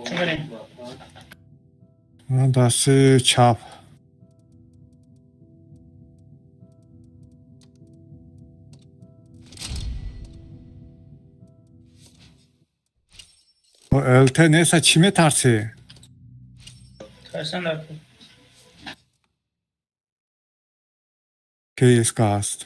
Чӣ барем? Дасти чап. ЛТ неста, чӣ метарсӣ? Тарсан дар. КСК аст.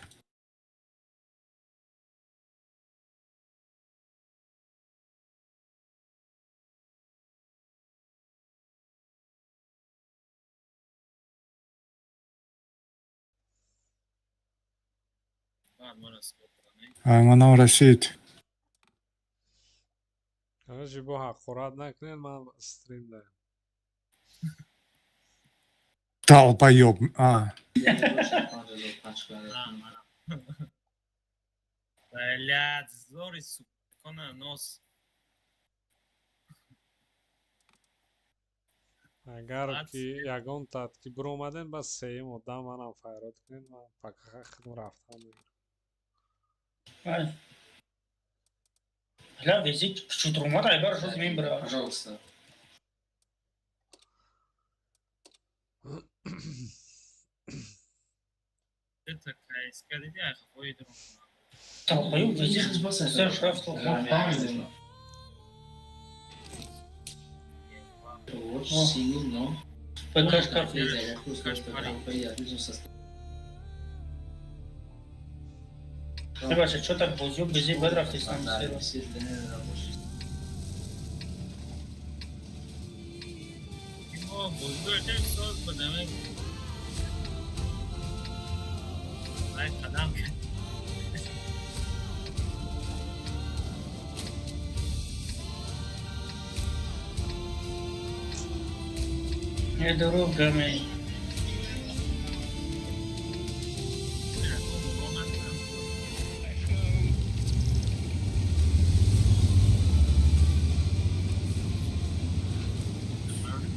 Манам расид. Короче, бо ҳақорат накунед, ман стрим даем. Долбоёб. А. Блядь, зори, сука, на нос. Агар ки ягон тат ки биромадем, бас сеюм одам манам файрод кунед, ман пакаха худм рафтам мегирам. Ай. Бля, везит, чуть румат, айбар, что мин бра. Пожалуйста. Это КСК, диди, ай, какой дрон. Долбоёб, везит, все шраф, ПКшка. Бача, чё так бозиё бези бад рафтистан? О, бозгӯ соз бадаме. Ай, қадам. Не дурӯғ гаме.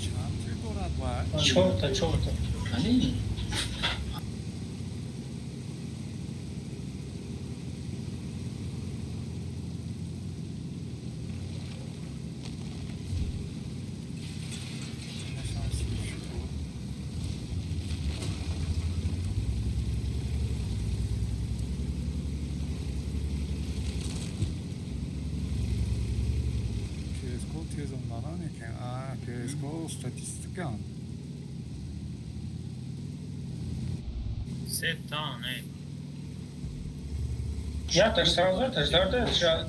Чанд тир дорад ва? Чорта, чорта. CSGO тезом нананекен. А, CSGO статистикан. Се та, не. Я сразу, это ж дрожжи.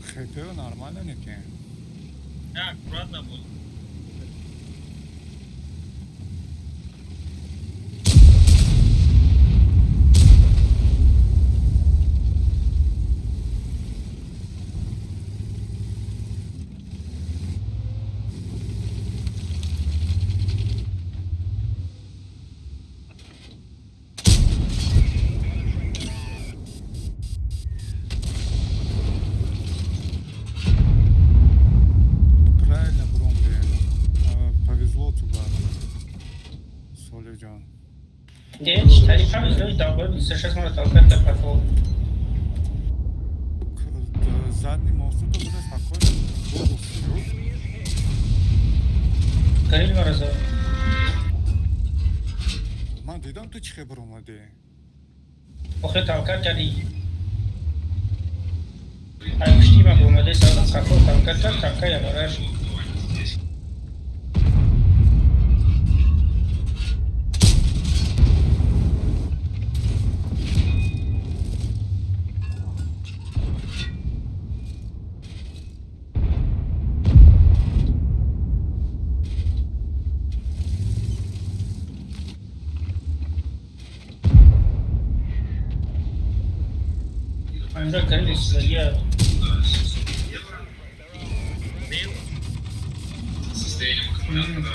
ХП нормально некен. Я аккуратно буду. Правильно, Брумби. Повезло туда. Солиджан. Деч, тарифа везло, долбоёб, сейчас можно толкать до потол. Задний мост то буде спокойно. Голову сижу. Горил морозов. Ман дидам, ту чӣ хебр омадӣ. Охе, толкать кардӣ. Ай, пушти ман омаде, сразу қафо толкать кард, толкай ябараш. Инҷа горил истодагия. Бел.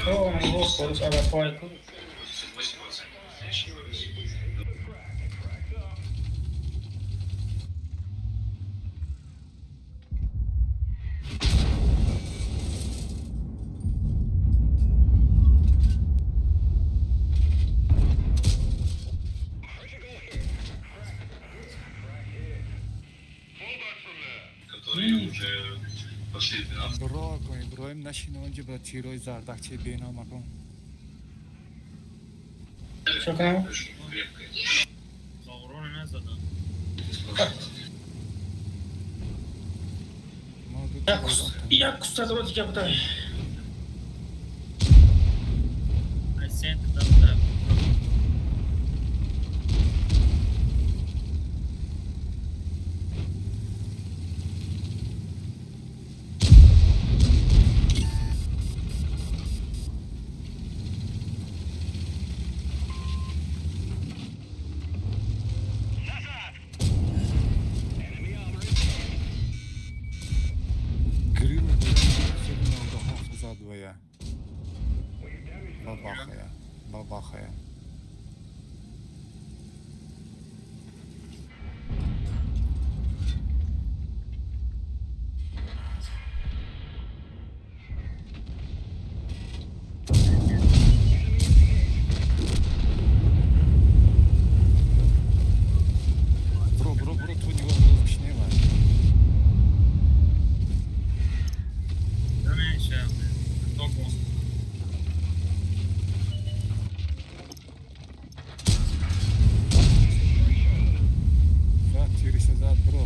То он его порус алафай ку. Которые уже пошли в 12. Бро кун, Иброҳим, нашин онҷа ба тирои зардакчаи беномакун. Чё кунам? Крепкая. Лаврони назадам. Мо ду Як куста дора дига будай. Ай центр там, да. Грил 97 зад вая. Бабахая. Бабахая. Бро, бро, бро, ту нигоҳ боз бишнева. Намешам. Токон. Зад, тириша зад, бро.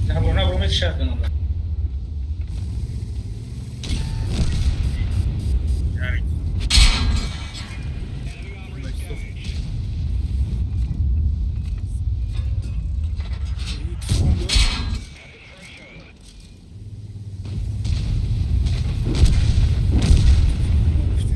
Набро, набро, мекшад бинам. Ярик. И тфун дод. Гуфти.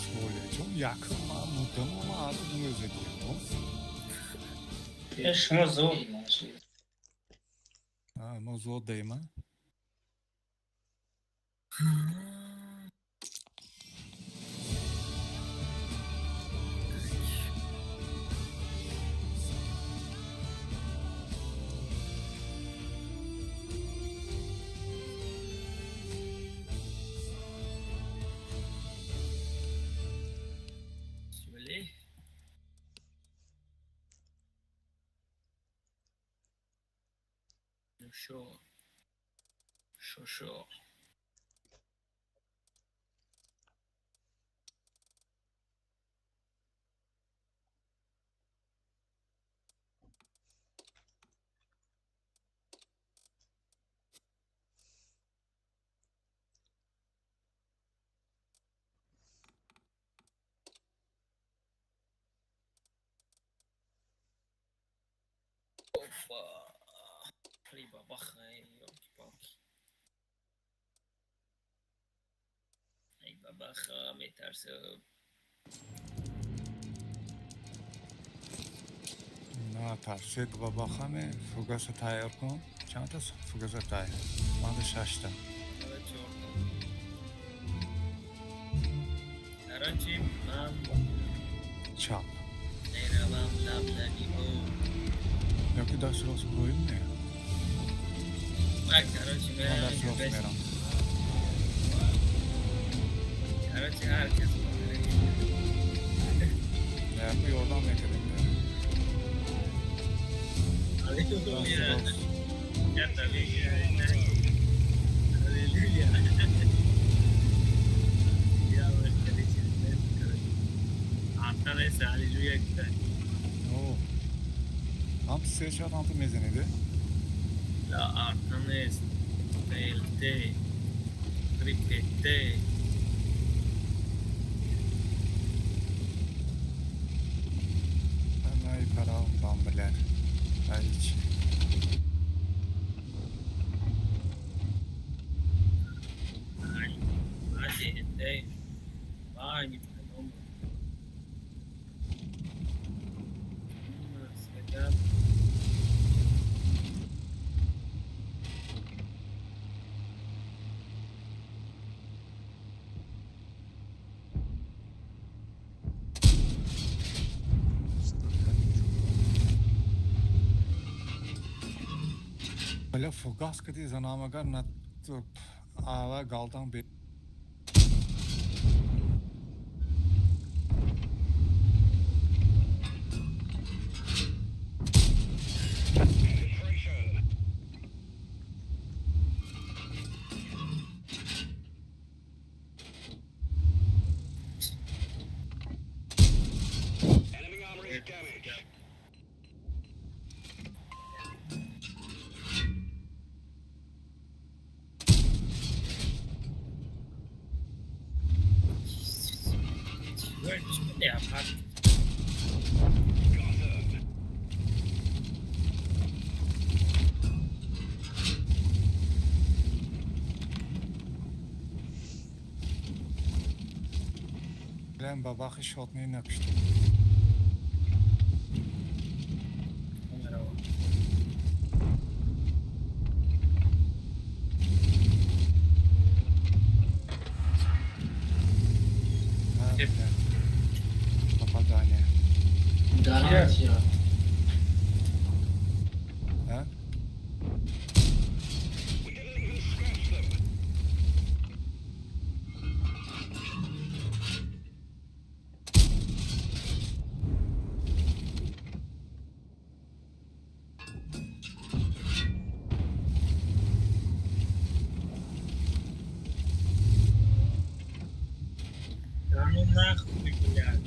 Солеҷон, якум ман муддамо ман ҳар мезадим. Э, шумо зуд. Мо зуд даима. Вали. Ну шо? Шо шо? Опа. Эй, бабаха, эй, ёлки-палки. Эй, бабаха, метарсам. На тарсед, бабахаме, фугаса тайёр кун. Чандта фугаса тайёр? Манда шашта. Ала чорта. Короче, ман Чап. меравам лаблаби об. Ёки даст рост буроим не? Ман, короче, Ман меравам. даст рост мерам. Короче, ҳар кас меравад. Не, ёрдам мекардем. Аллилуйя. Даст рост. Я Аллилуйя. Я вот, короче, короче. Арталес, аллилуйя. О. Ҳам се шоат ҳам ту мезаниде? Да, Артанес, ТЛТ, 3ПТ. Най парам бамбалер. Айч. ТЛТ. Ай, не придумал. Света. Бля, фугас кади занамагар на ава галдан бе. Бля, пак. Блин, бабахи шотни накушти. А, Тип. бля. Попадание. Гарантия. А? Да ну нахуй, блядь.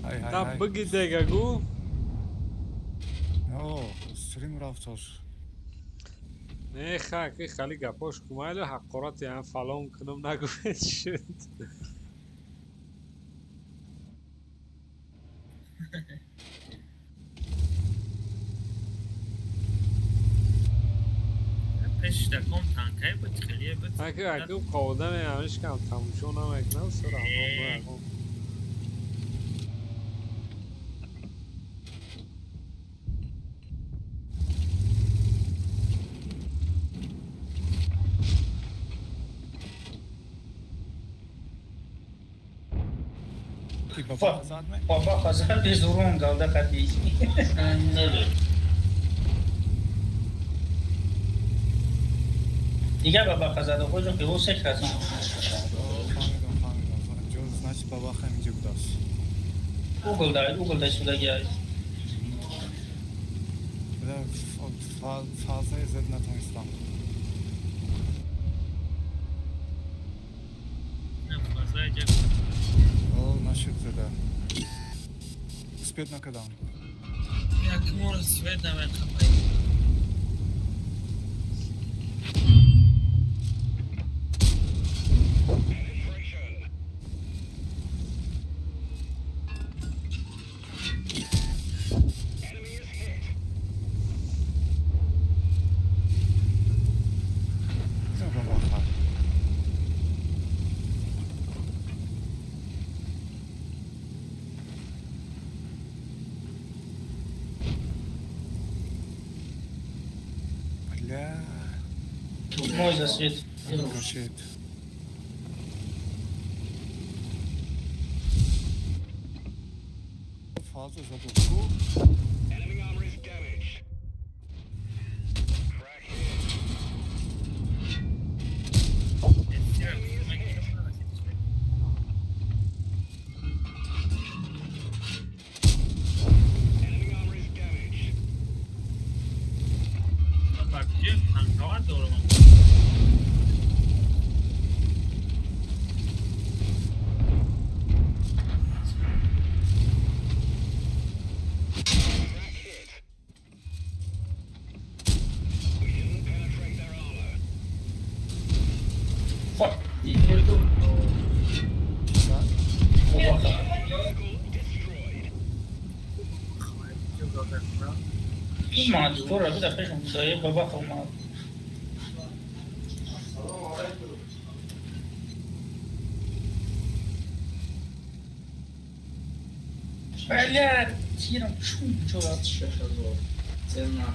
Ай, ай, Та ай. буги дегагу. О, стрим рафтош. Не ха, ки хали гапош кумайло ҳақорати ам фалон кунам нагуфт шуд. Пеш таком танкай буд, хеле буд. Аки аку қодаме ҳамиш кам тамошо намекунам сура. Ки бабах зад ме? Бабаха зад без урон галда қати. Дига бабаха зада хоҷо ки ӯ се касан. О, фаҳмидам, фаҳмидам. Ҷо, значит, бабах ҳаминҷо будааст. Угол дай, угол дай судаги ай. Бля, фазаи зад натонистам. Не, фазаи ҷа. О, нашуд зада. Успеть накардам. Як мор свет намехапай. Не, бабаха. Бля, Мой засвет. крушит. Фаза задуху. Танкова дорам. Fuck. Да? Бабаха. Ин мантора буда пешам дае бабаха омад. Бля, тирам чум чура. Цена.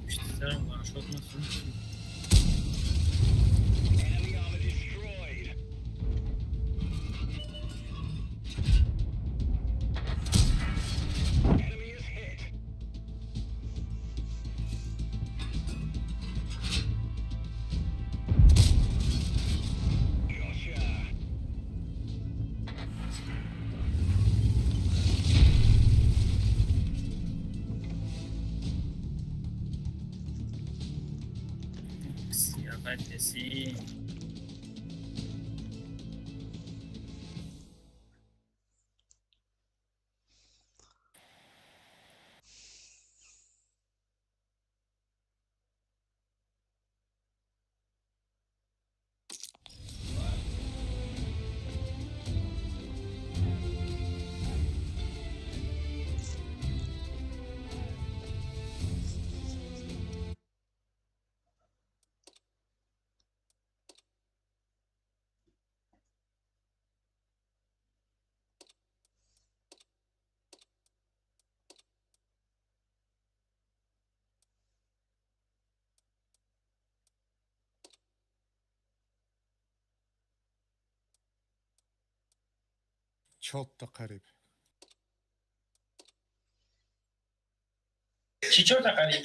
Пуштисарам ваншот насун. Си. Чорта қариб. Чӣ чорта қариб?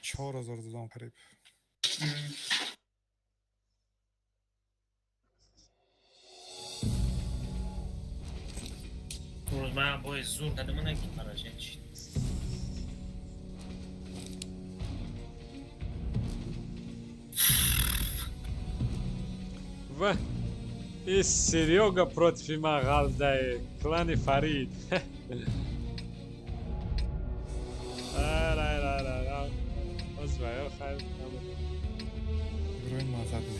4000 додам қариб. Рӯз ман бои зур дадам, ки поражение шид. Ва и Серега против ма ғалдае, клани Фарид. Ра. Боз ва хайр. Иброҳим мазад ме.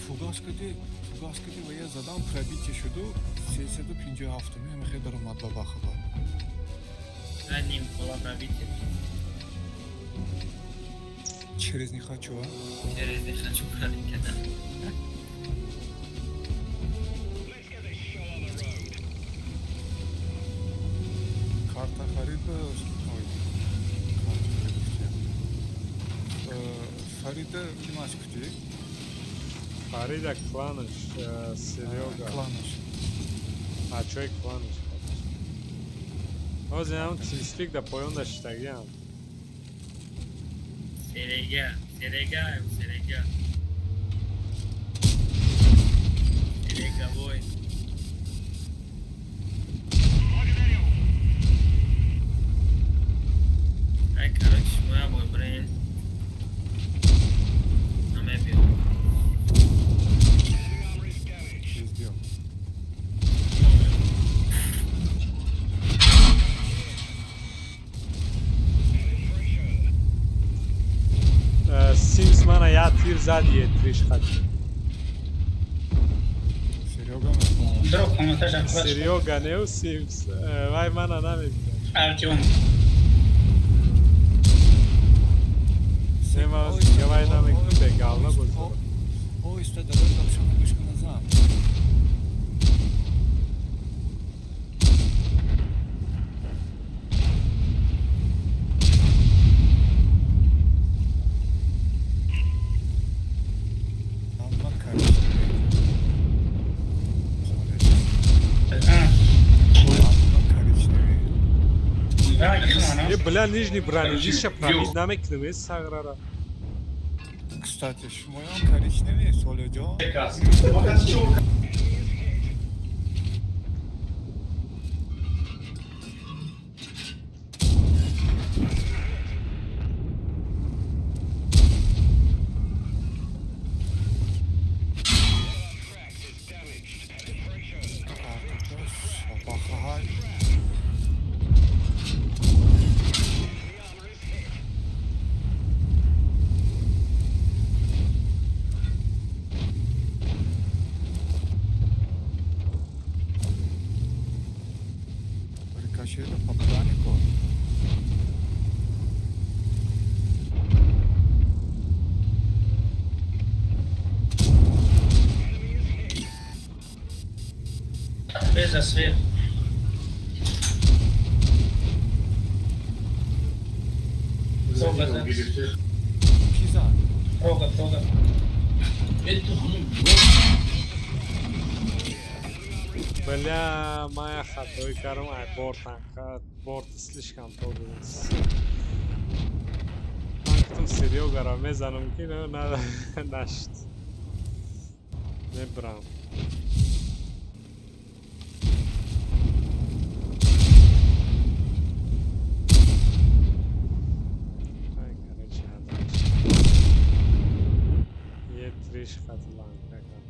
Фугас кади, фугас кади ва я задам, пробитие шуду 357 ҳамихе даромад ба бахаба. Ним кола пробитие. Через не хочу, а? Через не хочу пробить кадан. Карта харид, ой. Карта харид. Фарида кимаш кути? Фарида кланаш, Серега. Кланаш. Бачаҳои кланаш. Ҳозир ҳам TeamSpeak да поён даштагиам. Серега, Серега, Серега. Серега бой. Ай, короче, моя бой, брейн. Намебио. Везде. Симс мана як тир задие триш хат. Серега ме. Дро комнаташа. Серега неу Симс. Вай мана намебинад. Артем. Нема вай намекунде гална боз. Оҳиста давай гапшона гӯш куназам. Амма коричневый. Амма коричневый. Е, бля, нижний бронелист пробить намекунем, е сағрара. Кстати, шумоён коричневый, Солиҷон. Бахаҳай. Рикошета попадание кор. Без свет. Рога зад. Ки зад? Рога, рога. Это ҳамин. Бля, ман як хатоӣ кардам, ай бортан борт слишком то буд. Ман гуфтам, Серёгаро мезанам, ки нашд. Мебарам. Ай, короче, ҳадаш. Е триш хат ланка кард.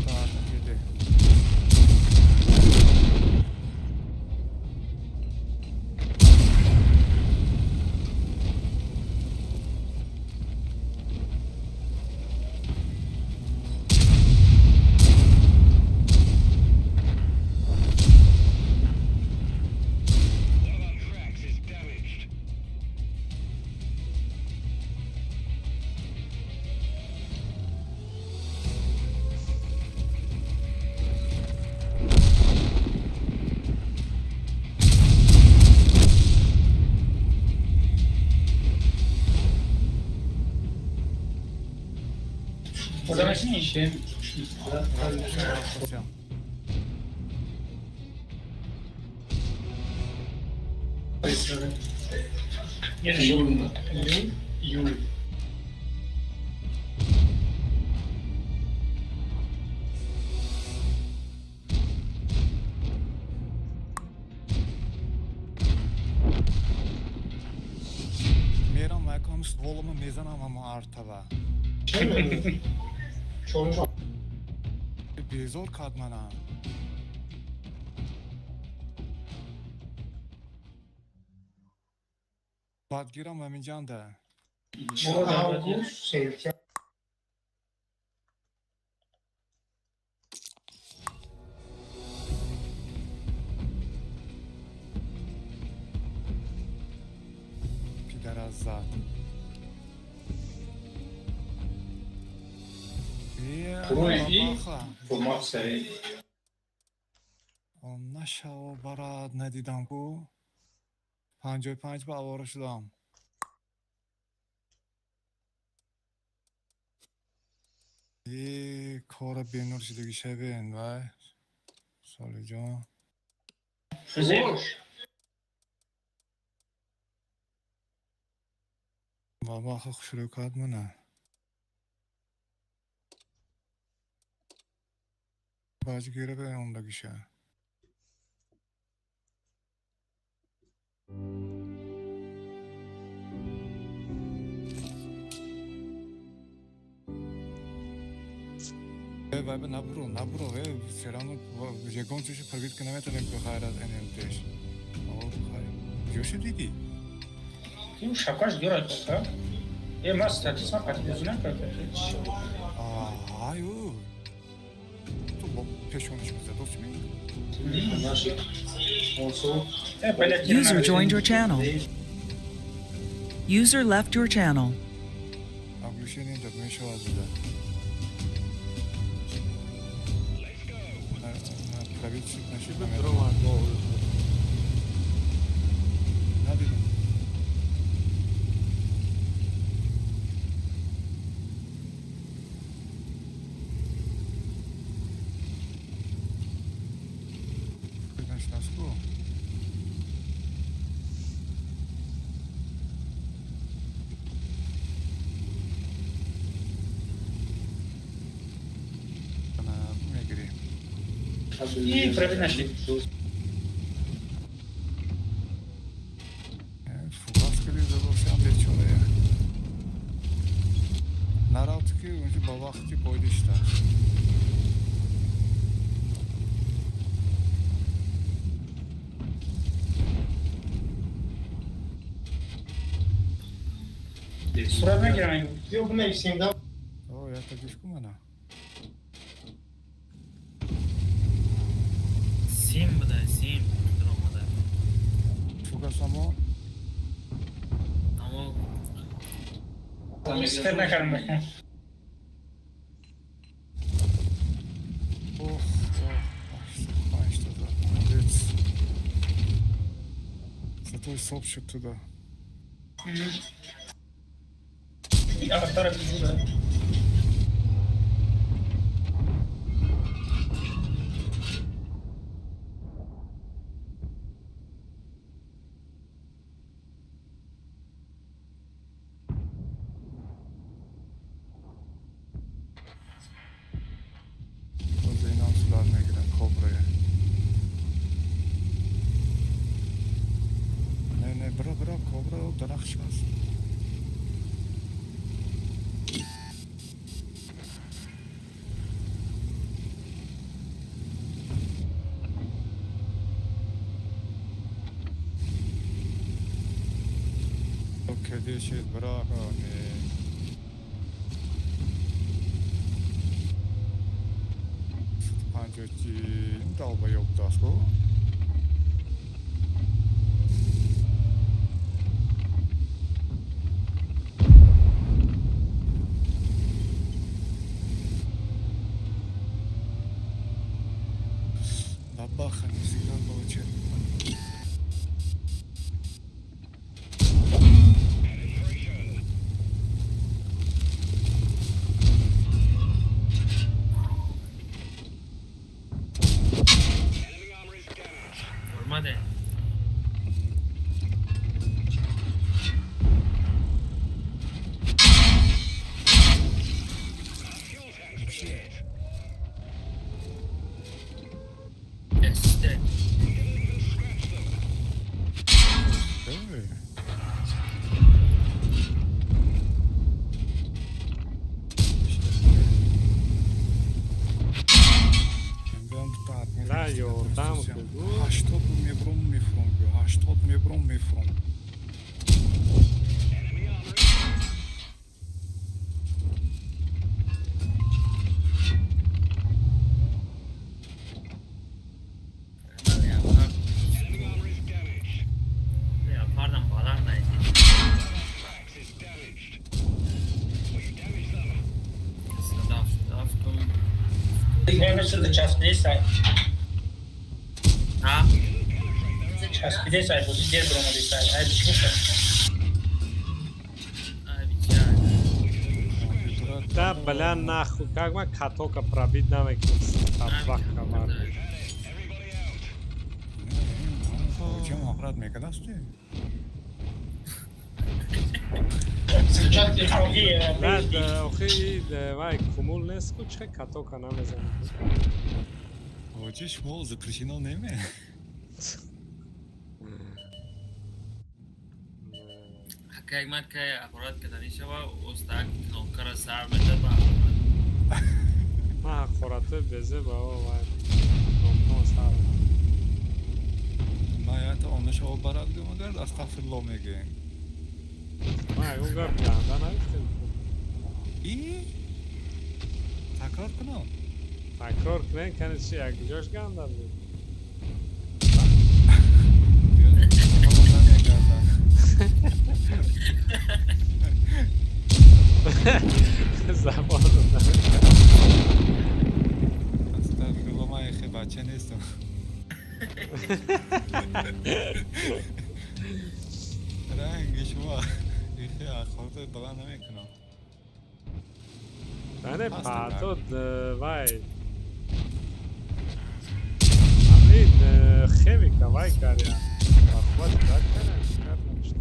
Так, иди. One of our tracks is damaged. Куда начни? Рафтам. Держи. Юл. Мерам вайкам, стволама мезанам ҳамо артава. Чорум. Безор кард мана. Бадгирам ҳаминҷанда. Август, сентябр. Пидараззад. Пурӯи форматсияи. Он нашаво барад, надидам ку. 55 ба авора шудам. Е, кора бенур шудагӣ шавен, вай. Солиҷон. Хизер. Бабаха хушрӯ кард мана. Баҷгира бе ондагиша. Э, вай бе набуро, набуро, э, всё равно ягон чизи пробить ка наметавонем ку, хайр аз НМТш. О, хайр. Куҷо дидӣ? Ки шапкаш дорад пока. Э, ма статис ма қатъи бозӣ накард. Ай, ӯ. Ту бо пешониш мезадост ми? Э, блядь. User joined your channel. User left your channel. Оглушение дад мешавад буда. Let's go. На пробить нашид. Биромад. Надидам. Нашинас ку? Ана мегирӣ. И пробить нашид. Фугас кади задосиам, бечорая. Нарафт, ки унҷо ба вақти бойда шудааст. Сурат мегирам. Ё бинависем да. О, якта гӯш ку мана. Сим буда, сим даромада. Фугасамо. Амо. Степ накардам. Ҳисоб шуд туда. Артара бизуда. Боз инам сурат мегирад кобрая. Не, не, бро, бро, кобра дарахт аст. Кедишид, бро, не. Панҷоҳи долбоёб будааст ку. Бабаха не всегда получает. Penetration. Enemy armor is damaged. Ормаде. Fuel tank's been hit. Эсте. We didn't even scratch them. Эй, Да, ёрдам куду. 80 мебром, мефуром, 80 мебром, мефуром. Enemy armor is Enemy armor is damaged. Леопардам баланд найди. Trax is damaged. We've damaged them. Садаф, садаф кун. Часпидесай. Ҳа? Часпидесай бози дер биромадесай. Ай бишмеса. Ай бича. Да, бля, нахуй, как ма катока пробить намекунад, собака мар. Everybody out. Чӣ муҳаққарат мекардасту? На, охи, вай, кумул нест ку, чӣ катока намезанад? Ҳоҷи, шумо запрещено неме? Акай ман кай аппарат каданӣ шава, остак кнопкара сар медад ба аппарат. Ман ҳақорати безе ба вай кнопкамо сар. Ман ята онашаво барад гумагард, астағфирулло мегӯем. Ман ягон гап ганда нагуфтем. И такрор кунам? Такрор кунем, кани чи як ҷош ганда буд? Намегардам. Забону Астағфирулло, ман ихе бача нестам. Ранги шумо ихе ҳақорати баланд намекунам. Не, Ҳастем. пато вай ами хевика вай каря бахват кар кара кар намешта.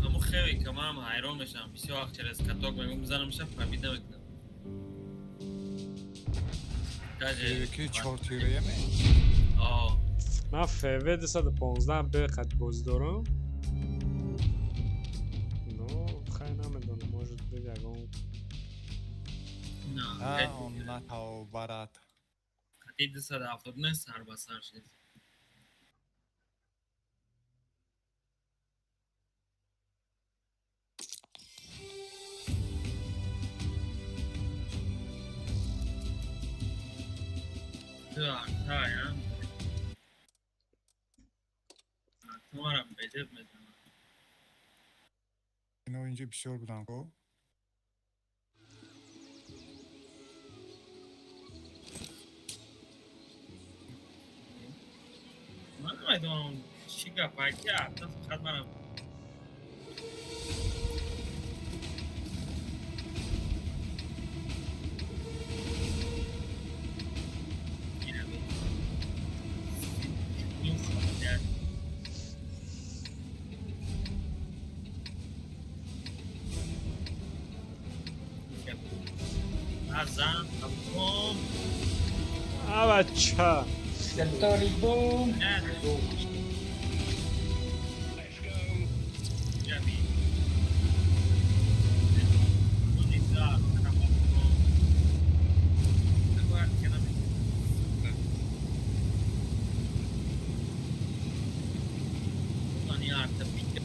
Аму хевика манам ҳайрон мешавам. Бисёр вақт через каток мегум бизанам, ша пробить намекунам. Даже Хевики чортираеме? О, Ман ФВ 215 б қад бозӣ дорам. Но хай, намедонам, может быть, ягон на. Он натавбарад. Қати 279 сар ба сар шуд. Ту артаям. Тумарам бедеб мезанам. Ино инҷо бисёр буданд ко. Ман намедонам. Чӣ гап, аки арта фақат манам Азан, тамом. Авача. Дори бум. Не, ҷами. Унизар, тамом. Агар кенам. Мани арта бит.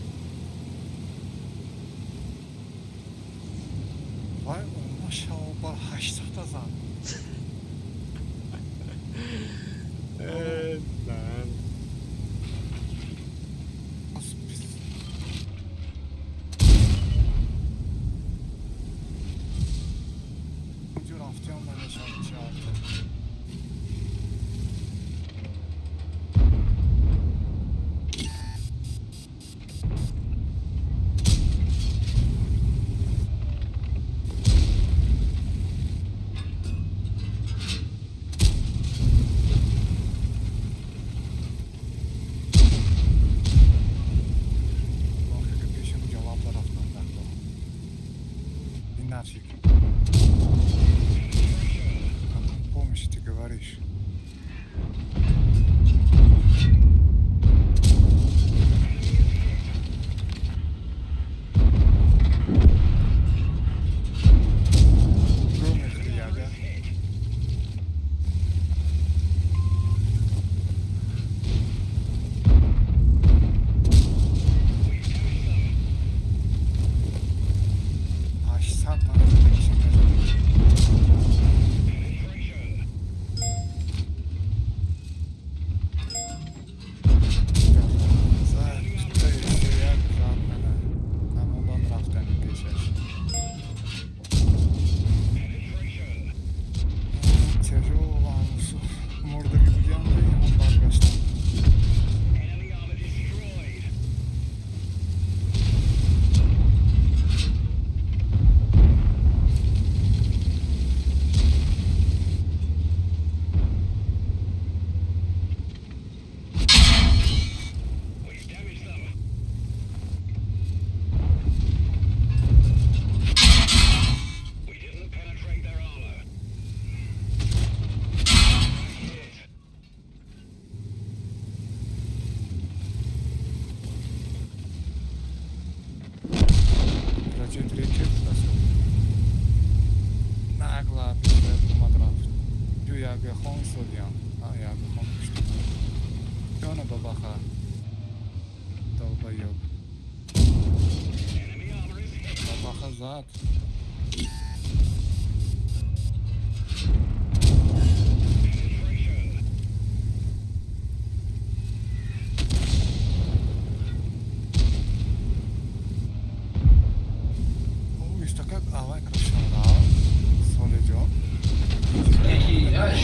Вай, машалло, 800 зад. Э, дан. Аз ҷо рафтиам намешавад чиарта. Охе, ки пешам ҷавоб рафтам дар ко. И нафиг. О каком помощи ты говоришь? Гӯ мехӯри яга? 800 маротиба кишем. Зад, як зад мана. Намондан рафтани пешаш. Тяжело мурдагӣ будиам, ҳам баргаштам. Enemy armor destroyed. We've damaged them. We didn't penetrate their armor. Hit. Раҷои рекет расо. Нагла пешая омад рафт. Ҷу ягехон истодиям. А ягехон куштам. Ҷона бабаха. Долбоёб. Enemy armor is hit. Бабаха зад. Penetration. О, истакак авай крашара. Солеҷон. Яки аш.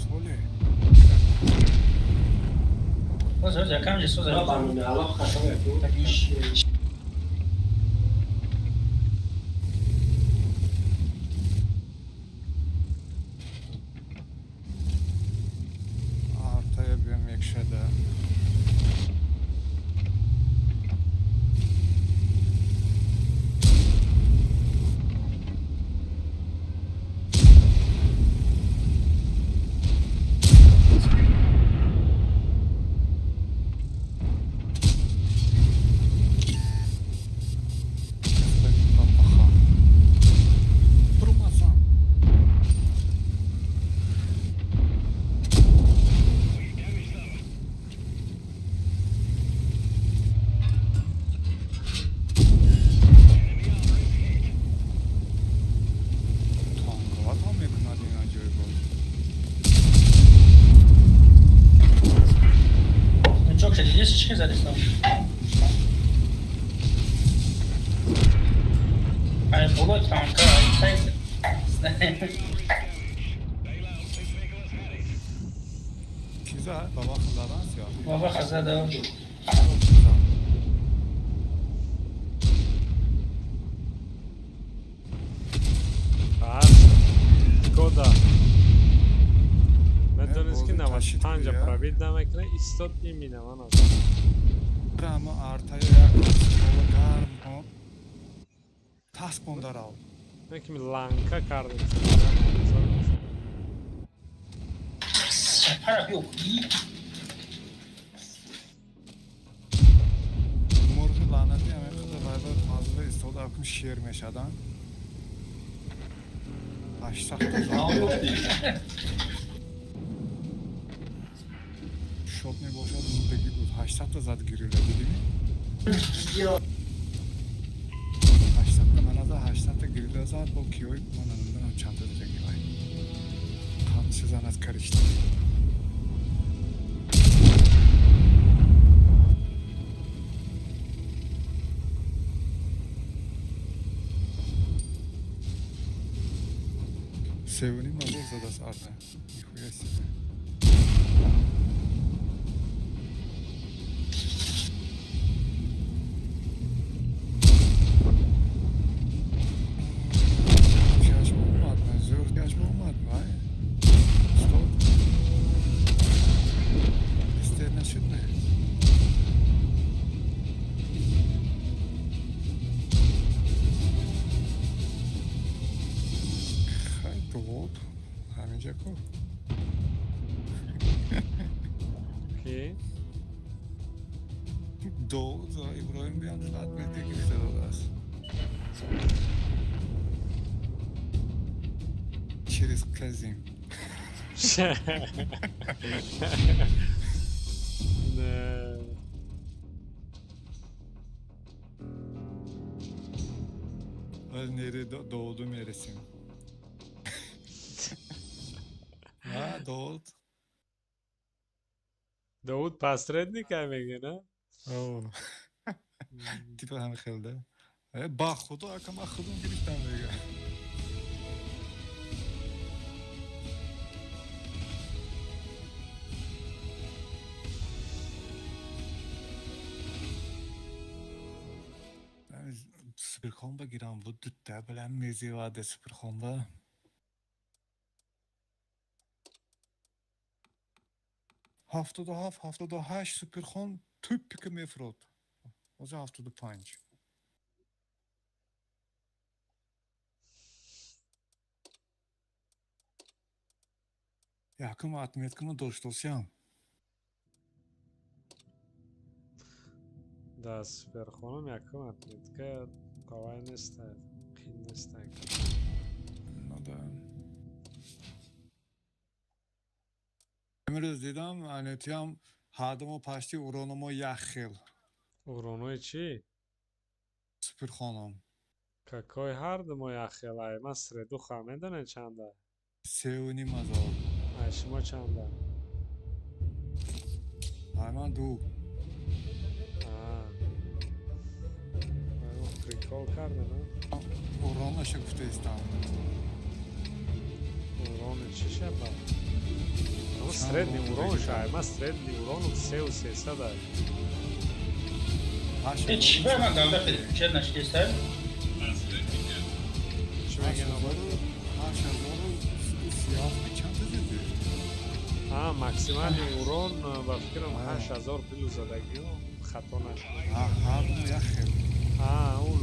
Соле. Оз, оз, якам же соза. Барнома аллоҳ хатам яку иш. Артая биям якшада. Бабаха. Брумазан. We've damaged them. Enemy armor is hit. Танковат ҳам мекунад ин аҷоибот. Чок шуди, дидӣ чӣ задистам? Ай, боло танка, ай, Enemy armor is damaged. Bail out. This vehicle has had it. Киза баба задан сиё. Баба хазада. Кода. Медонест ки 95 пробит намекунад, истод имина ман аз. Прямо артаю як бола гарм кун. Таспонда рав. Ки ланка кардем. Мурғи лаънатӣ ҳамин қадар вайба мазза истода акун шер мешадан. 800 шот мебошад, мурдагӣ буд. 800 та зад гирила, дидими? 800 та мана зад, 800 та гирила зад, бо киёй мана намедонам чандта задаги вай. Қамчи занад каришта. Севуним ҳазор задааст арда. Нихуя себе. Чашма омад, зӯр чашма омад, вай. Стоп. Истер нашуд не. Хай довод. Ҳаминҷа ку. Ки? Довуд Иброҳим биям отметка гирифта додааст. Через Казим. Не. Нери Довуду мересим. А, Довуд. Довуд посредник ай меге, на? О. Типа ҳами хел да. Ба худо ака ман худом гирифтам мега. Суперхонба гирам буд дутта билан мезеваде суперхонба. 77, 78 суперхон тӯппика мефурод. Ҳозир 75. Якум отметкамо доштосям. Да, суперхоном якум отметка қавай неста, қин неста. Ну да. Имрӯз дидам, анетиам ҳардумо пашти урономо як хел. Уронои чӣ? Суперхоном. Какой ҳардумо як хел? Ай ман средуха медонед чанда? 3,5 ҳазор. Ай шумо чанда? Ай ман ду. А. Прикол карда, на? Уронаша гуфтаистам. Урони чӣ шаба? Средний урон ша, ай ман средний урону 3,300 ай. Чӣ ба ман галда переключать нашидеста? Чӣ мегӯян? 8037 чанд задӣ? А, максимальный урон ба фикрам 8000 плюс задагиё, хато нашуд. Ҳардум як хел. А, он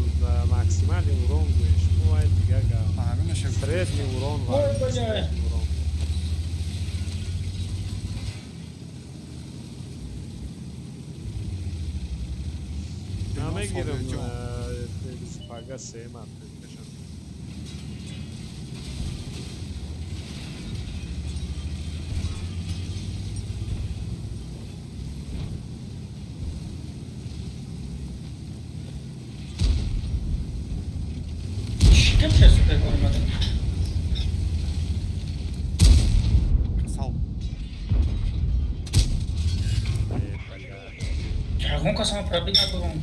максимальный урон гӯеш, вай дига гап. Ҳаминаша. Средний урон ва Ой, бля. средний урон. Намегирам пага сеем отметкашам. Чӣ кам ша суперхон омада? Сал. Э, бля. Ягон касама пробит надорам.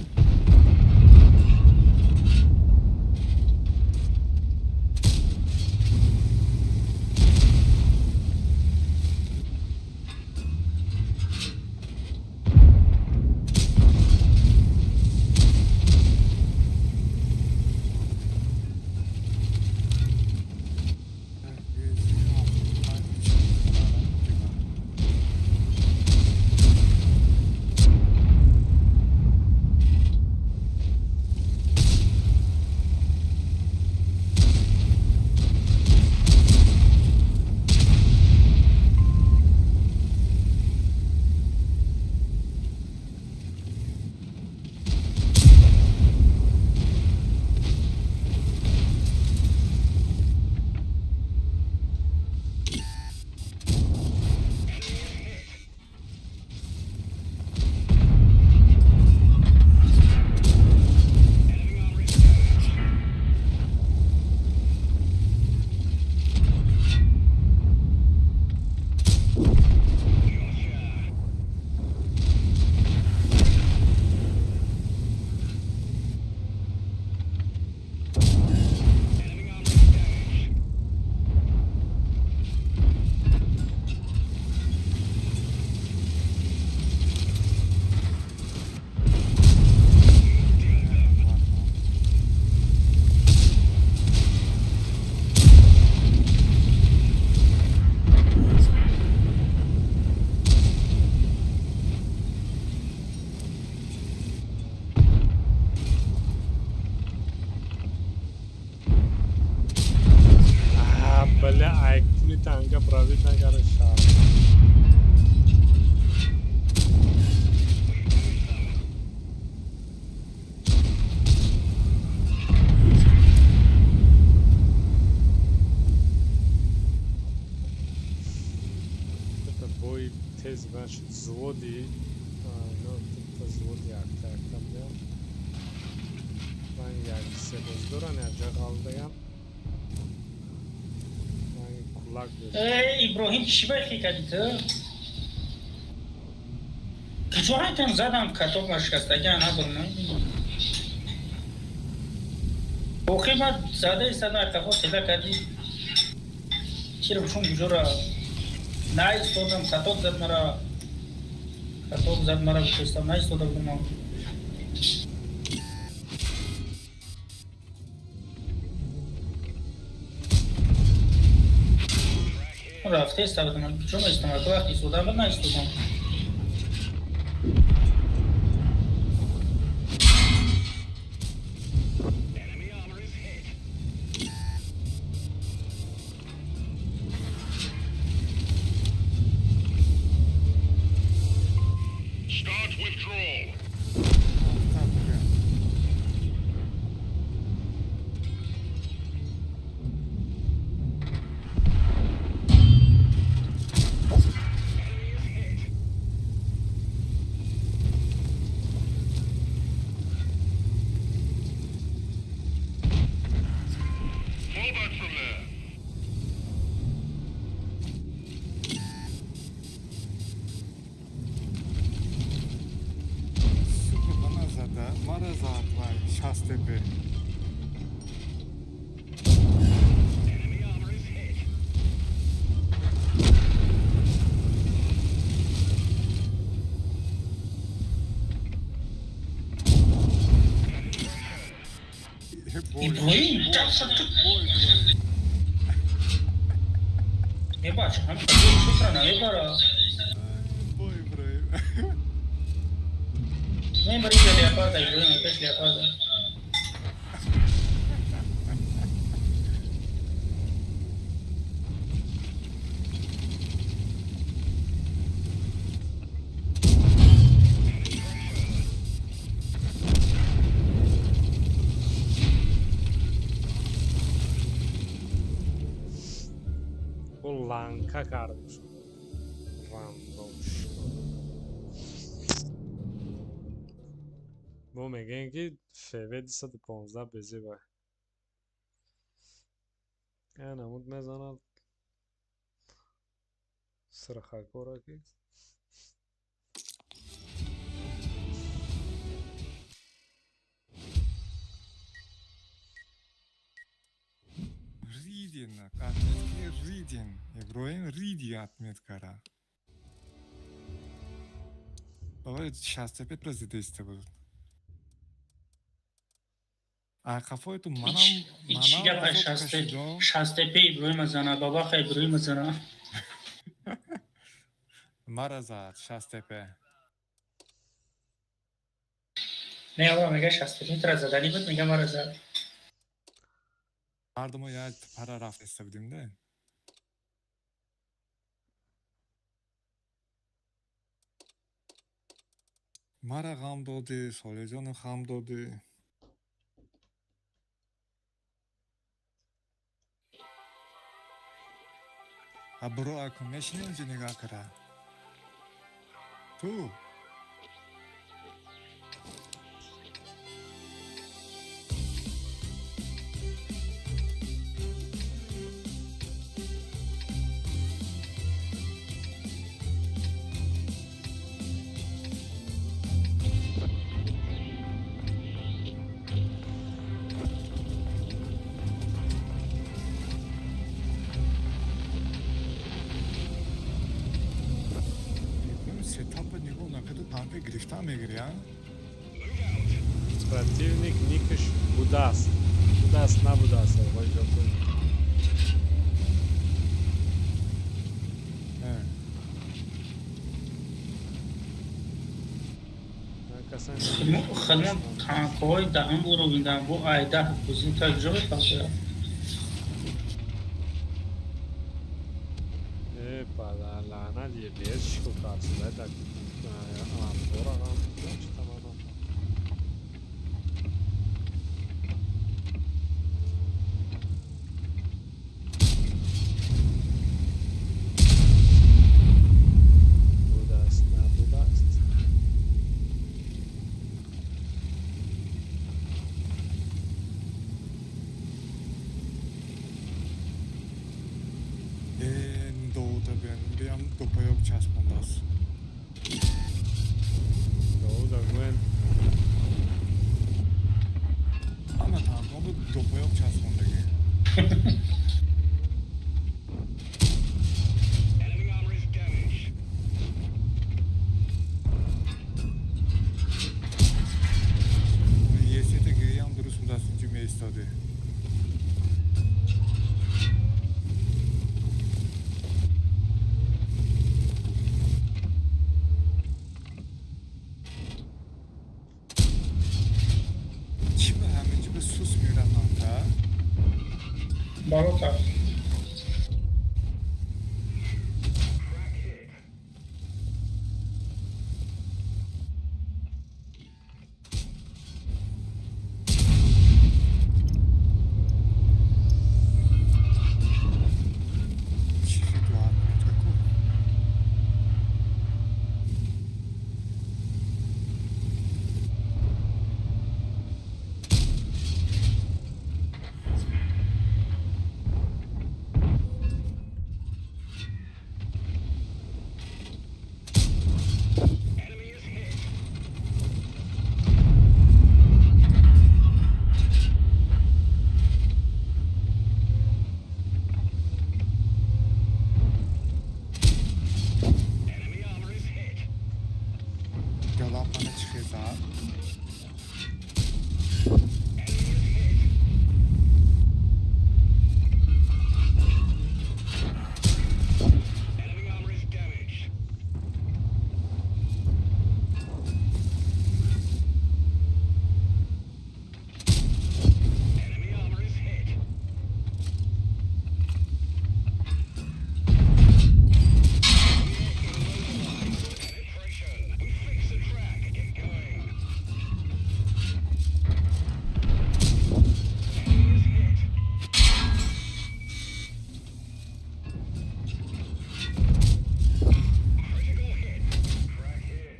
Пробить накарда шаҳр. Это бой тез значит взводи, ну, типа взводи якта якта биям. Ман як се боз дорам, як ҷа ғалдагам. Ман кулак дошт. Э, Иброҳим, чӣ байхӣ кардӣ ту? Куҷо ҳайтам задам, каток нашикастагиа набурм. Охир ман зада истадам, қафо тела кардӣ. Тирам шун куҷора наистодам, каток зад мара. Каток зад мара, гуфтам, наистода будам. Рафта истода будам, куҷо меистам? Вақти истодам, бад наистодам. Enemy armor is hit. Start withdrawal. Офтаб бигӯ. Enemy is hit. Fall back from there. Сука, мана зада, мара зад вай, шастепе. Enemy armor is hit. Бой, Иброҳим, бой, бой, бой. Мебачам, ҳамин шукра намебара. Бой, Иброҳим. Мебари ҷа леопарда, Иброҳим, пеш леопарда. Ӯ ланка кард. Рандом. Мо мегӯем ки ФВ 215 безеба. Я намуд мезанад сирхакора ки. Ридин, отметки Ридин. Иброҳим Риди отмет кара. Бабаи шастепе президентство буд. А қафои ту манам Ичи манам гапа азоб шасте кашидам. шастепе Иброҳима зана, бабаха Иброҳима зана. Мара зад шастепе. Не, ова мега шастепе тра задани буд, мега мара зад. Мардумо як пара рафта иста будем де. Мара ғам додӣ, Солиҷону ғам додӣ. А буро акун мешинӣ инҷо нигаҳ кара. Ту сетапа нигоҳ накарда танка гирифта мегирӣ, а? Противник никаш будааст. Будааст, набудааст, оғои ҷокун. Э. Касан Хидмат танкҳои даҳум уровень бо айдаҳ бозин та куҷо мефаҳмад? Ба лаънат ЕБС чӣ кор кард? Дар амборағам читамана. Будааст, набудааст. Доуда биям допаёк часпондааст. Доуда гӯен. Ама танҳо буд допаёк часпондагӣ. Enemy armor is damaged. Есете гирям дуруст будааст, инҷо меистодӣ. Чӣ ба ҳаминҷо ба сус мераванда? Барока. Crack hit. Чӣ дуат метаку? Enemy is hit. Enemy armor is hit. Галапана чӣ хезад? Enemy is hit. Enemy armor is damaged. Enemy armor is hit. We're immobilized. Penetration. We fixed the track. Get going. Enemy is hit. Critical hit. Crack hit.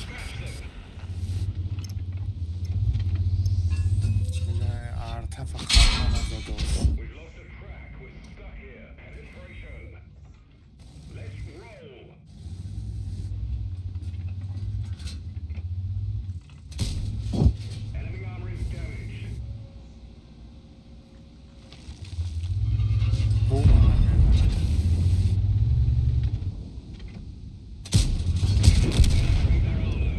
Scratch them. Артафа хатмана задост. We've lost a track. We're stuck here. Penetration. Let's roll. Enemy armor is damaged. Бомана мезанад. Penetrate their armor.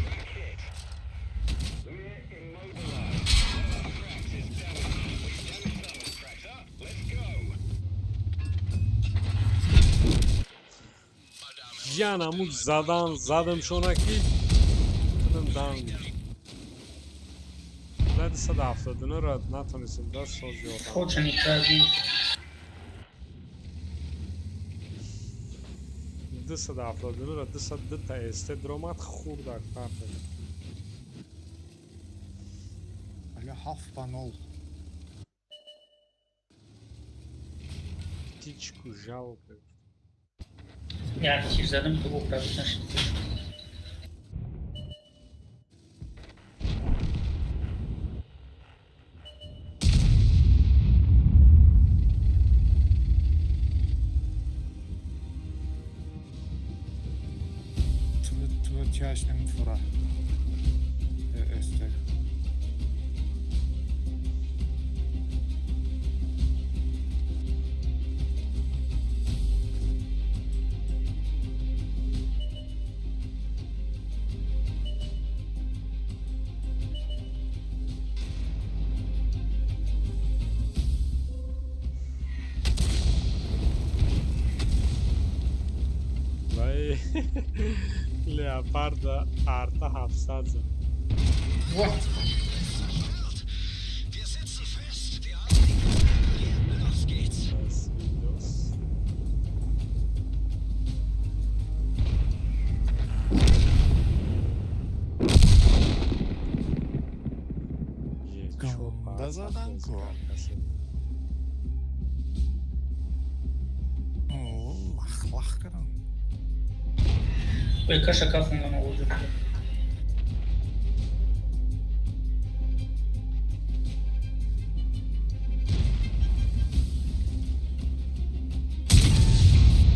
Track hit. We're immobilized. One of our tracks is damaged. We've damaged armor. Tracks up. Let's go. Янамуд задан задамшона ки кунам дан. 179-ро натонистем да соз ёрдам. Очень пробит. 279-ро 202 та СТ дромад, хурдак партед. Али 7-0. Птичку жалко. Як тир задам, то пробит нашид. Тв фура. СТ. Леопарда арта 700 зад. Бас видос. Е, чо Ганда задан ку. О, лах лах кардам. Ой, каша кафундан оғоз.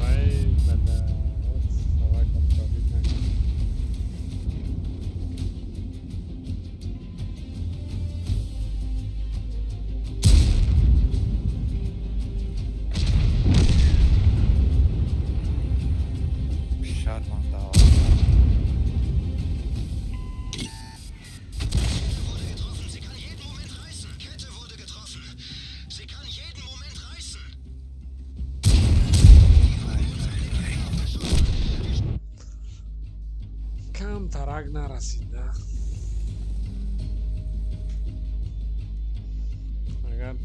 Ай, бля, собака пробить накард. Шарманда. Кам тарак нарасида. Агар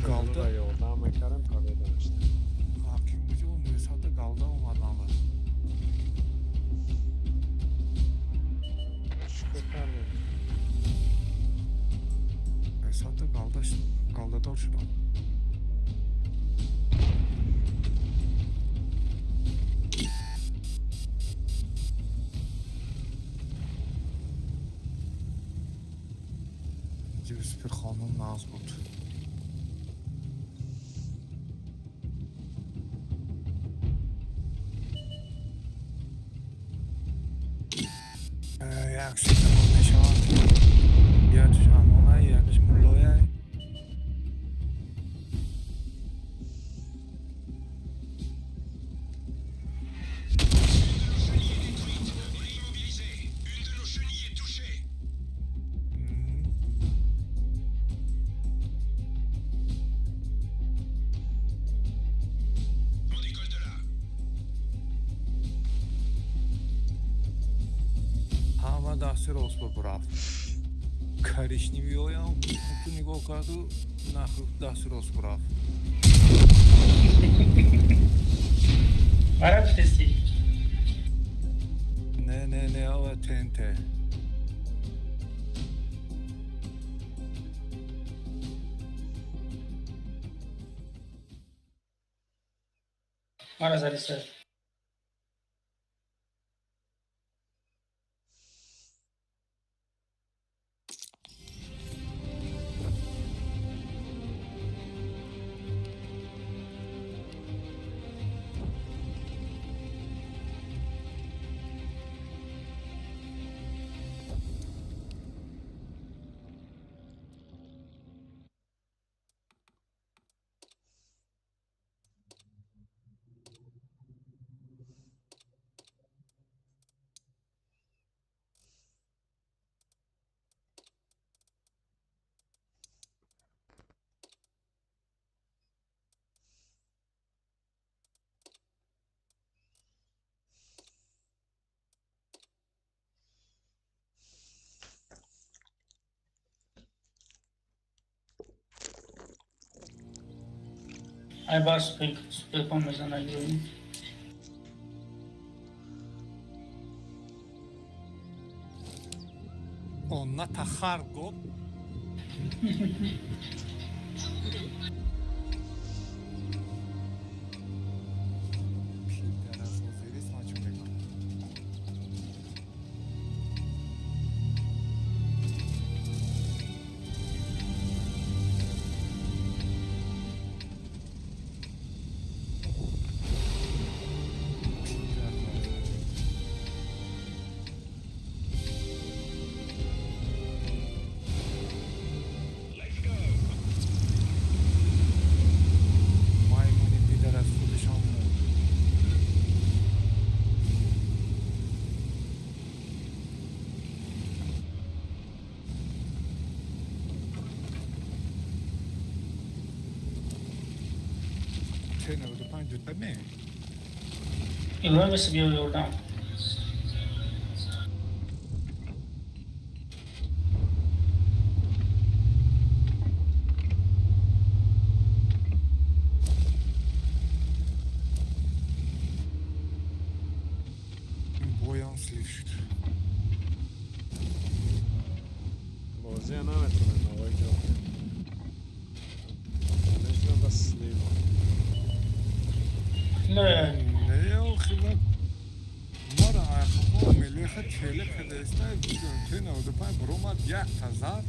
Қалды. ёрдам мекардем, победа мешдем. Ҳаким буҷо 900 галда омад ман. Чикор кардем? 900 галда галдадор шудам. Супер хонум нағз буд. Як ситамон мешавад, якш анона, якш муллоя. Ҳама дасти рост ба бурафт. Коричневый оям ту нигоҳ карду, нахи дасти рост бурафт. Араб тести. Не, не, не, ава ТНТ. Мара зариса. Ай, бар суперкон мезана гироин. Онна тахар год. Пидорас, озирис ман чӣ мегӯям. Пидорас. Маймуни пидорас худашон мурд. Т 95 дута ме. Илоҳи мисли биё ёрдам. Боям слив шуд. Бозия наметавонем навои ҷо кунем. Конечно, ба слива. Не, Не, охи мара айхо мелеха челе кадаиста Т95 буромад, якта зад.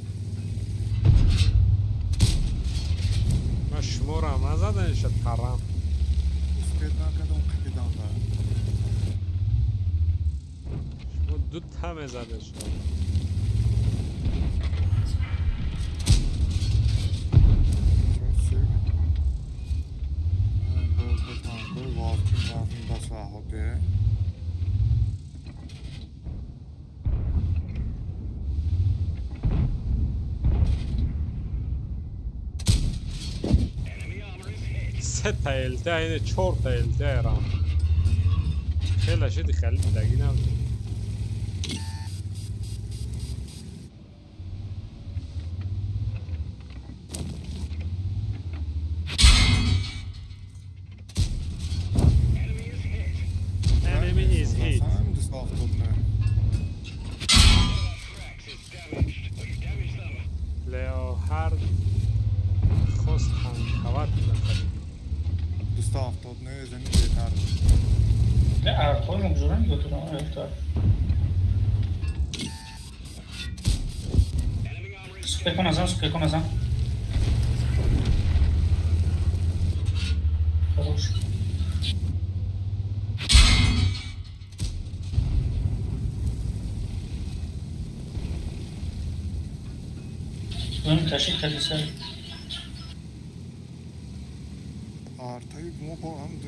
Ман шуморо назаданиша тарам. Успеть накардам, қапидан да. Шумо дута мезадеш. Чор се боз ба танкои вазмин вазмин ба саҳоте. Enemy armor is hit. Сета ЛТ, айне чорта ЛТ рам. Хеле шиди, хеле дидагӣ набуд. Enemy is hit. Enemy is hit. Ҳам 279. Tracks is damaged. We've damaged them. Леопард хост танковать кунад. 279 замин беҳтар буд. Не, артҳои мугзура нигоҳ дорам, элта. Enemy armor is Супекон азан, супекон азан. Хорош. Боем ташид кардиса. Артаи мо бо ҳам ду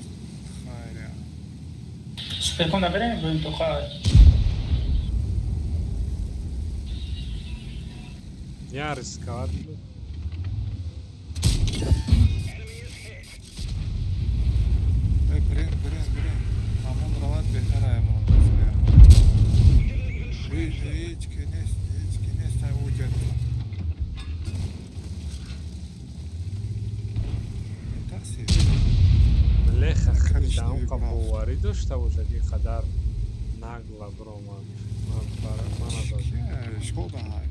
хайр. Суперкон наберем, боем то хай. Я рисковать буд. Enemy is hit. Э, бирем, бирем, бирем, ҳамон равад беҳтар аймон. We didn't even scratch them. Ҳеҷ ки нест, ҳеҷ ки нест ай уҷад. Метарсед? Леха Коричневый хидамқа прав. Боварӣ дошта бошад, ин қадар нагла биромад. Ман ман азад. Шкода ҳай.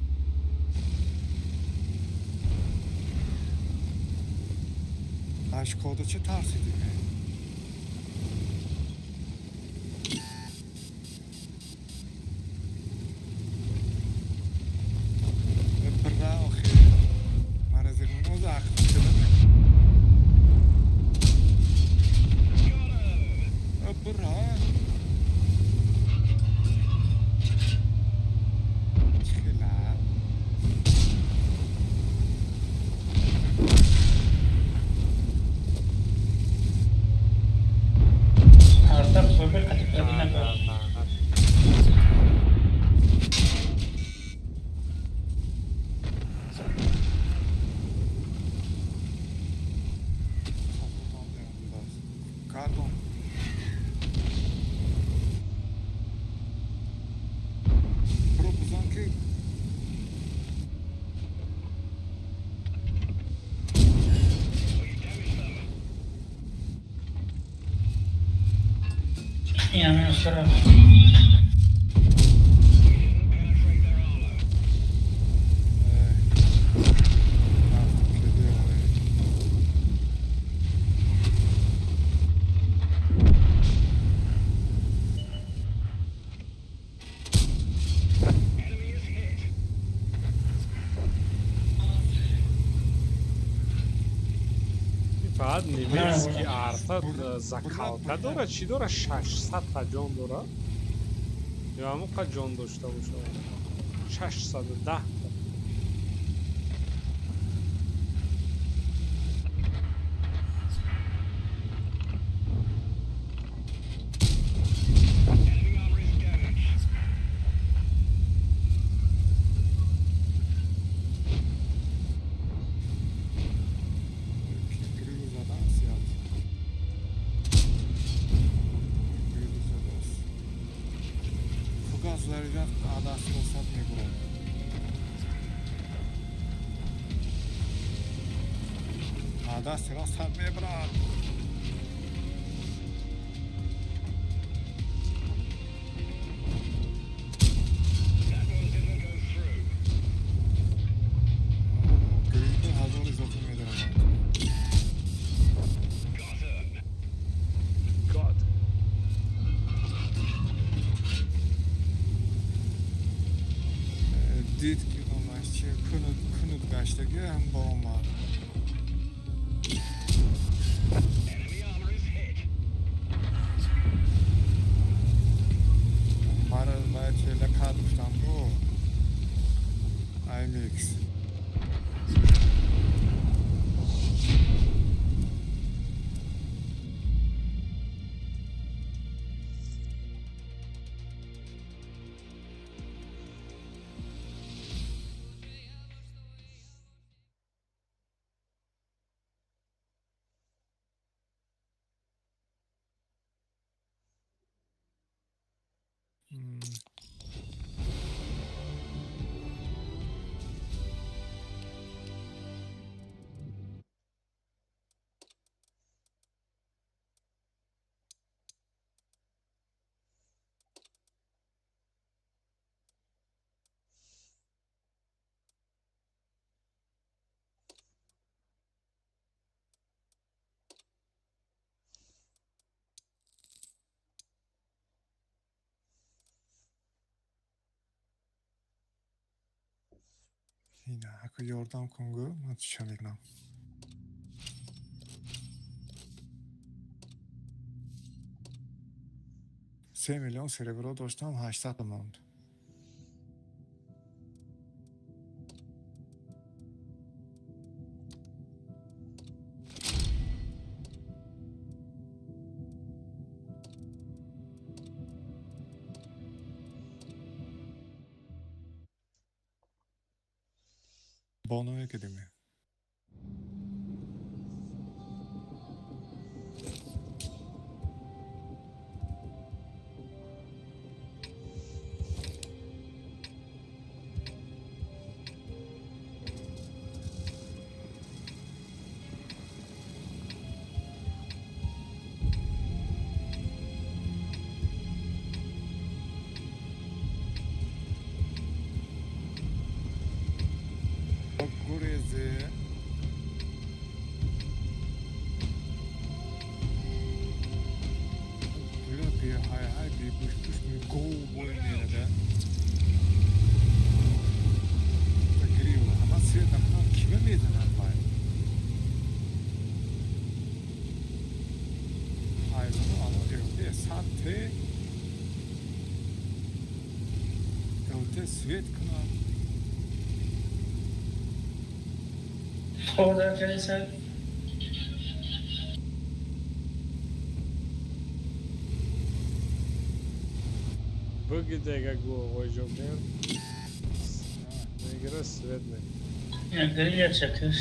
Аз Шкода чӣ тарсидӣ? Бира охи. Мара зигмоз ақл шуда. Got him. Бира. Хела. Арта бобер қати кади накард. Лаънат. Кардон. Бро, бизан ки We've damaged them. Ин ҳамин устара. We didn't penetrate their armor. Рафтам ки девоне. Enemy is hit. Фақат немецкий арта Бур- закалка бур- дорад, чӣ дорад, 600 та ҷон дорад ё ҳамон қад ҷон дошта бошад, 610 та. Enemy armor is damaged. Ки грилу задан сият. Заряд дасти ростат мебурад. Дасти ростат мебурад. That one didn't go through. Гриль 1000 изофа медаромад. Got him. God. Дид ки номаш чи, кунуд гаштагӣ ҳам ба омад. Enemy armor is hit. Мара бояд челакар гуфтам ку аймикс. Ина, ако ёрдам кун, гӯ, ман чӣ мекунам? 3 миллион серебро доштам, 800 монд. Боно кардем. Гурезе. Бля, би хай хай, би пуш пуш ми гол бой мерада. Грил, ҳама свет накунам, кима мезанад вай? Айзану ано ЛТ 100 Т ЛТ свет кунам. Худо кайса. Буги дега гу ойжобен. Мегира, свет ме. Гриль чакаш.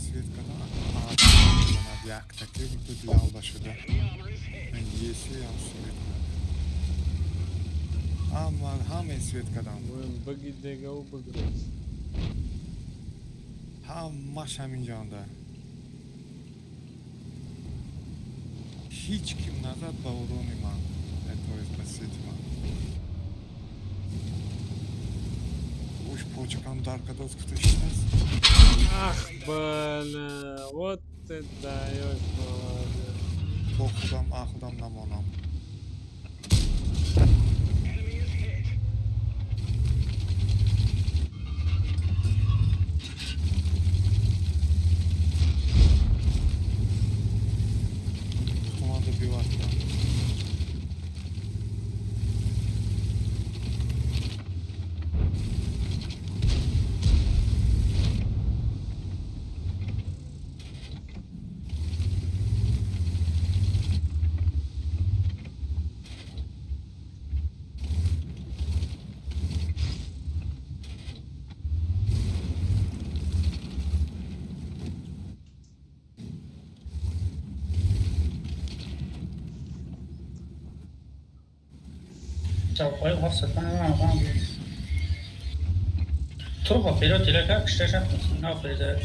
Свет кадан мезанад, яктаки буд, лалба шуда. Enemy armor is hit. Есиам свет кунад. Ама ҳамаи свет кардам. Буем буги дега у бугрез. Ҳамаш ҳаминҷонда. Ҳеҷ ким назад ба урони ман. То есть ба свети ман. Уш почакам дар кадост, гуфта шидаст. Ах, бля, вот ты даешь, молодец. Бо худам а худам намонам. Enemy is hit. Команда бивастам. Чалпай 705. Труба вперед или как? Что же? На фрезер.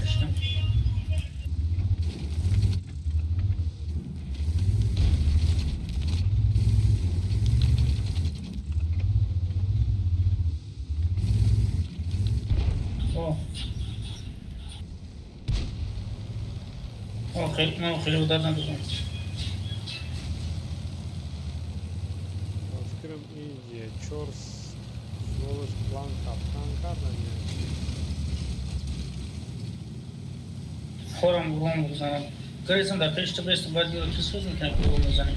О. О, хеле, хеле удар надо. Фикрам, ин Е4 сволоч план капкан кардан. Хором ром бизанам. Грейсон дар пеш ту бест баъд ё ки сӯз мекунад, ки ром мезанем.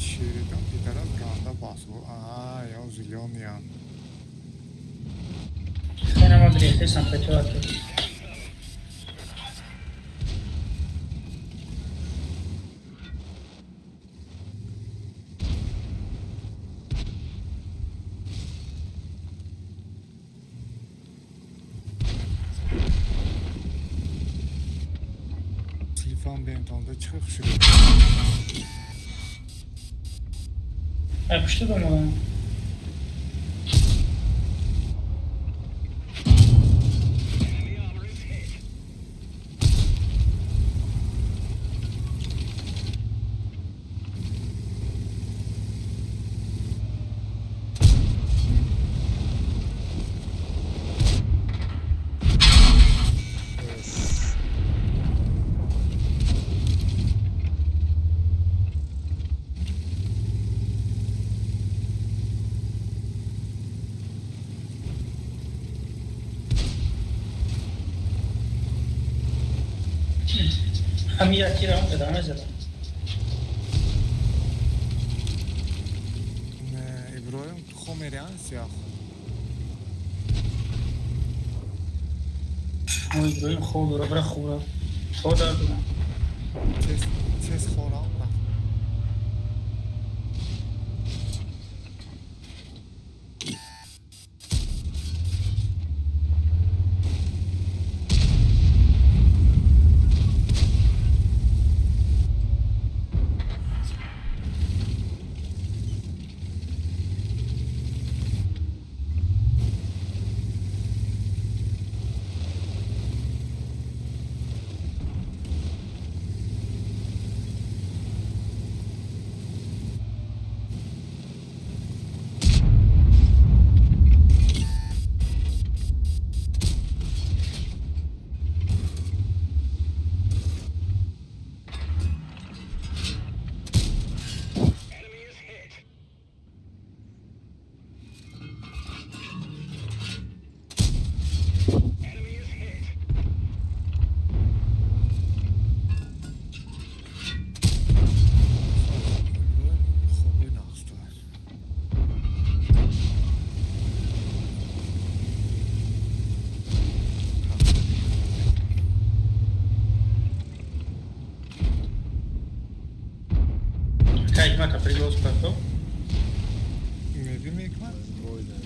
Шеридам пидорас ганда басу. А, я зелёный. Хеле ма грехтесам петуату. Телефон бентонда чӣ хушрӯ. Ай пушти домодам. Enemy armor is hit. Yes. Ҳами якирам эдама задам. Не, Иброҳим хомериан сиях. Мо Иброҳим хоб дора, бира хӯра. Хоб дар дорам. Тез тез хорам рафт. Enemy is hit. Enemy is hit. Иброҳим хоби нақш дорад. Кайкмата приглас парто. Мебинӣ ҳикмат? Бойда.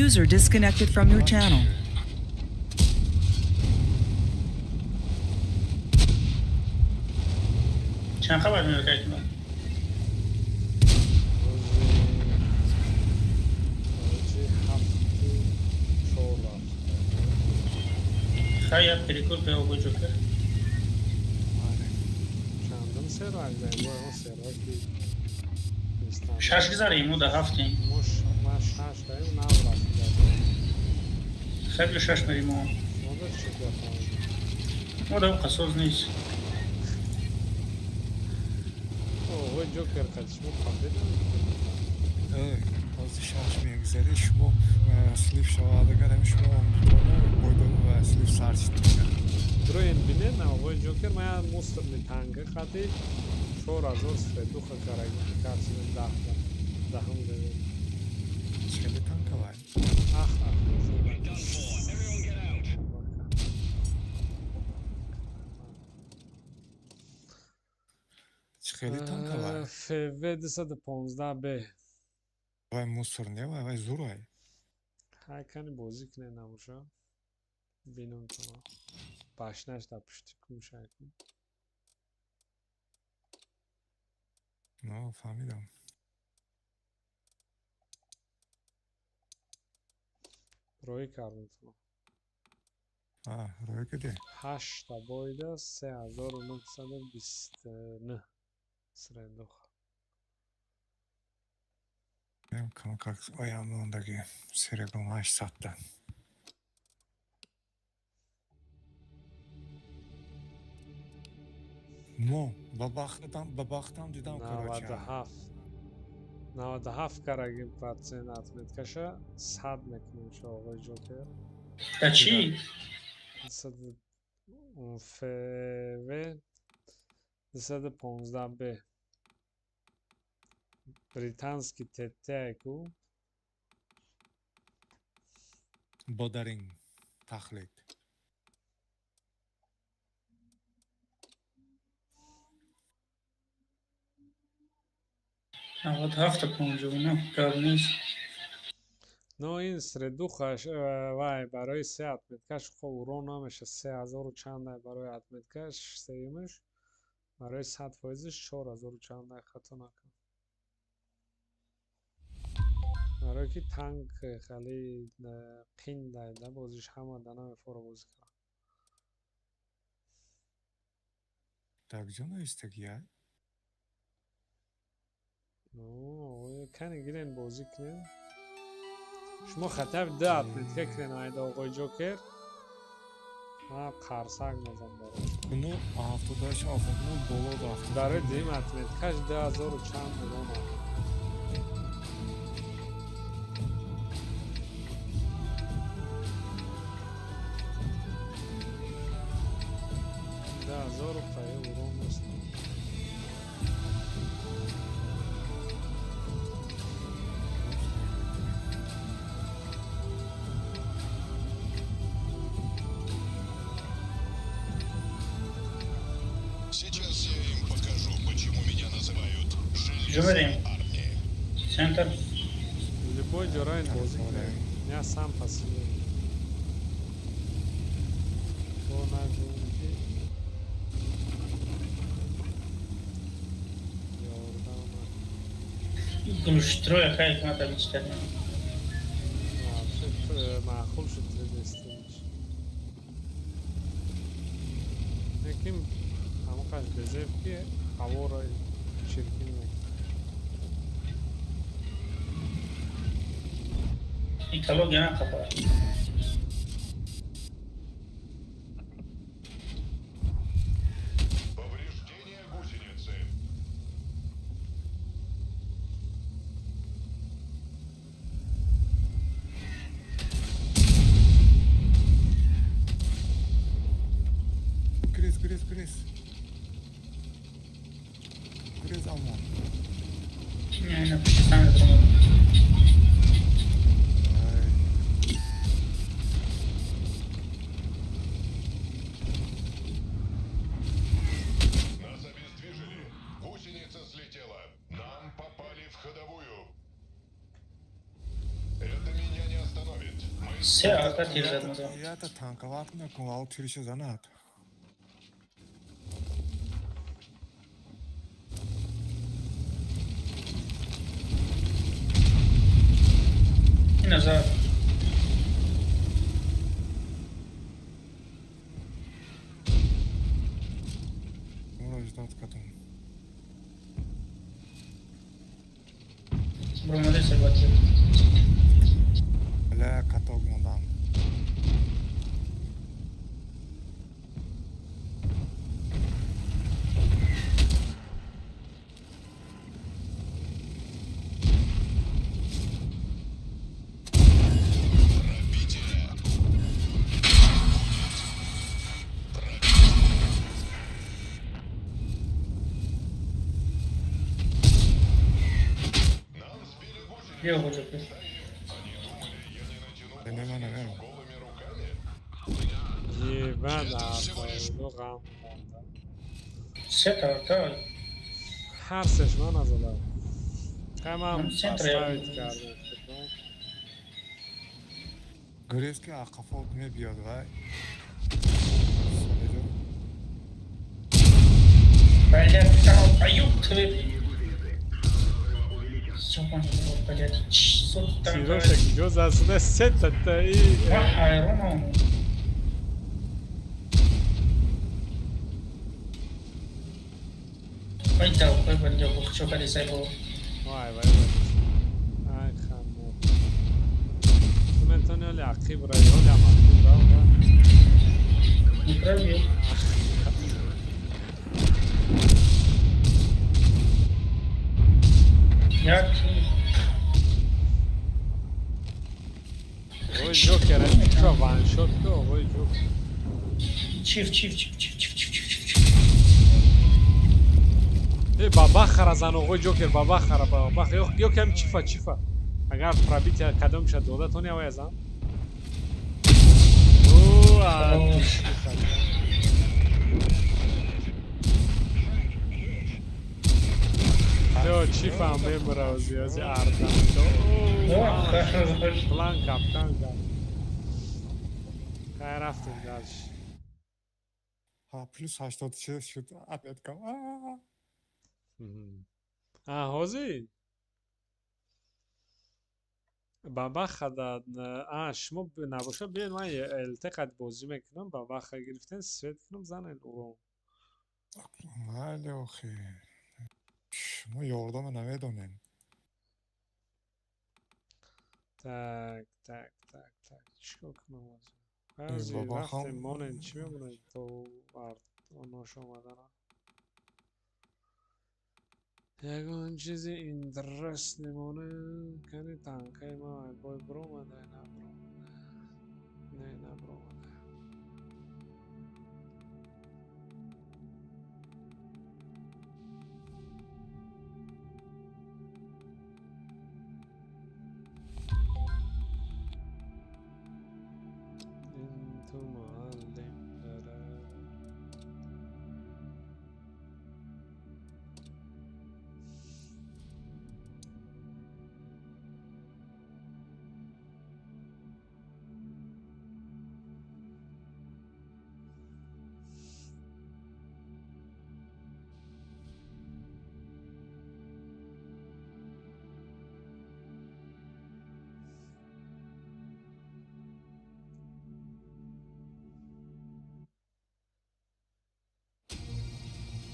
User disconnected from your channel. Чанд хабар меояд кайкмат? Рӯзи короче 7-4 рафт. Хай, я перекур пе огоҷо ҷокер. Чандум сервак даем? Бо он серваки нестанд. Шаш гузарем, мо да ҳафтем. Мо ма шаш даем, нав рафт. Хай, биё шаш мерим мо. Мода чӣ гапам? Мо да қасоз нест. Ой, Ҷокер, қати шумо победа. Эй, ҳозир шаш мегузарӣ, шумо слив шавад, агар ҳами шумо омдитона бойдон ва слив сар шид. Дроен бинед, на оғои Ҷокер, ман як мусорный танка қати 4000 средуха карсидем даҳта. Даҳум левел. Хеле танкавай. Ах, ах. We're done for. Everyone get out. Хеле танкавай. ФВ 215 Б. Вай мусор не, вай, вай зурай. Ҳай, кани бозӣ кунед набоша. Бинам то башнаш дар пушти кумшак. Но, фаҳмидам. Роӣ кардам то. А, роӣ кардӣ? Ҳашта бойда 3929 средух. Камакак оям мондаги серебром 800-та. Мо ба бахтам дидам, короче. 97. 97 карагим процент отметкаша 100 мекунем шо, оғои Ҷокер. Да чӣ? ФВ 215 Б. Британский ТТ ку. Бодарин тахлид. 97-59 гап нест. Но ин средухаш вай барои се отметкаш хо урон намеша, 3000 чандай барои отметкаш сеюмаш, барои 100 фоизаш 4000 чандай, хато накун. Барое ки танк хеле қиндай да бозиш, ҳама да намефора бозӣ кунад. Так ҷо наистагия? Кане гирен, бозӣ кунем. Шумо хотя бы ду отметка кунен, айда оғои Ҷокер. Ман қарсак мезанам барош. Ну, 78, ну, боло да 70. Барои дуюм отметкаш 2000 чанд урон. 2000 қая урон нест. Сейчас я им покажу, почему меня называют Ҷо мерем? железной армией. Центр. Любой ҷораин бозӣ кунем. Я сам по себе. Бо нагӯем ки ёрдам Глуштрой хай кунад абичтарин. Вообще маъқул шуд тридестинч. Лекин ҳамоқаш безеб ки ҳаворо чиркин мекунад. Экология на қапа. Повреждение гусеницы. Грез, грез, грез. Грез, амон. Не, на пушти сам метавонам. Ай. Нас обездвижили. Гусеница слетела. Нам попали в ходовую. Это меня не остановит. Мы Се арта тир зад мадам. Ята танковат накун, ау тириша занад. Назад. Моро ждать катум. Бромаде се бача. Бля, каток мондам. Пробитие. Нам сбили гусеницу. Биё, Ҷокер. Они думали, я не натяну Нема, нема. голыми руками. Ебад ду ғам монда. Се тарта. Ҳар сеш ман назадам. Хай ман Ман центр я поставить кардам. Гурез, ки ақафот мебиёд вай. Солидо. Блядь, там, а ёб твою. Ёбаный в рот, блядь. Сука, там, Тироша куҷо засуда сета таи. Ма ҳайронам. Ай, да, ой, блядь, чо кадисай бо. Вай, вай, вай. Ай, хамо. Ту метавони ҳоли ақиб раи, ҳоли ам ақиб рав, ва. Не пробил. Як Ой, Ҷокер, чо ваншот ку, ой, Ҷокер. Чиф, чиф, чиф, чиф, чиф, чиф, чиф, чиф, чиф. Э, баба хара зан, оғои Ҷокер, баба хара, баба. Ё кам чифа, чифа. Агар пробитие кадомша дода, тони авая зан. О, отлично. Ё, чифа мемра ози, ози арда. О, хорош. План капкан кап. Хай, рафтем дальше. Ҳа, плюс 86 шуд отметкам. Аа. А, ҳозир? Бабаха да, а шумо набоша, биёед, ман ЛТ қад бозӣ мекунам, бабаха гирифтен, свет кунам, занен урон. Майли, охи. Шумо ёрдама намедонем. Так, так, так, так. Чикор кунам ҳозир? Ҳозир бабахам- рафтем, монем, чӣ мемонем то онош омадана? Ягон чизи интересный монем, кани танкаи ма бой биромада, набиромада. Не, набиромада. Инту муаллим дара.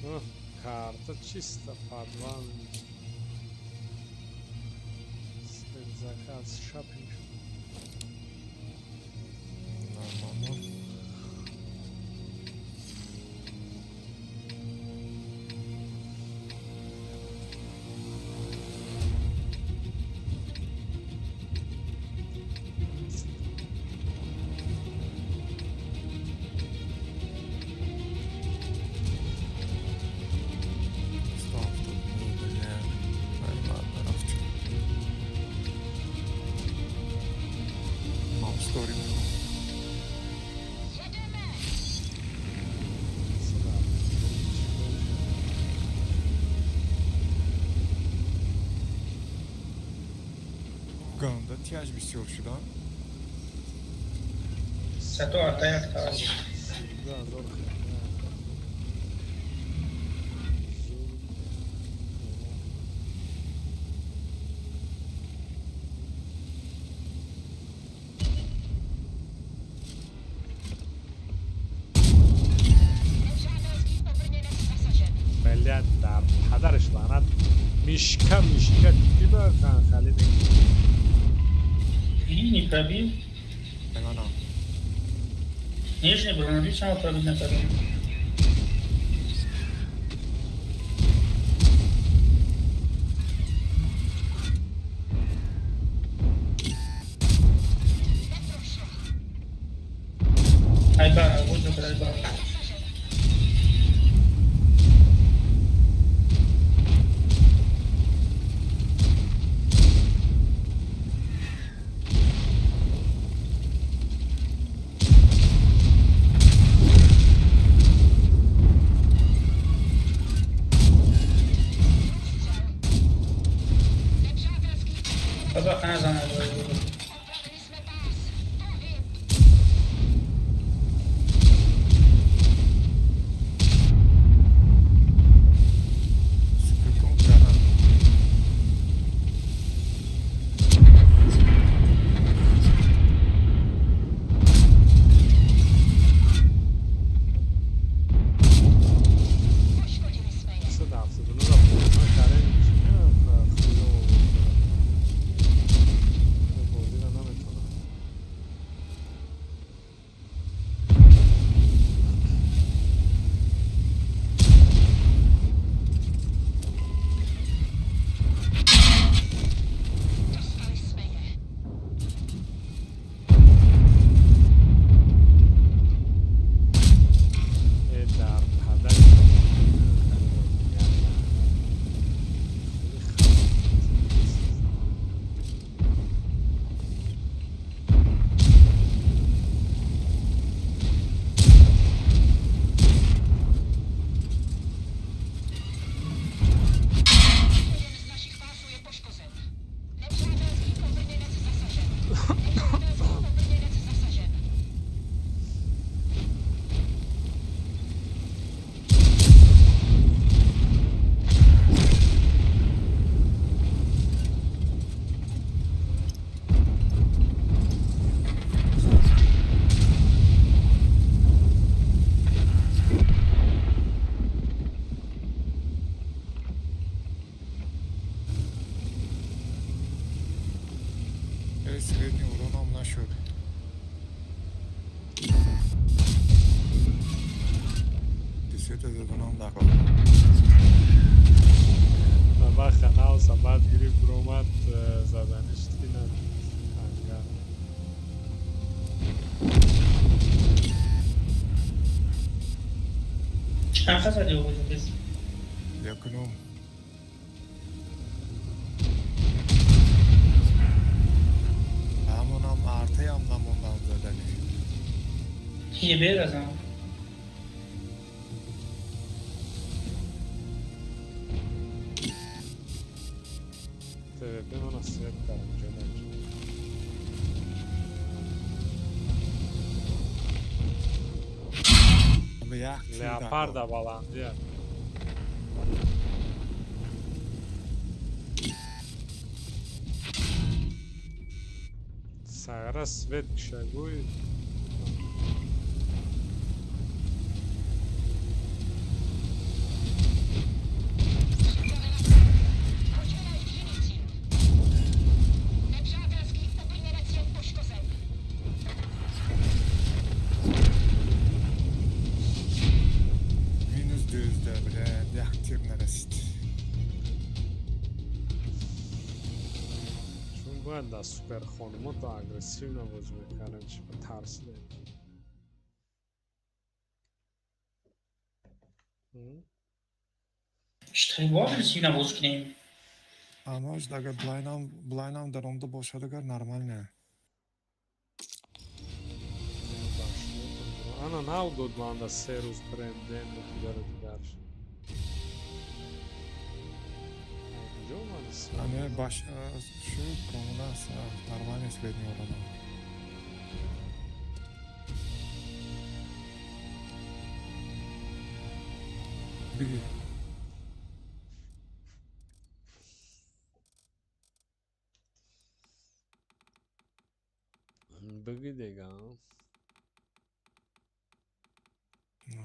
О, карта чисто подвал. Спецзаказ, шопинг. Нормально. 179, бля. Ай, ладно, рафтем. Мам стори. Сюда. Ганда тяж бисёр шудан. Сато артаяк та. Да, зор. Блядь, дар падараш лаънат. Мишка, мишка, диба хали. И не пробил. Она. Нижний броневик сама пробить накард. Айбара, вот же Айбара. 79 бозӣ кардем, хуёво бозиро наметавонам. Dostali jsme je. Э, дар падари Jeden z naszich pásů je poškozen. Nepřátelský obrněnec zasažen. Nepřátelský obrněnec zasažen. Э, средний уроном нашуд. Десята заданам дакор. Баха нав баъд гирифт, ромад заданиш ки на ангар. Чанд задӣ, оғоҷо? Якунум. Ҳамонам артаям намондам задани. Е, беразам. ТВП мана свет кардам ҷодаҷ. Як тир Леопарда дакор. баландия. Сагара свет кишагӯй. Pojďme najít jiný cíl. Nepřátelský obrněnec je poškozen. Минус 12, бля, як тир нарасид. Чун бояд дар суперхонумо то агрессивно бозӣ мекардем, чи ба тарсидем? М? Чӣ агрессивно бозӣ кунем? Амаш агар блайнам даромада бошад, агар нормально. Ана нав дод манда 3 рӯз бренден дигару дигарш. Куҷо омади свет? Ане баш шуд комила нормальный средний уроном. Биги. Биги дега. No.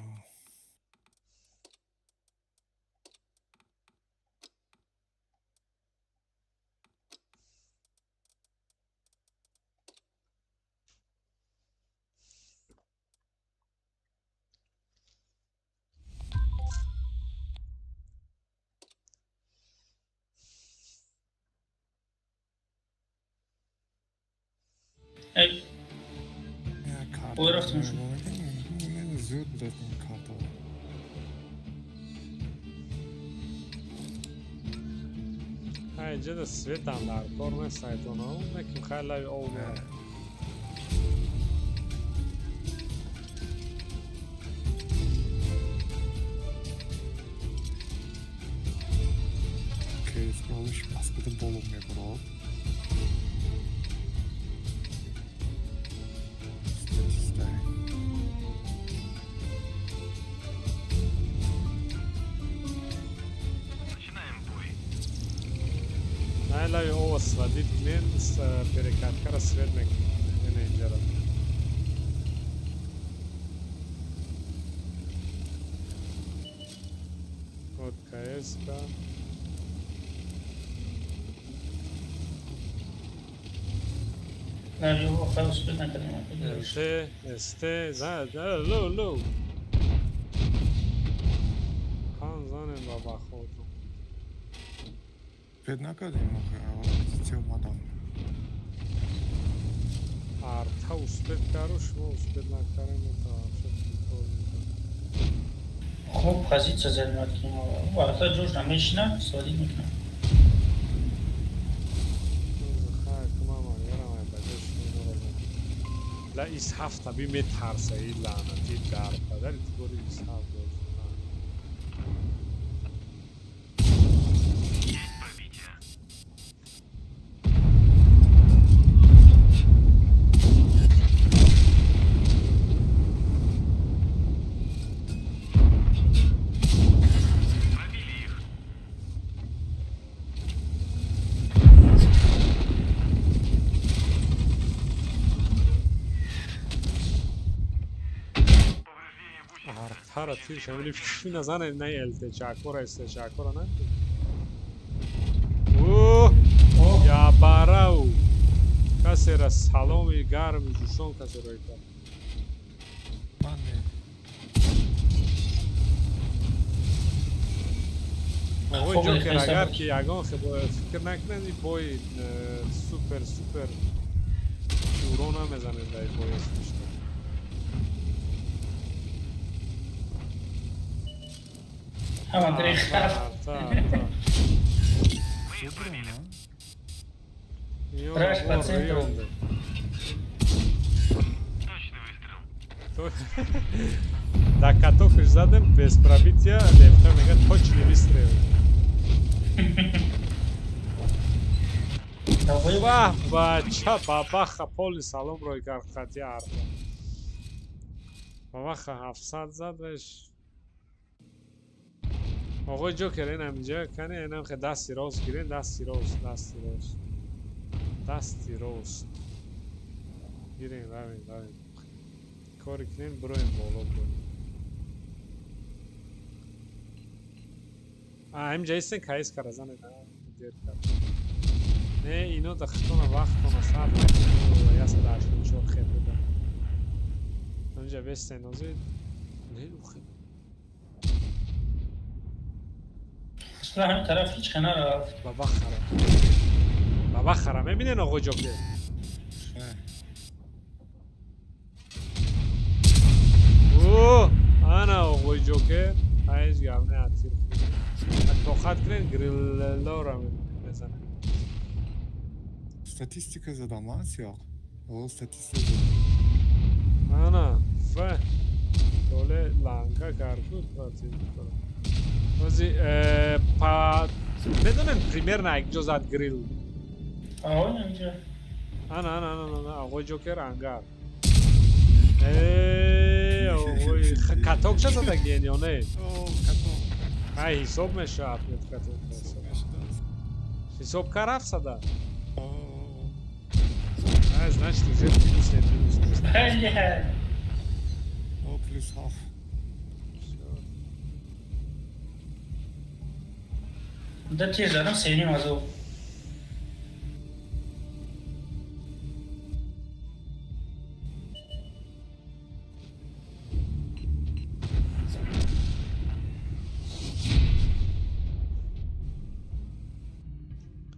Эй, Я карта. Ой, рафтем шуд. Зуд додем карта. Ҳай, ҷада светам дар кор нест, сайтоно. Неким хай лави ов мера. Кейс болиш паспорт болу мебурод. Статистай. Начинаем бой. Най лави ова сводит кунен, перекаткара свет мекунем. Ина инҷара. Вот КС. КСК. Не, его охай успеть накардем. ЛТ, СТ, зад, лу, лу. Хан занем ба баходу. Фед накардем охе, аввал цел мадам. Арта успеть кару, шумо успеть накарем, это вообще прикол. Хуб позиция занимать кино. Арта ҷош намешина, сводить мекунам. Ла ис ҳафта би метарса и лаънати дар падари ту бори ис ҳафт боз. Артара тир шамили назане на ЛТ чакора СТ чакора на. О, я барау. Касера саломи гарми ҷӯшон касеро кард. Ман не. Оғои Хоб, Ҷокер рехта агар истам. ки ягон фикр накунед и бой супер супер урон намезанед дар бой эстишта. Ҳама грехт. Арта, арта. Добро, на? Раш по центру. Да катокаш задем без пробития, лефта мега точный выстрел. Ваҳ бача бабаха поли салом рой кард хати арта. Бабаха 700 зад веш. Оғои Ҷокер инам инҷа кане инам хе дасти рост гирен, дасти рост, дасти рост. Дасти рост. Гирен, равем, равем. Кори кунем, бироем боло бироем. А, инҷа истен каис кара занед, а, дер кард. Не, ино да хитона вақтона сарф мекунем, 184 хел буда. Инҷа бестен озид. Не, ухе. Аслан ҳамин тараф ҳеҷ хе нарафт. Баба хара. Баба хара, мебинен оғои Ҷокер? О, ана оғои Ҷокер, ҳеҷ гап не атир. Тоқат кунед, гриллора мезанем. Статистика задам, а, сиёқ. О, статистика задам. Ана, ф. Толе ланка карку противникро. Ози па медонем примерно як ҷо зад грилл. Ао, инҷа. Ана, ана, ана, ана, оғои Ҷокер ангар. Э, оғои каток ча задагиен ё не? О, каток. Ай, ҳисоб мешавад нет каток. Ҳисоб мешудааст. Ҳисоб кар 700-а? О, Ай, значит, уже плюс не минус. Бля. о, плюс ҳафт. Всё. Да тир задам сеним азо.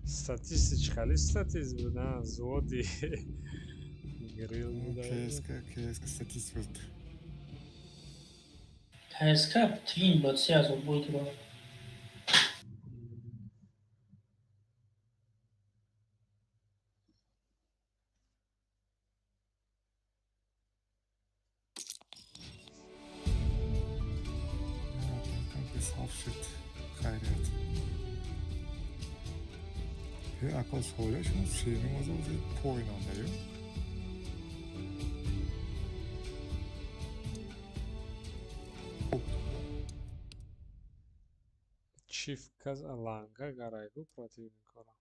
Статистич хали статист буд, а, зоди грилл буда. КСК, КСК статист буд. КСК твин буд 3000 бой ки буд. Плюс ҳафт шуд. Хайрият. Э, ака соля шумо сеним азо поинанда ё? Чиф каз ланга гарайгу противникора.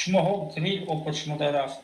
Шумоҳо грил опыт шумо дар рафт.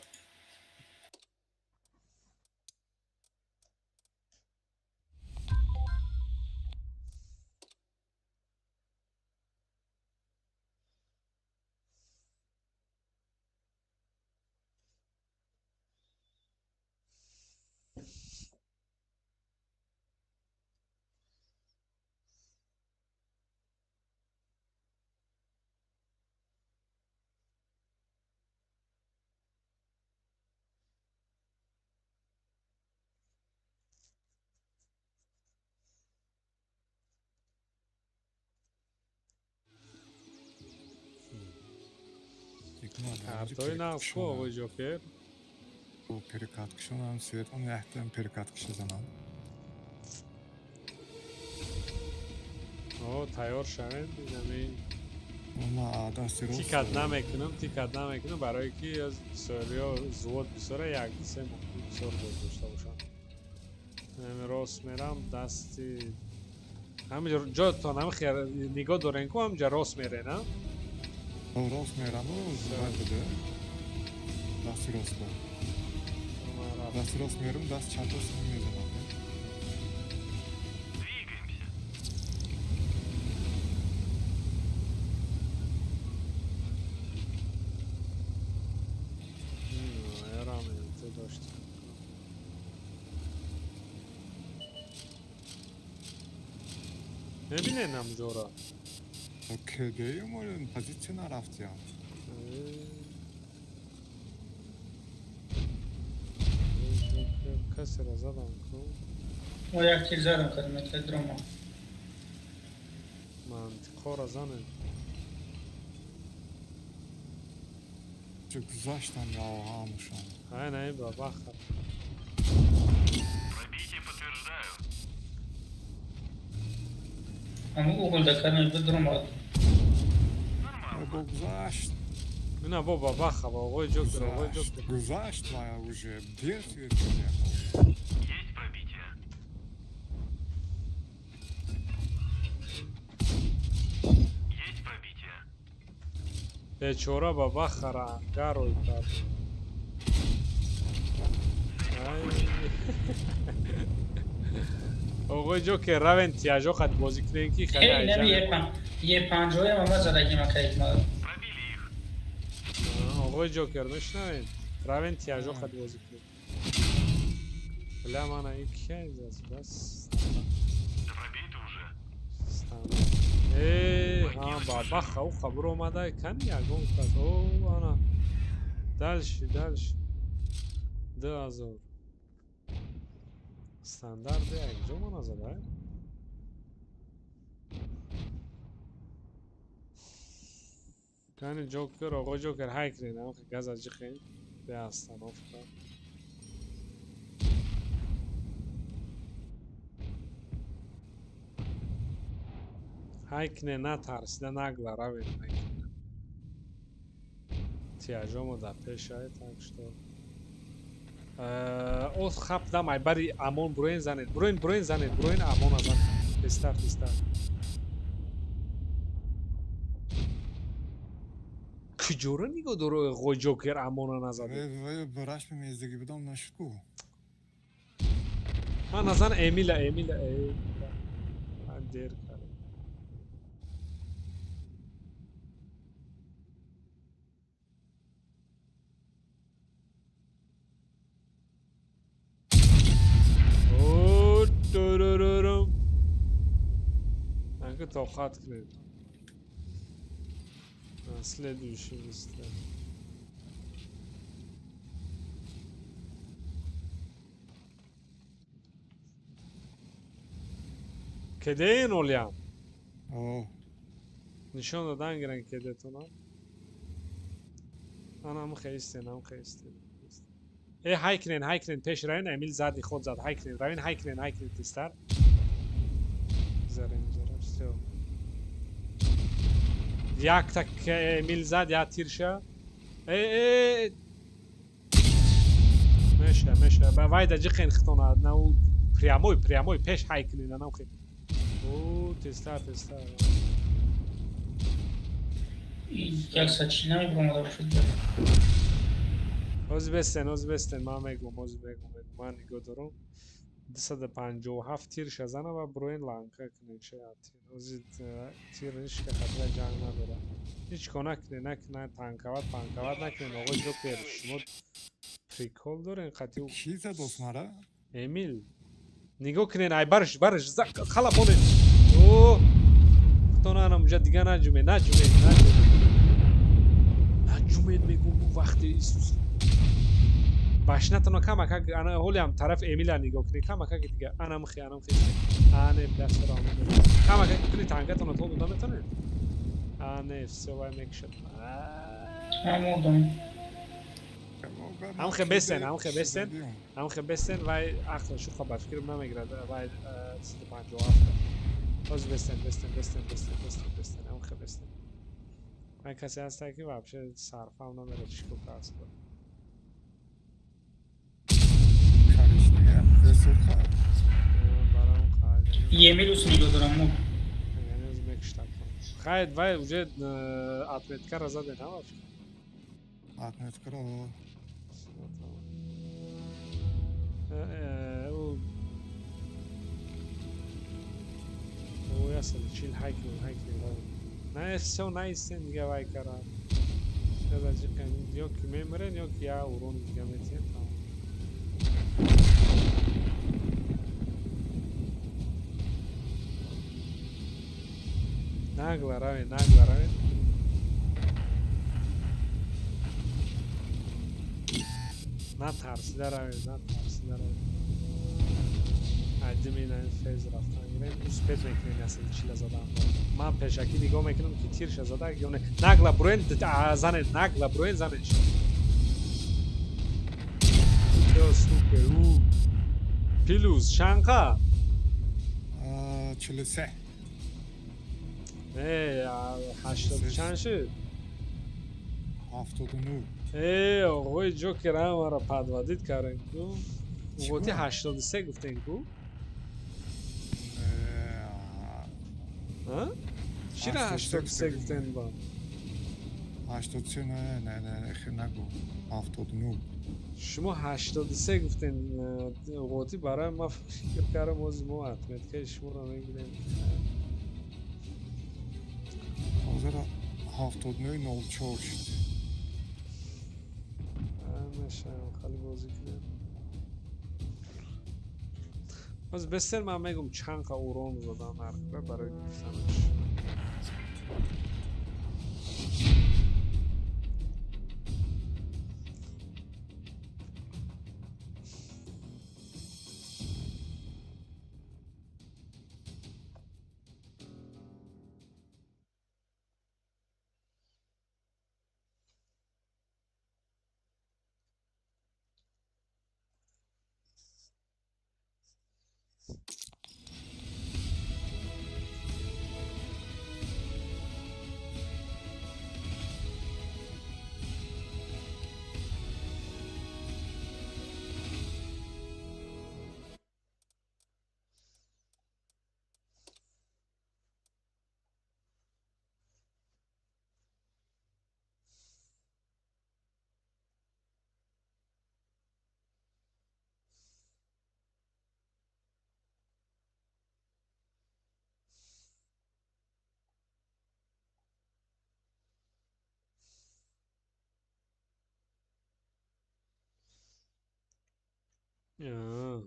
Картои нағз ку, оғои Ҷокер. Перекаткашонам светон яхтам перекаткаша занам. О, тайёр шавем, инами Ма дасти рост. Тикат намекунам, тикат намекунам, барое ки аз бисёриё зувод бисёра, як ду се мумкин бисёр боз дошта бошам. Ҳами рост мерам, дасти ҳаминҷо ҷотон ҳами хер нигоҳ дорен ку, ҳаминҷа рост мерен, а? Рост мераму вай буде. Дасти рост ба. Дасти рост мерам, даст чапа мезанам. Двигаемся. Ярам дошт. Мебинен ҳамҷора? Кдм позитсия нарафтиям. Касеро задам ку. Мо як тир задам кардем, дрома. Мантиқоро занем. Чӣ гузаштам ё ҳамашон. Ай, на, ба баха. Пробитие подтверждаю. Ҳамун угол да кардем, бидрома. Нормально. Бо гузашт. Ина бо ба баха, ба оғои Ҷокер, оғои Гузашт. Ҷокер. Гузашт ва уже дер свет приехал. Есть пробитие. Есть пробитие. Бечора ба бахара ангар рӯй кард. Ай. Оғои Ҷокер, равен тияжо хат бозӣ кунем ки хеле Эй, нами айҷа. Е панҷоям ама задаги макаид ма. Пробили их. Оғои Ҷокер, мешунавем? Равен тияжо хат бозӣ кунем. Бля, мана ин кия аст? Бас. Да пробей ты уже. Э, ҳа, ба баха ӯ қабур омада, кани ягон кас. О, ана. Дальше, дальше. 2000. Стандарт якҷо мана зада. Кани Ҷокер, оғои Ҷокер, ҳай кунед, ам газа ҷихен. Бе остановка. Ҳай кунед, натарсида, нагла равед, ҳай кунед. Тияжомо дар пешай, так что оз хап дамай бари амон буроен занед. Буроен, буроен занед, буроен амона занед. Тезтар, тезтар. Куҷоро нигоҳ доро, оғои Ҷокер, амона назадед? Рашми мездагӣ будам, нашуд ку. Ман назан Эмила, Эмила, Эмила. Ман дер кардам. О, турурурум. Анка тоқат кунед. На следующий выстрел. Кедеин олям? О, Нишон додан гиран кедетона. Анам хестен, ам хестен. Э, ҳай кунен, ҳай кунен, пеш равен, Эмил зади худ зад, ҳай кунен, равен, ҳай кунен, ҳай кунен, тезтар. Зарем, зарем, всё. Якта Эмил зад, як тирша. Э, э, меша, меша. Ба вайда ҷиқен хитона, на у прямой, прямой, пеш ҳай кунен, анам хе. О, тезтар, тезтар. 140 намебуромада бошад. Ҳозир бестен, ҳозир бестен, ман мегӯм, ҳозир мегӯм, ман нигоҳ дорам. 257 тирша зана ва броен ланка кунен шояд. Ҳозир тир ҳеч ка хатра ҷанг надорад. Ҳеч кор накунен, накунен, танкават, панкават накунен, оғои Ҷокер, шумо прикол дорен қатъи Кӣ зад осмара? Эмил. Нигоҳ кунен, ай барш, барш, хала монен. О! Худо анам уҷа дига наҷуме, наҷуме, наҷуме. Наҷумед мегӯм вақти Исус. Башнатона камакак ана ҳолиам тараф Эмила нигоҳ кунед, камакак дига анамхи, анамхи. Ане дастро омада. Камакак куни танкатона то дода метавонед? Ане, всё вай мекушад. Ман мурдам. Ҳамхе бесен, ҳамхе бесен. Ҳамхе бесен вай ақл шуха ба фикрам намегирад. Вай 157. Ҳозир бестен, бестен, бестен, бестен, бестен, бестен, ҳамхе бестен. Вай касе ҳаста ки вообще сарфам намерад чӣ кор аст. Коричневый, сурха. Барам қаъ. Емилус нигоҳ дорам мурд. Яъне оз мекуштад. Хайр, вай уже отметкара заден, ҳа вообще? Отметкара. Ӯ 140 ҳайкл, ҳайкл. Не, всё, наистен дига вай кара. Ё ки мемирен, ё ки я урони дига метиҳен, тамом. Нагло равен, нагло равен. Натарсида равен, натарсида равен. Айдими ин фез рафтан гирем, успеть мекунем 140 задан. Ман пешакӣ нигоҳ мекунам ки тирша зада ё не. Нагло броен занед, нагло броен занед. Ё супер, у. Плюс чанқа? 43. Э, 80 чанд шуд? 79. Э, оғои Ҷокер ҳамаро подводить кардем ку. Уғоти 83 гуфтем ку. А? Чира 83 гуфтем ба? 83 не, не, не, хе нагу. 79. Шумо 83 гуфтем, уғоти барои ма фикр кардам ҳозир мо отметкаи шуморо мегирем. Ҳозир 79.04 шуд. Мешавам хеле бозӣ кунем. Боз бесер ман мегум чанд қа урон задан нархра барои гирифтанаш.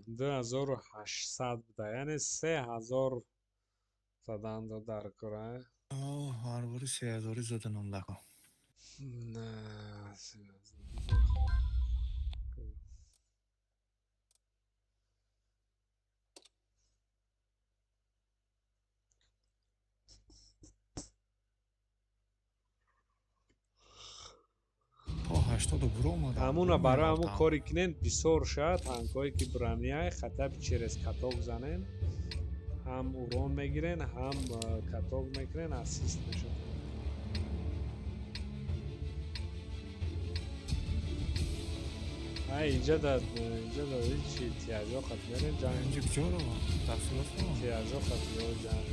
2800 буда, яъне 3000 задан дар кора. Ҳар бори 3000 заданам дако. На, ҳамуна барои ҳамун коре кинен бисёр шавад танкҳое ки броняй хатаби через каток занен, ҳам урон мегирен, ҳам каток мекунен, ассист мешавад. Ай инҷа да инҷа да ҳичи тиажо қат мерем ҷанг. Инҷа куҷоро? Тафсилот. Тиажо қат ё ҷанг.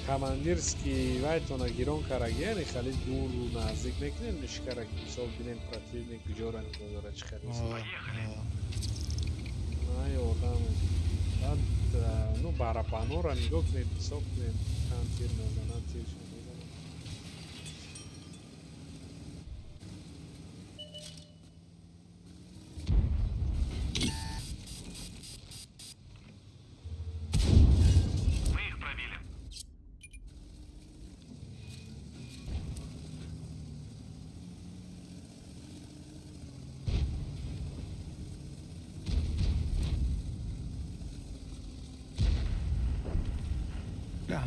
Командирский вайтона гирон караги, яъне хеле дуру наздик мекунем мишкара, ки мисол бинем противник куҷора нигоҳ дорад, чӣ хел аст. На ёрдам. Баъд ну барабанора нигоҳ кунед, ҳисоб кунед, чанд тир мезанад, тиршо мезанад. Мы их пробили.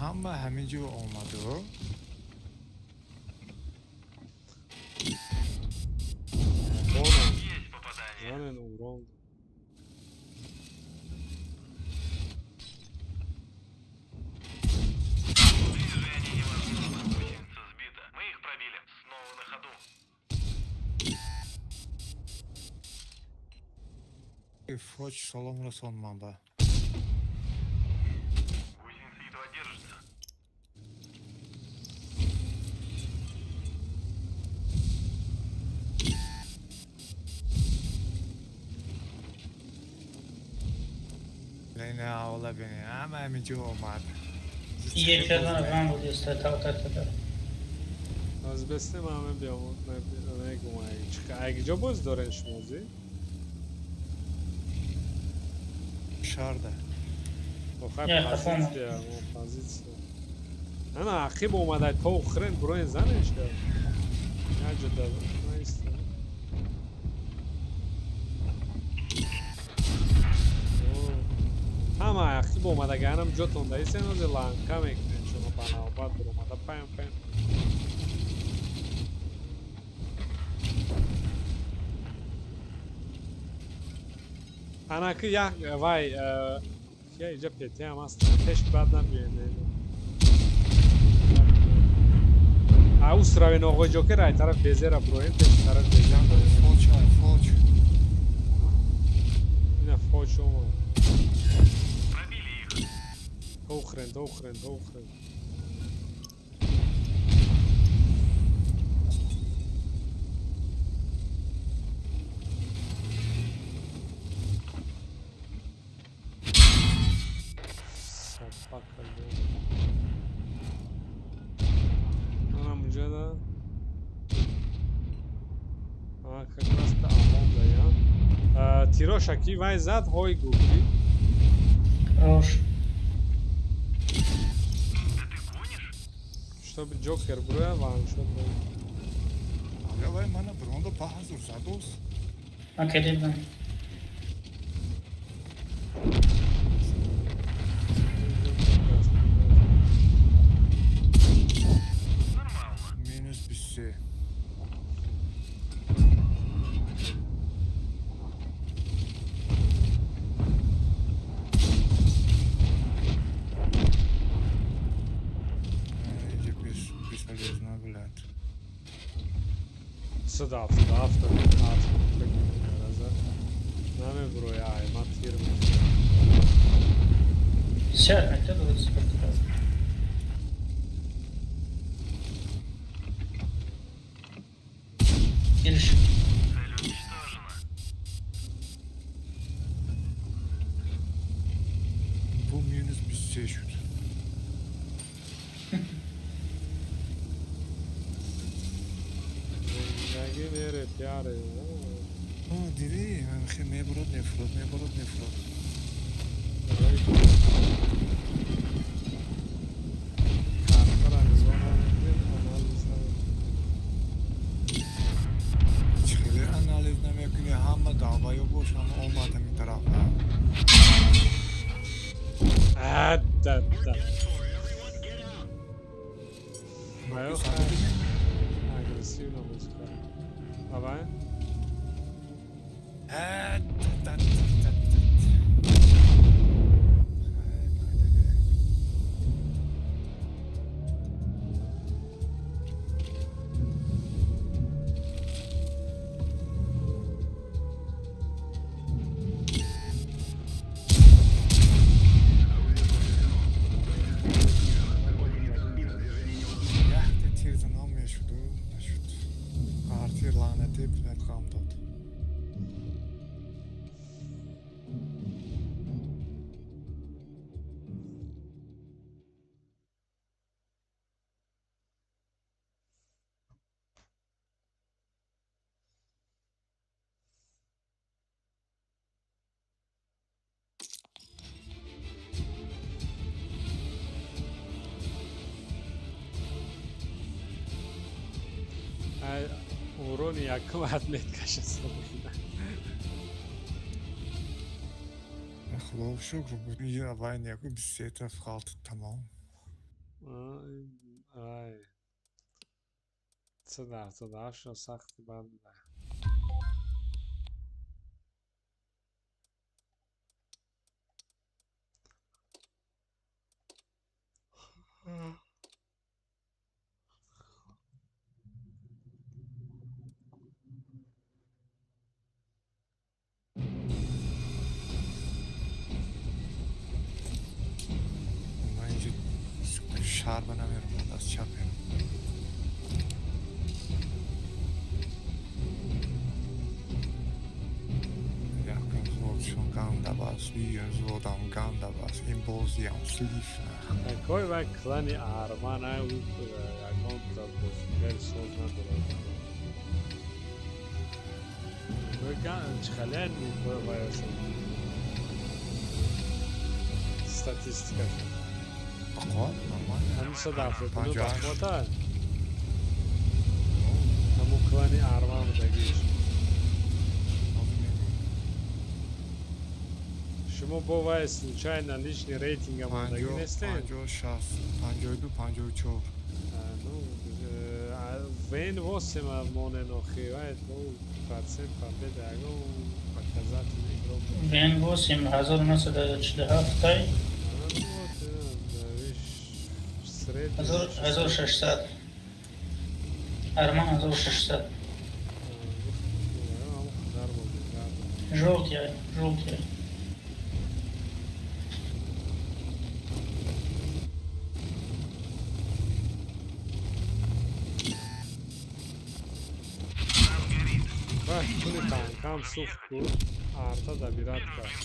Ҳама ҳамин ҷо омаду. Бонам. Есть попадание. Занен урон. Движение невозможно. Гусеница сбита. Мы их пробили. Снова на ходу. Фоч салом расон манба. Гусеница едва держится. Не ола бини, ҳама ҳамин ҷо омад. Як кардан ван буд истата. Аз бесте ман биём мегум, ай ҷо боз дорен шумози? Шарда. Охай Не, хафон. позиция, мо позиция. Ана ақиб омадай то хрен буроен занеш да. Як ҷо да наиста. Ҳама ақиб омадага анам ҷотон даисен ози ланка мекунед шумо ба навбат буромада паям паям. Анаки як вай я иҷа петиам аст, пеш бад набиёед. Аус равен оғои ҷокер, ай тараф безера буроем, пеш тараф безера буроем. Фоч, ай фоч. Ина фоч омад. Пробили их. Тохрен, тохрен, тохрен. Собака. Ана муҷада. А, как раз та амон да я. Тироша ки вай зад ҳой гуфти. Рош. Да ты гонишь? Чтобы Ҷокер буроя ваншот. Ага, вай мана бронда паҳазур задос. Ман кардам. Нормально. Минус 23. Иди бесполезно, блядь. Сада 77 раза. Намеброя, ай, ма тир. Сяд мектеп буд. Гириш. Цель уничтожена. Бу минус 23 шуд. Зиндагӣ мере пяре. О, диди, хе мебурад, мефурад, мебурад, мефурад. Картара нигоҳ намекунем, анализ намекунем. Чӣ хеле анализ намекунӣ, ҳама долбоёб бош, ҳама омад ҳамин тараф. Да, да. Маё агрессивно музыка. Давай. Да, да, да, да. Ай, майдаде. шуду нашуд. Арти лаънатӣ, блядь, ғам дод. Урони якум отметкаша сабина. Худо шукр, я вайн яку бисета фалт тамом. Ай. 178 сахти бад буда. Ман инҷо шаҳр ба намерам, аз чап мерам. Якум взводшон ганда бас, дуюм взводам ганда бас, ин бозиам слив. Такой вай клани Арман ай ягон бозигари соз надорад. Чихале вай статистикаш. Бақват, нормально. Ҳамин 179 58. бақвата. Ҳамун клани Арман будагиш. Ҳозир мегӯям. Шумо бо вай случайно личный рейтинга мондагӣ 50, нестед? 50, 60, 52, 54. Ну, ВН 8 монен охи, вай, ну, процент победы, ягон показатель игрок. ВН 8 1947 тай. Ну вот, видишь, средний. 1600. Арман 1600. Жёлтый, жёлтый. Пули танкам сухт ку, арта добират кард.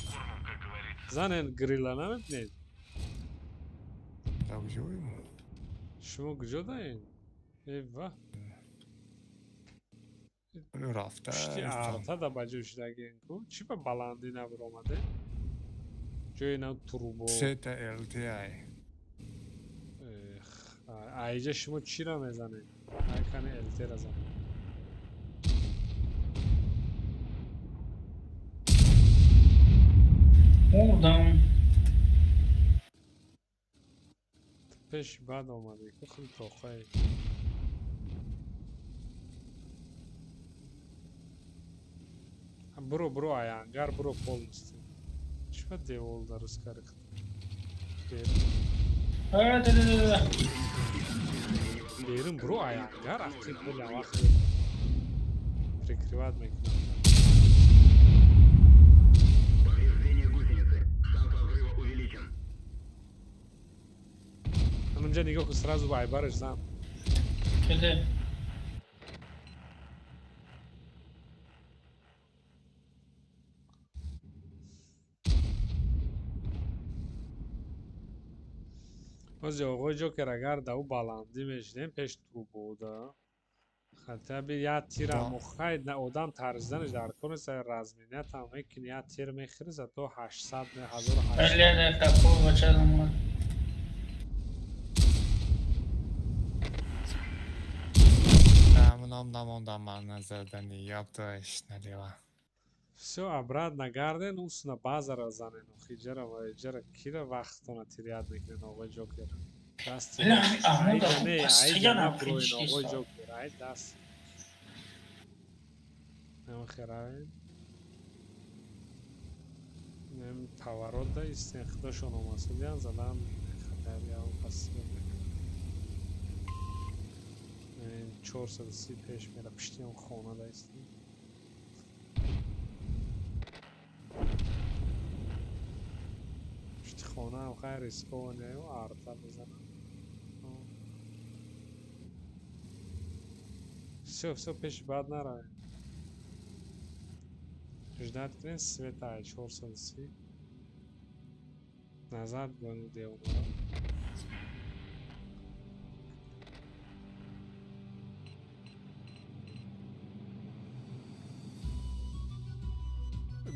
Занен грила намебинед? Дар куҷоем? Шумо куҷо даед? Э ва. Рафта. Пушти арта да ба ҷой шудагиен ку. Чӣ ба баландӣ набиромаде? Ҷои на трубо. Сета ЛТИ. Эх, аиҷа шумо чиро мезанед? Айкани ЛТ-ра занед. Мурдам. Пеш бад омадӣ ку худ тоқаи. Буро, буро, ай ангар буро полностью. Чӣ ба девол дароз кард? Берун. А, да, да, да, да. Берун буро ай ангар, ақиб буля вақт прикрывать мекунад. Повреждение гусеницы. Шанс разрыва увеличен. Ҳаминҷа нигоҳ кун, сразу вайбараш зан. Кеде. Ҳози оғои Ҷокер агар да ӯ баландӣ мешидем пеш трубода, хотя бы як тира мухай на одам тарзиданаш дар кор нест, разменятам мекунӣ, як тир мехӯри, зато 800 не 1800. Бля, да, какого часа? Ҳамунам намондам ман назадани, ёбтош налево. Всё, обратно гарден, усна базара занен, охи ҷара ва ҷара кира вақтона терять мекунен оғои Ҷокер. Дасти Бля, Аҳмад, айда не, айда постоянно набуроен причти оғои стал. Ҷокер, ай даст. Намехеравем. Нем поворот да истен худошон омасудиян задан хатар яв пас 430 пеш мера пишти он хона да истен. Пишти хона ҳам хай рисковане арта мезанам. Всё, всё, пеши баъд наравем. Ждать кунем света ай 430. Назад гони девонара.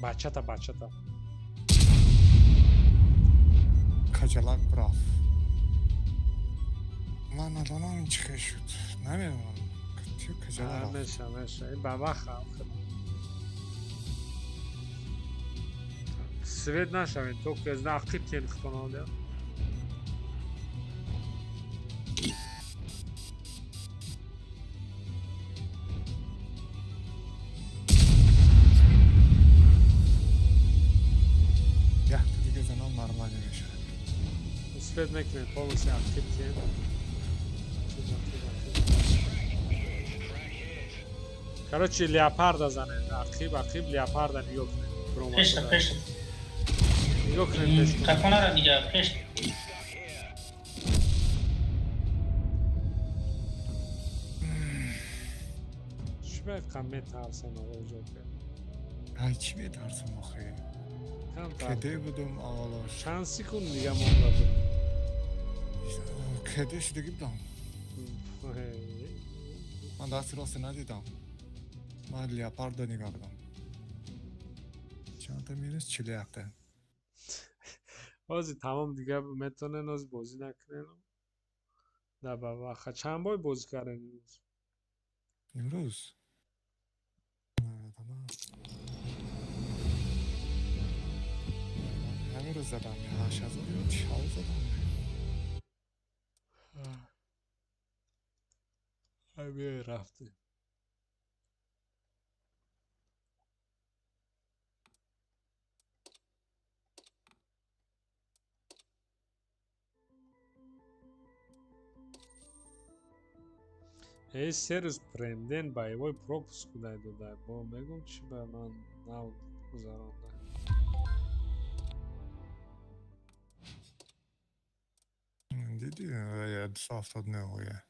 Бачата, бачата. Каҷалак рафт. Ман надонам ин чӣ хел шуд. Намедонам. Чӣ каҷала рафт. Меша, меша. Ин бабаха. Свет нашавед, то ки аз ақиб тен хитонаода. Якта дига занам нормалӣ мешавад. Свет мекунем, полностью ақиб тен. Короче, леопарда занед. Ақиб, ақиб, леопарда нигоҳ кунед. Пешта, пешта. Нигоҳ кунед пеш. Қафонара дига, пеш. Чӣ бояд қам метарсем оғои Ҷокер? Ай, чӣ метарсам охи? Камтар. Кеде будум аввалош. Чанд секунд дига монда буд? Кеде шудагӣ будам. Ман дасти росте надидам. Ман леопардо нигоҳ кардам. Чандта минус 41-та. Ҳозир тамом дига метавонен ҳозир бозӣ накунен. Да бабаха чанд бой бозӣ кардем имрӯз? Имрӯз? Намедонам. Ҳамин рӯз задам, 8000 ё чал задам. Ай, биёй, рафтем. Эй, се рӯз премден боевой пропуск будай додай. Бо мегум чӣ ба ман нав гузаронда. Дидӣ, 279 оя.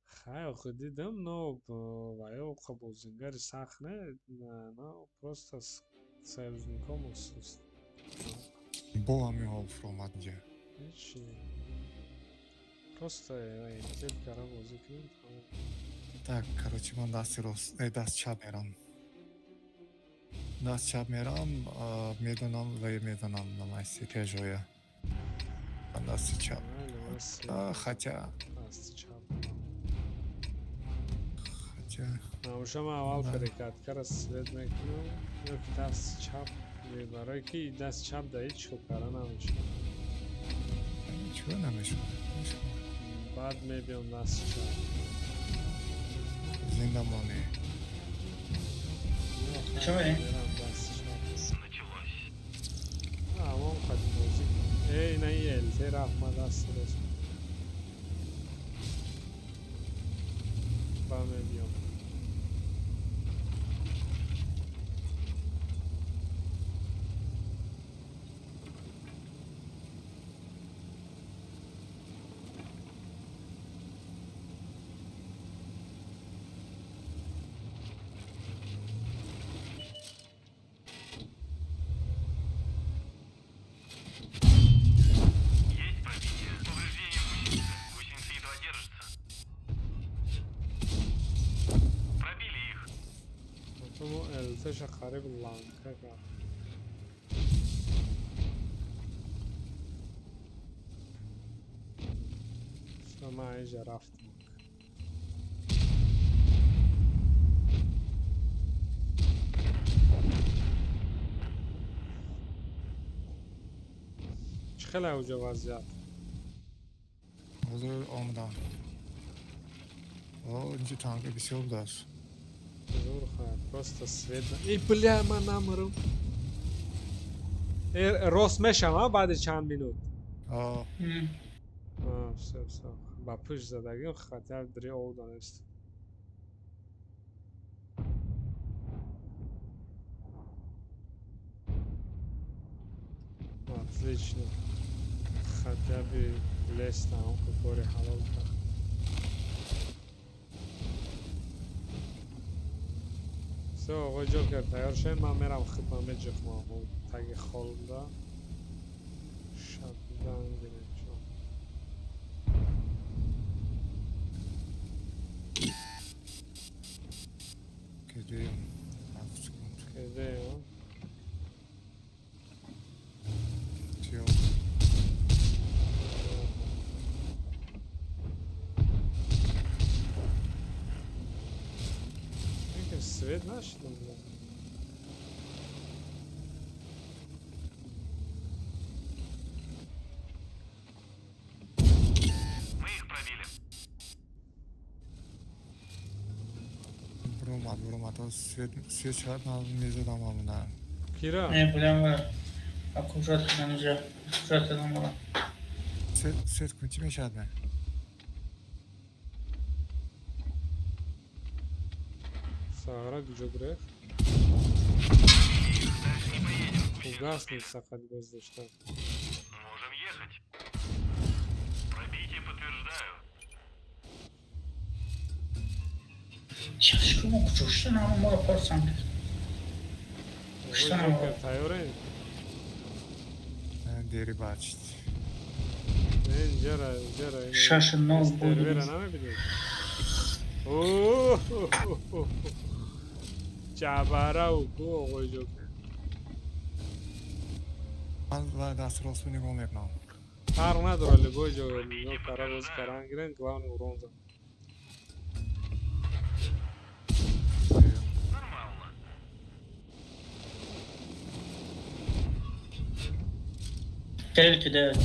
Хай, охи дидам, но ваё бозингари сахт не, но просто союзником суст. Бо ҳамин ҳол фуромад инҷа. Ҳечи. Просто эҳтиёт кара бозӣ кунем, тамом. Так, короче, ман дасти рост, даст чап мерам. Даст чап мерам, медонам ва медонам намайси пежоя. Ман дасти чап. Майли, ман Хотя, дасти чап. Хотя, Намуша ман аввал Да. перекаткара свет мекунам, ё ки дасти чап, барое ки дасти чап да ҳеҷ кор кара намешавад. Чиро намешавад? Мешавад. Баъд мебиём дасти чап. Зинда монӣ. Чӣ мерем? Мерам дасти чап. Амон қадим бозӣ. Эй, на ин ЛТ рафт, ман дасти рост. Ба мебиём. Есть пробитие. Повреждение гусеницы. Гусеница едва держится. Пробили их. Потом ЛТ-ша қариб ланка кард. Всё, ман инҷа рафтам. Чӣ хеле уҷа вазъият? Ҳозир омадам. О, инҷа танка бисёр будааст. Зур, хай, просто свет. Эй, бля, ман намурам. Э, рост мешам, а, баъди чанд минут. О, А, всё, всё. Ба пушт задагим, хотя дри ов донест. Отлично. Хотя бы лес там, кори ҳалол кард. Всё, оғои Ҷокер, тайёр шавед, ман мерам хидма меҷиқмам таги холда. Шабдан гирем чо. Кедеем. 7 секунд. Кедеем. Чё? Свет нашидам. Мы их пробили. Бромад, бромад. Свет, свет шояд ман мезадам ҳамона. Кира? Не, прямо окружать нам нельзя. Окружать нам надо. Свет, свет кун чӣ мешавад ме? Сагра куҷо гирефт? Дальше не поедем. Фугас мефақат боз доштам. Можем ехать. Пробитие подтверждаю. Чашкому куҷошта нам моро парсан. Оғои Куштан Ҷокер, тайёрем? Дери бачит. Не, инҷара, инҷара. 6-0 Сервера буд. намебинед? Оҳ! Ҷабарау ку оғои Ҷокер. Ман ва даст рост нигоҳ мекунам. Фарқ надорад, любой ҷо нигоҳ кара боз каран гирен, главное урон зад. Нормально. Стрель кидают.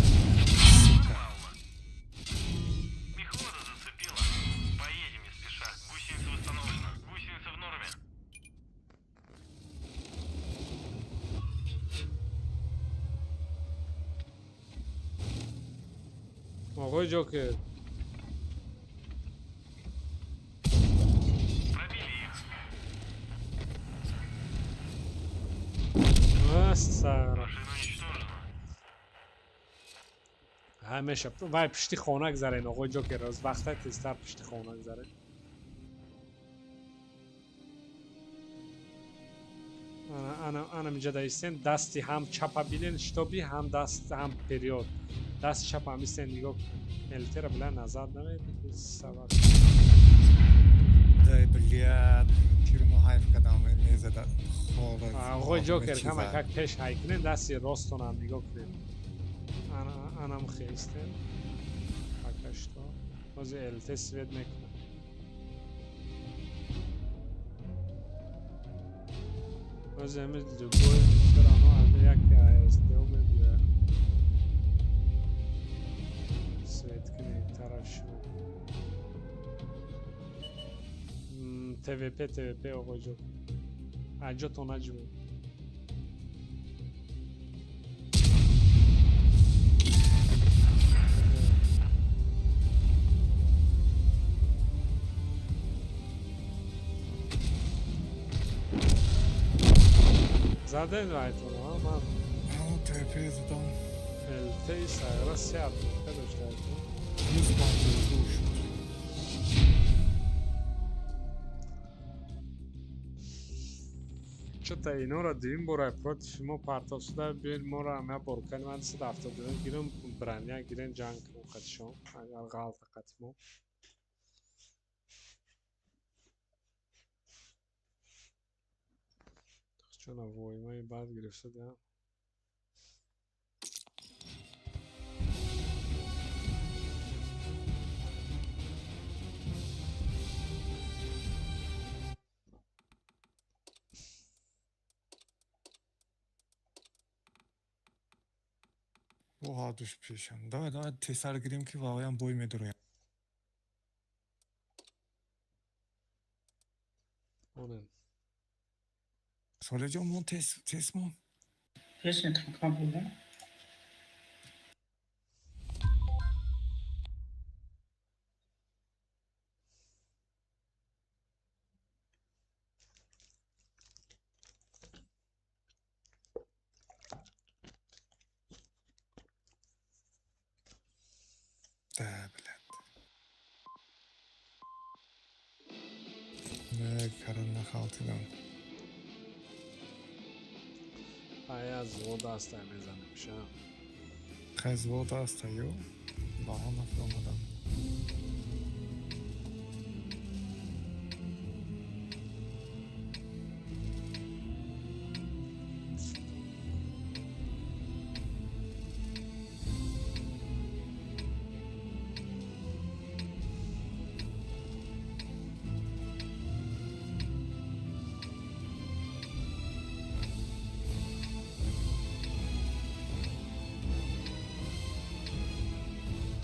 Сука. Мехвода зацепила. Поедем не спеша. Гусеница восстановлена. Гусеница в норме. Оғои Ҷокер. Пробили их. Сара. Машина уничтожена. Ҳамеша вай пишти хона гзарен, оғои Ҷокер, аз вақта тезтар пишти хона гзарен. Ана, ана, ана инҷа даистен, дасти ҳам чапа бинен, шитоби ҳам даст ҳам период. Дасти чапа ҳам истен нигоҳ. ЛТ-ра била назар намедиҳӣ сабаб. Дай, блядь. Тирмо ҳайф кардам, мезада. Хола. Оғои Ҷокер, кама как пеш ҳай кунен, дасти ростонам нигоҳ кунен. Ана, анам хестен. Пока что. Ҳозир ЛТ свет мекунад. Ҳозир ҳами любой всё равно ами як СДО мебиёяд. Свет кунед тараф шумо. ТВП, ТВП, оғои Ҷокер. Аҷото наҷибед. Заден вайтон, ман ТП задам. ЛТ сайра се отметка дошта. Плюс 52 шуд. Чё-то инора дуюм бора против мо партов шуда, биёед моро ҳам як бор кани ман 172 гирам, броня гирен, ҷанг кунем қатишон, агар ғалта қати мо. Чона воимаи бад гирифта да. О, ҳардуш пешам. Давай, давай, тезтар гирем ки ваоям бой медуроям. Онен. Солеҷон, мон тез, тез мон. Песня там к нам был. Да, блядь. Не, карам нахалтидам. Ая взвод аста, мезанемша. Хай, взвод аста, ё. Баҳо нафаҳмадам.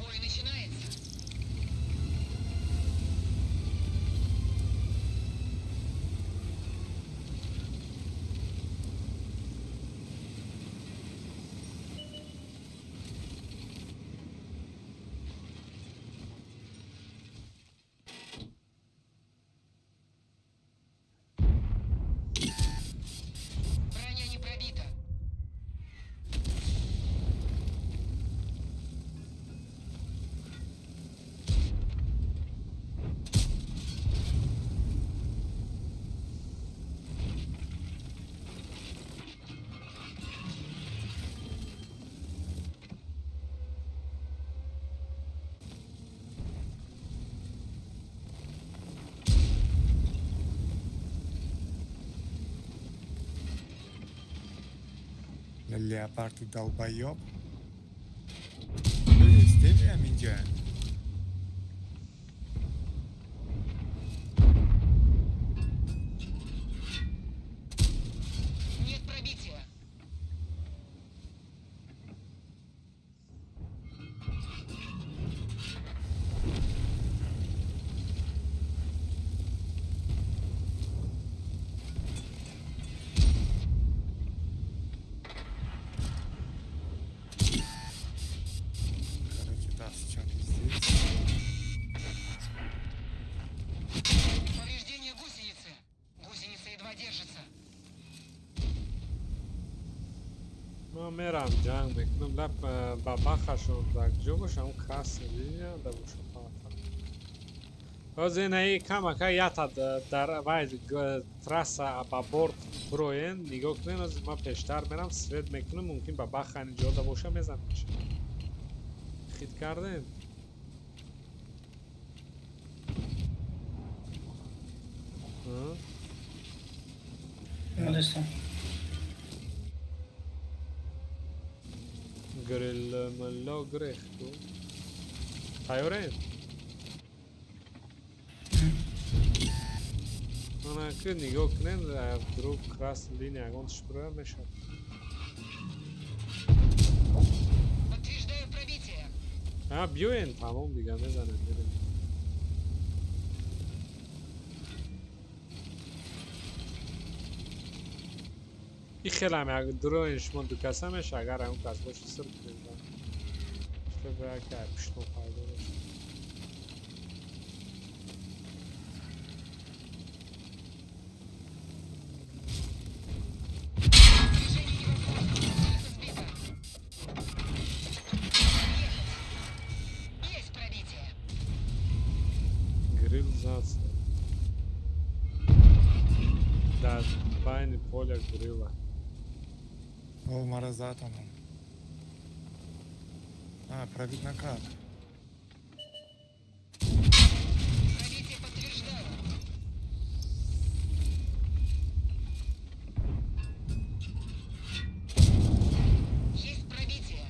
Бой начинается. Броня не пробита. Леопард, ты долбоёб. Стевиам инҷа. Нет пробития. Короче, даст ча пиздец. Повреждение гусеницы. Гусеница едва держится. Ман мерам, ҷанг мекунам, лап ба бахашон дар ҷо бошам, красный линия да боша пата. Ҳозир инаи камака ята дар вай трасса ба борт бироен, нигоҳ кунен, ҳозир ман пештар мерам, свет мекунам, мумкин ба баха ин ҷода боша, мезанам. Хит кардем? Ҳа? Молодец. Грил мало грехту. Тайёрем? Ана ки нигоҳ кунем, вдруг красный линия ягон шпура мешавад. Подтверждаю пробитие. А, биёен, тамом дига, мезанем, мерем. И хелам як дуроин шумо ду каса меша, агар ягон кас боша, сир кунем. Чтобы яка пишно пайдо бошад. Движение невозможно. Гусеница сбита. Подъехать. Есть пробитие. Грил зад. Дар байни поля грила. О, мара затонум. А, пробит накат. Пробитие подтверждаю. Есть пробитие.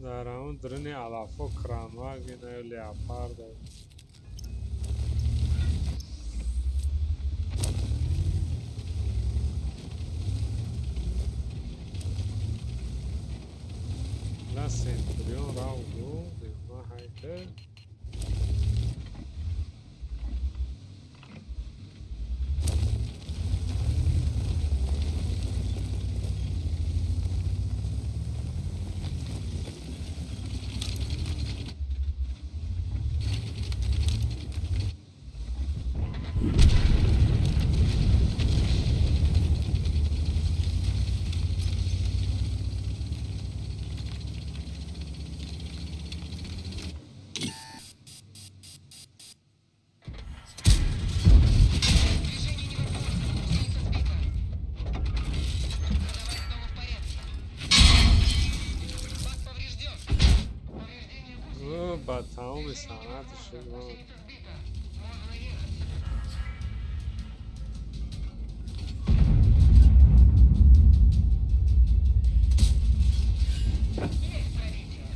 Дар ҳамон дуруни алафҳо кранваг ина ё леопарда. La Centurion Raudo, Hayde. Движение невозможно. Гусеница сбита. Ходовая снова в порядке. Бак поврежден. Повреждение гусеницы. Ӯ, ба тамоми Движение санъати невозможно. шуд. Гусеница сбита. Можно ехать. Есть пробитие.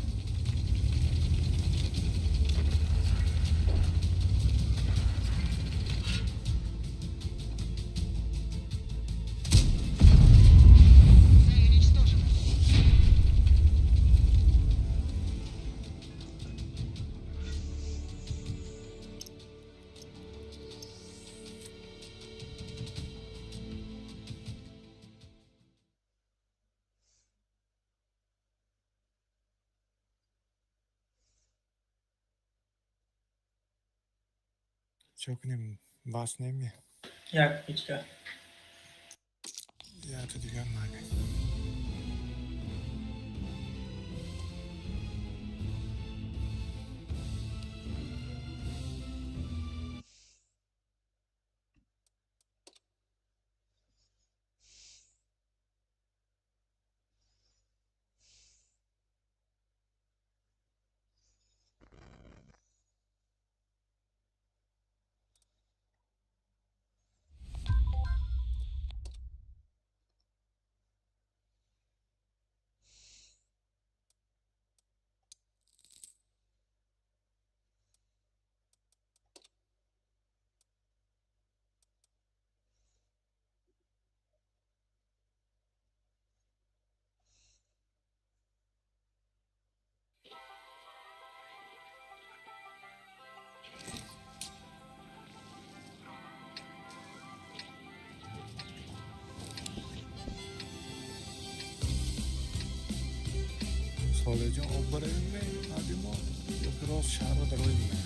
Цель уничтожена. Чо кунем, бас неми? Як пичка. Ято дигар нагӯ. Солеҷон, об баравем ме аби мо ё ки рост шаҳрро дароем ме?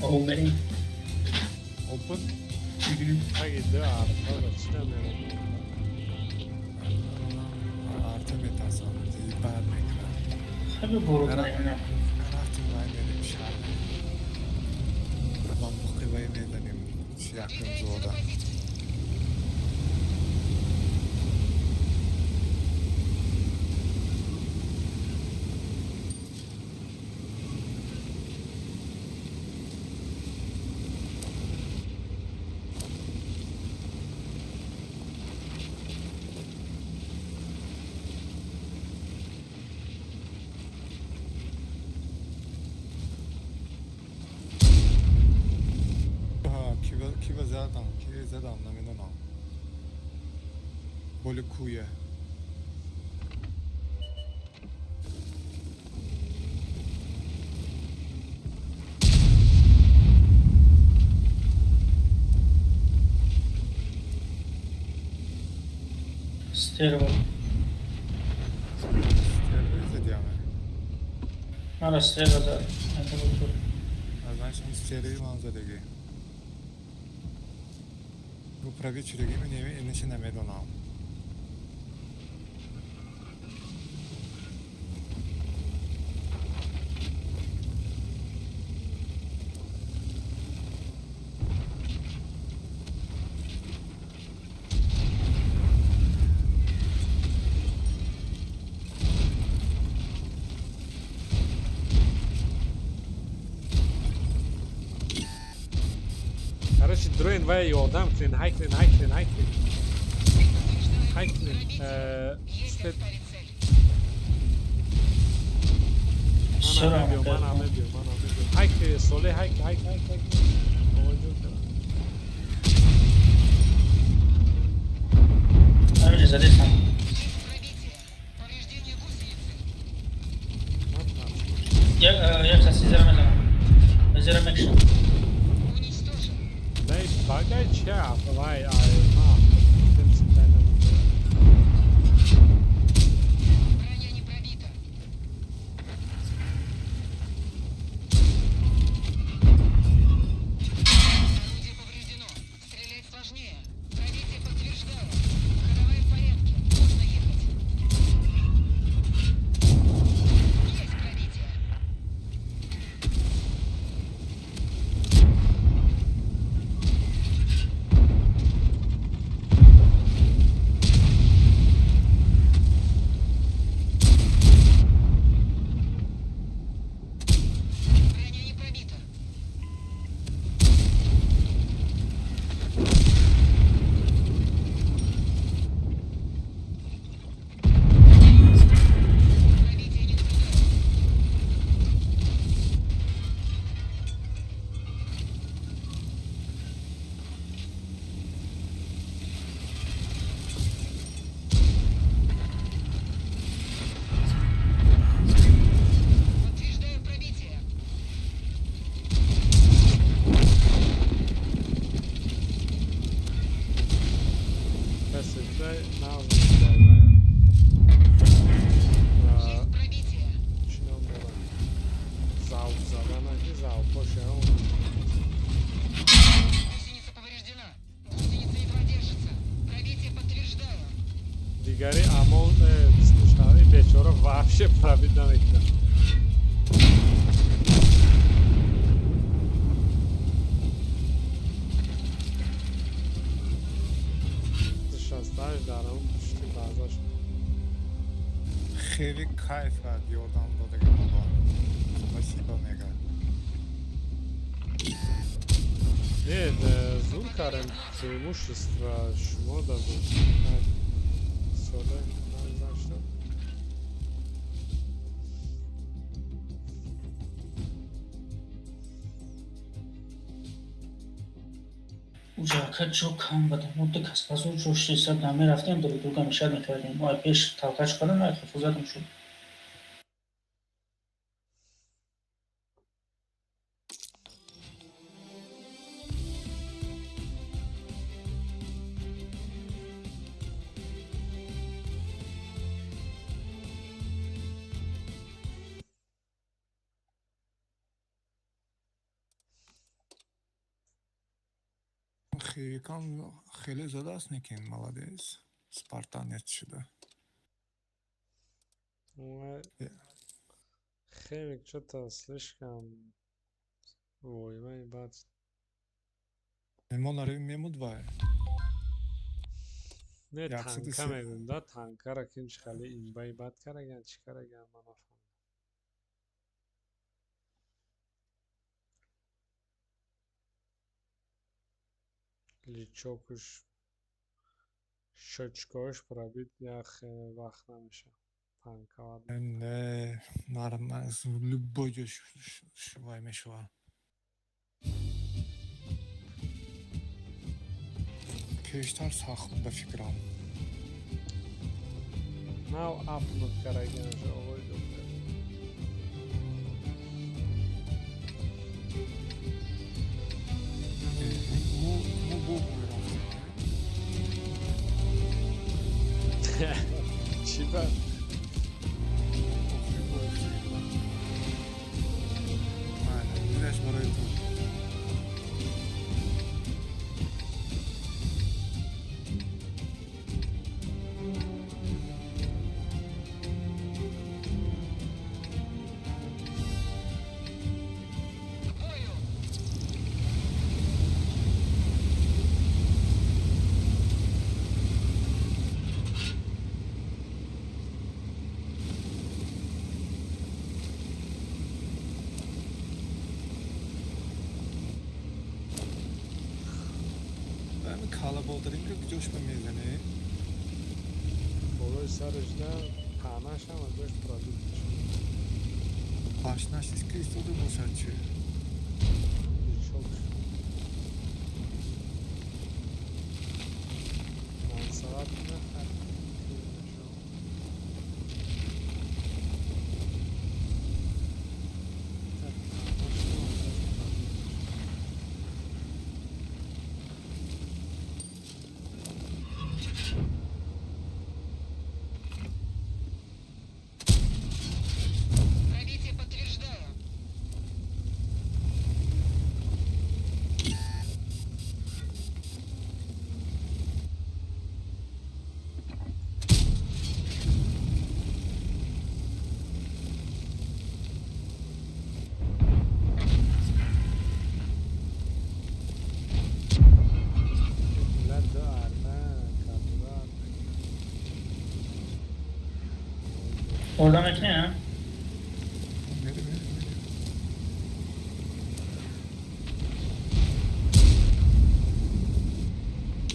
Об берем. Об бар? Таги ду арфа ба чӣ намерам? Арта метарсам, бад мекунад. Хеле буру мекунам. Рафтем, вай, мерем шаҳр, ба муқи вай мезанем якум Двигаемся на зода. позицию. Кива задам, ки задам, намедонам, боли кӯя. Стерва. Стерва задиаме? Мара стерва зад. Это вот. Аз ман стерви ман задагӣ. Бу пробит шудагими неми, иниша намедонам. Короче, дроин вай ёрдам кунен, ҳай кунен, ҳай кунен, ҳай кунен. Предупреждаю, Ҳай кунен. пробитие. Есть Успеть отставить цель. Бисёр мебиём, омода. мана мебиём, мана мебиём. Ҳайк, соле, ҳайк, ҳайк, ҳайк, ҳайк. Овоз ҷо кардам. Ҳаминҷа задестам. Пробитие. Повреждение гусеницы. Ман тарсидам. Як каси зира мезанам. Зира мекушам. Уничтожен. Дай багай чи вай, ай, ма, тем сидай намекунам. Броня не пробита. Орудие повреждено. Стрелять сложнее. Пробитие подтверждаю. Ходовая в порядке. Можно ехать. Есть пробитие. Броня не пробита. Пробитие не наблюдаю. Подтверждаю пробитие. Касе дай нағз медай, вай. Ва Есть пробитие. чӣ ном дорад? Залп задана ки залпош ягон Гусеница повреждена. Гусеница едва держится. Пробитие подтверждаю. Дигари амон слушай, бечора вообще пробить намекунад. Шасташ дар ҳамон пушти базаш. Хеле кайф кард, ёрдам додаги бобо. Спасибо мега. Не, зур кардем, преимущество шумо да буд. Сода нагзашта. Уҷа ака ҷо кам бадам. Мо ду кас пас ҷо шиста намерафтем, друг друга мешать мекардем. Мо ай пеш толкач кардам, ай хафу задам шуд. Хеликам хеле задааст, некин молодец. Спартанец шуда. Хемик что-то слишком воймаи бад. Мо наравим, мемуд вай. Не, Яксаду танка се. мегӯм да, танкара кин чӣ хеле имбаи бад караган, чӣ караган, ман нафаҳмидам. Личокуш, щёчкош пробит як вақт намешавад. Танковать. Не, нормально, любой ҷо вай мешава. Пештар сахт ба фикрам. Нав апнуд караган овои доктор. Мо бо мерафтем. Чӣ ба? Охир боз. Майли, инаш барои ту. К бою! Ами кала бодаринга куҷош ба мезанӣ? Болои сараш да таънаш ҳам аз ҷош пробит мешавад. Машинаш ки истода бошад чи? Мансават нахар. Пробитие подтверждаю. Миллат ду арта кабудар. Орда мекунӣ, а? Мерем, мерем, мерем.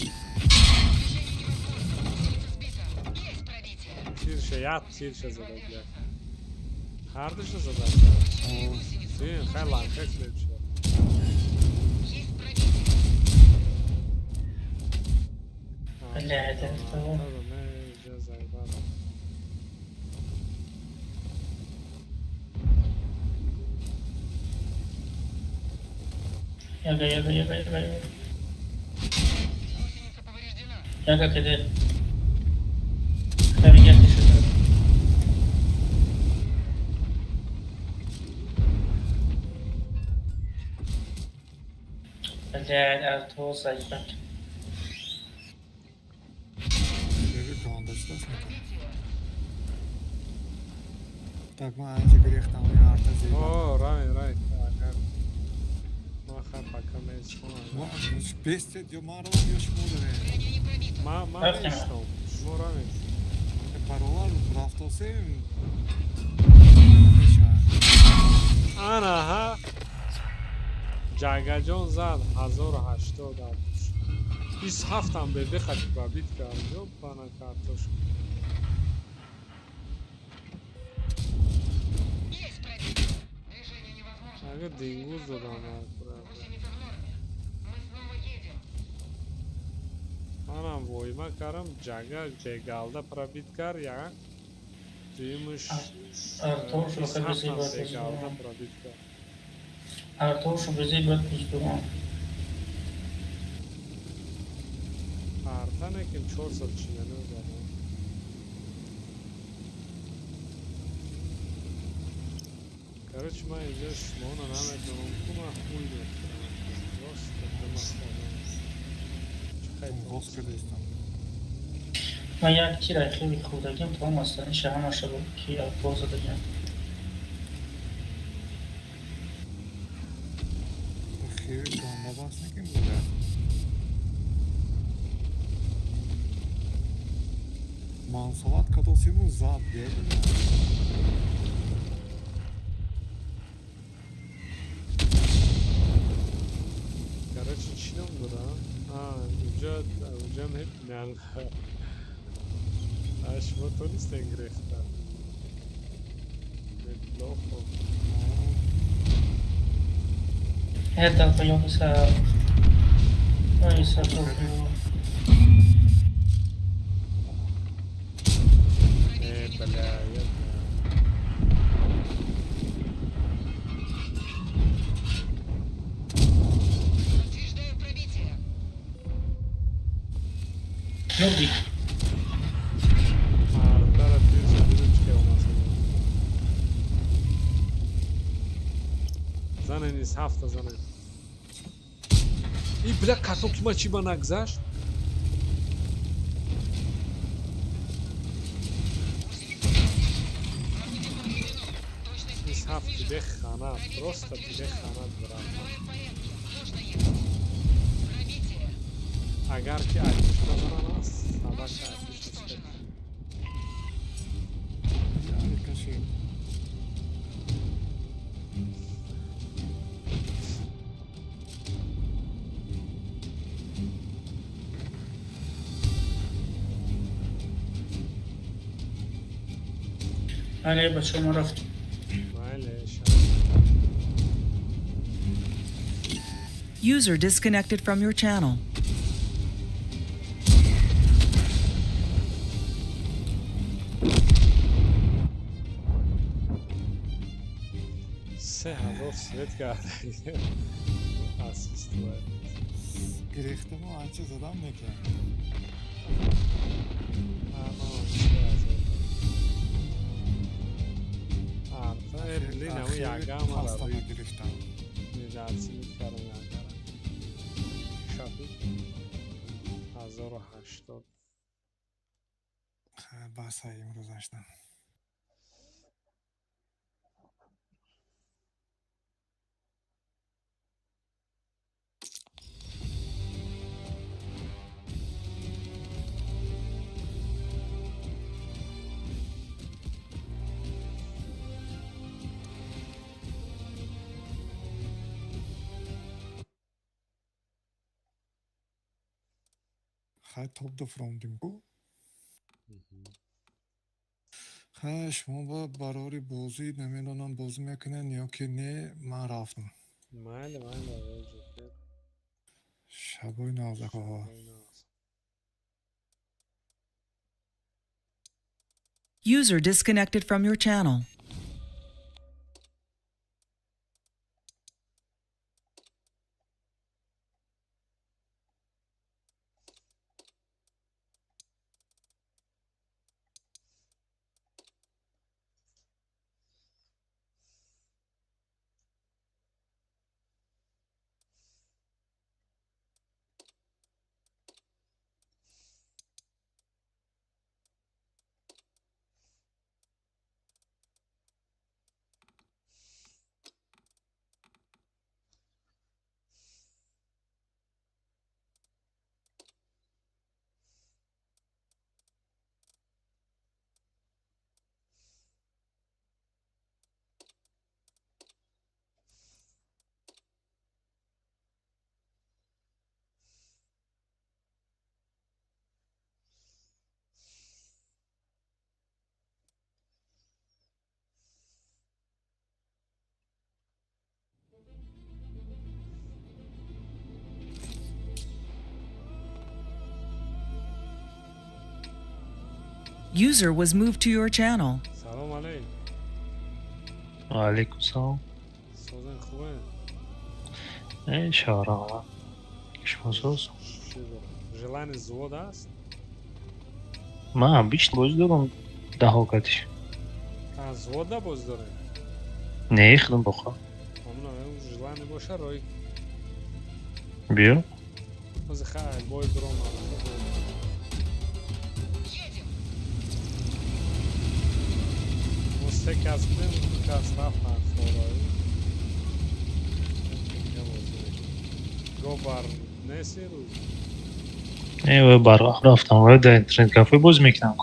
Движение невозможно. Гусеница сбита. Есть пробитие. Тирша, як тирша зада бля. Ҳардуша зада. Четыре гусеницы. Тин, хай Нужно ланка ехать. клепша. Есть пробитие. Бля, это кто? Не, заебал. Яга, яга, яга, яга, яга. Гусеница повреждена. Яга киде. Хай я тише. Блядь, арто заебать. Беги ганда шудааст. Пробитие. Так, ман анҷа гирехтам, ин арта зеба. О, равен, равен. Агар ма хай пока меистонам. Бестед ё ман равам, ё шумо равем. Броня не пробита. Ма Рафтем. меистом. Шумо равен. Баровар рафтосем мешавад. Анаҳа. Ҷагаҷон зад 1080 артуш. 27-ам беде хати пробит кард. Ёбана картошка. Есть пробитие. Движение невозможно. Агар дингуз Гусеница додам оторвана. акура. Гусеница в норме. Мы снова едем. Манам воима кардам, ҷага бегалда пробит кард, як. Дуюмаш Артошу 27-ам безебат бегалда пробит кард. Артошу безебат пиздурон. Арта неким 449 задам. Короче, ман инҷо шуморо наметавонам. Ку ман хуй мехӯрам. Просто дума хонам. Чӣ қайд Боз кардастам. Ман як тира хеле хурдагим тамом аст, иша ҳамаша ки арто задагим. Хеле ганда бас неким буда. Мансават кадосиму зад бедина. Короче, чӣ ном дорам? А, уҷа мебинанд. А шумо тонистен гирехта. Неплохо. Это появился. Ой, сату. Э, бля, я Подтверждаю пробитие. Нурдик. Артара тирша диду чӣ ке омад. Занен низ ҳафта занен. И бля, картон ки ман чӣ ба нагзашт? Гусеница в норме. Орудие повреждено. Точность Низ стрельбы ҳафт снижена. диде хана, Пробитие просто диде подтверждаю. хана брат. Ходовая в порядке. Можно ехать. Пробитие. Агар ки айпуш назанам аст, собака Машина айпуш уничтожена. Яри каши. Але бачо ма рафт. Майли, ша. User disconnected from your channel. 3000 свет карда. Ассист бояд. Гирехтаму анча задам мекунам. 3000. Арта блин, ам ягама Пастама гирифтам. Недооценить кардам ягара. Шапи. 1080. Бас, ай имрӯзашда. Хай, топ да фромдим ку. Хай, шумо ба барори бозӣ, намедонам, бозӣ мекунед ё ки не, ман рафтам. Майли, майли, Ҷокер. Шабои нағзакоҳо. User disconnected from your channel. User was moved to your channel. Салом алейк. Алейкум салом. Созен, хубе? Э, шаврама. Шумо соз? Желание взвод аст? Ман обычно бозӣ дорам, даҳо катиш. А взвода боз дорем? Не, худам боха. Омна, желание боша, рой. Биё. Ози хай, бой брома. Едем. Мо се кас будем, ду кас рафтан хораи. Го бар неси рӯз? Не, вай барвақт рафтам, вай дар интернет кафе бозӣ мекунам.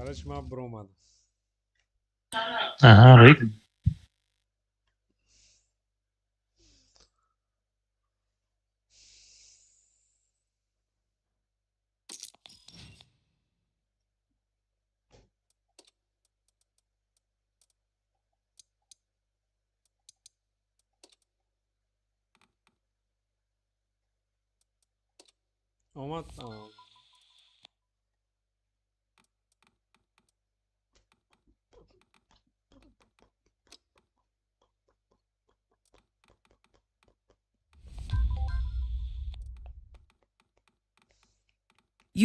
Короче, ман биромадам. Аҳа, рик. Омад.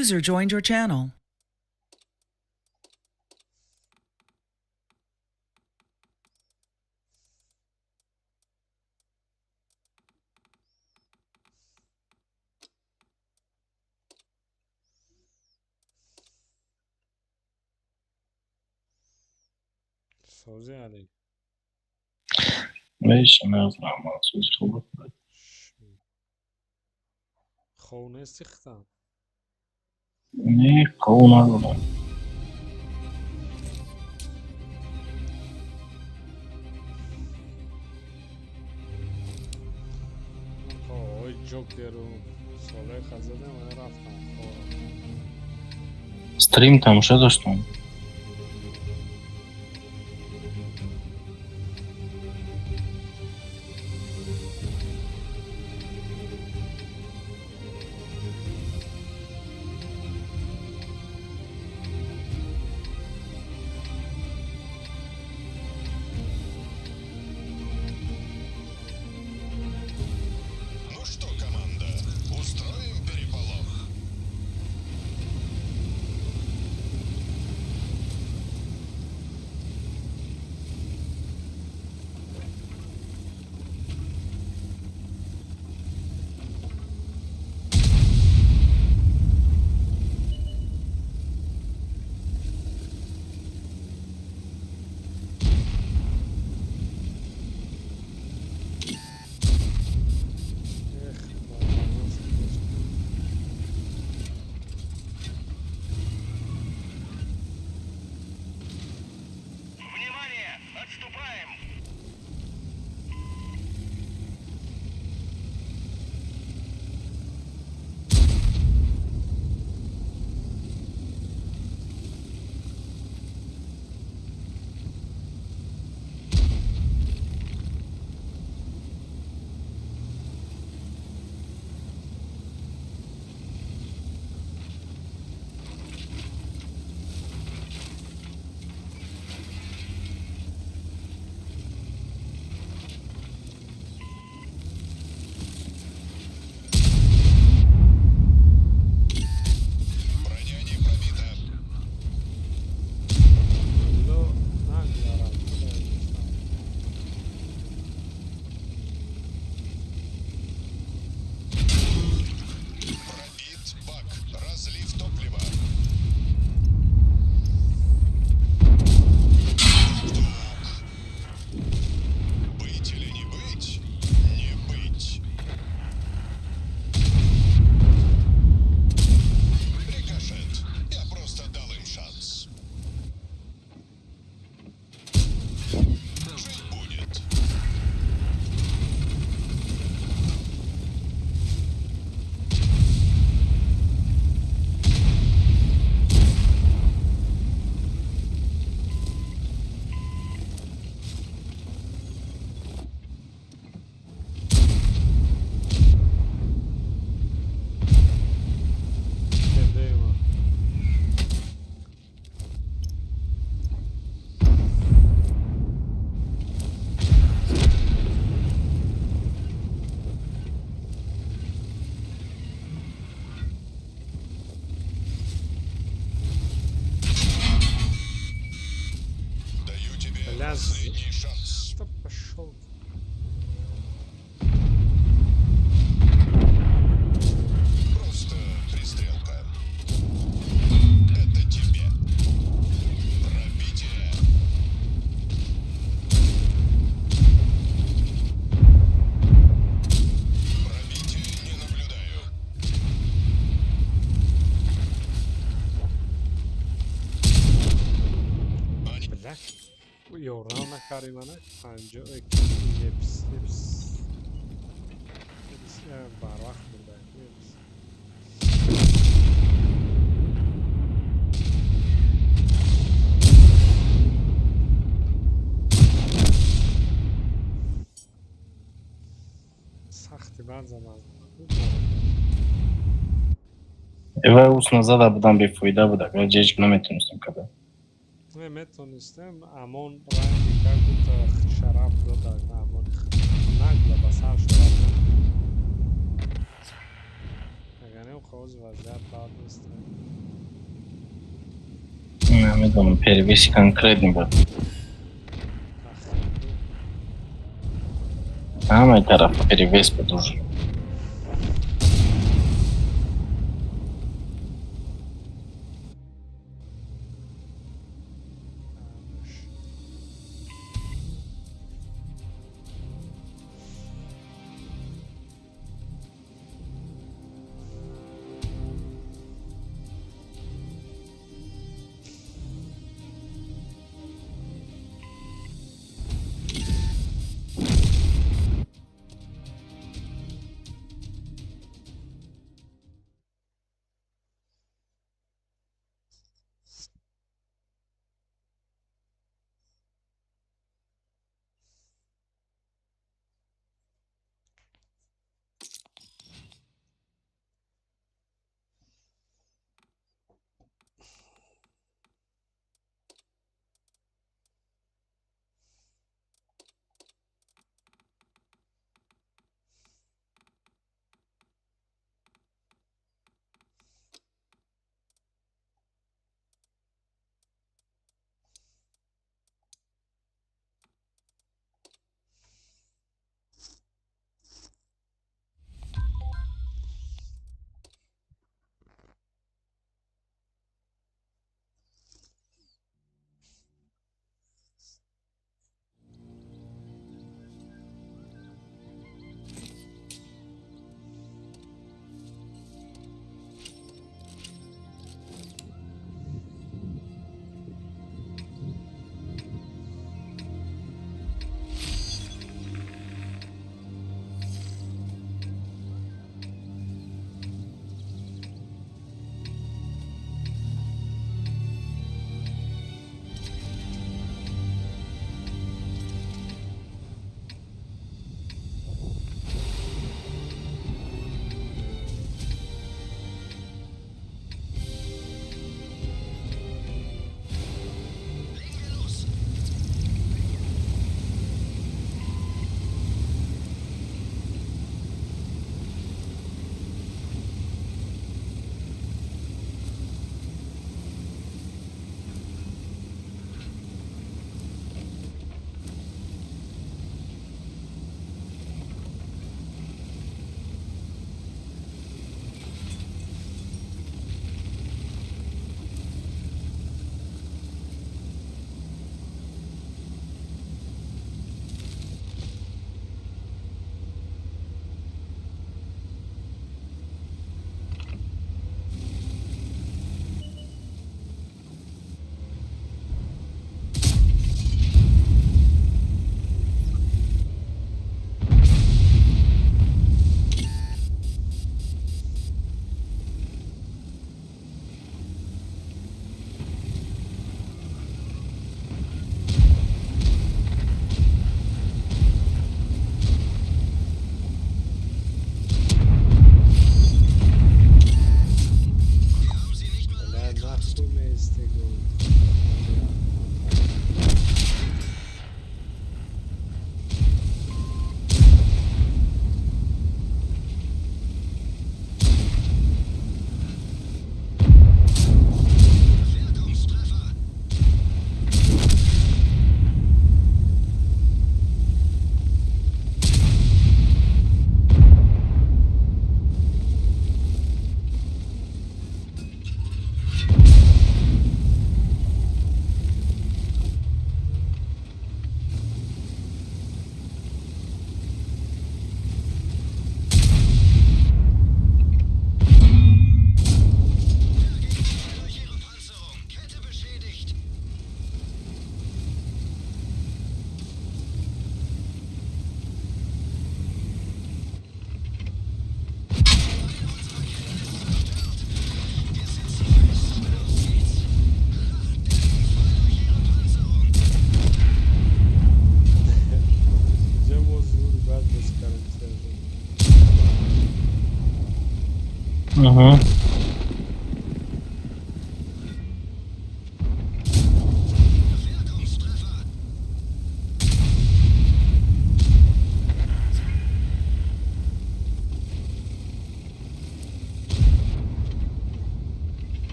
User joined your channel. Созӣ, Алӣ? Меша, нағз, раҳмат, сӯзи хуб. Хов нести хитам? Не, қабул надорам. Ой, Ҷокеру Солеха задам, рафтам хов. Стрим тамошо доштам. Ну что, команда, устроим переполох? Ёрдам накарди мана панҷо епс епс епс барвақт бурда епс. Сахти бад зад. Эва ус назада будам, бефоида буд, агар ҷеҷ наметонистем када. Не, метонистем, амон ранги как будто шараф дода, амони нагла ба сар шараф. Агар не, хоз вазъият бад нест. Намедонам, перевеси конкретный буд. Ҳамаи тараф перевес буд уже. Угу.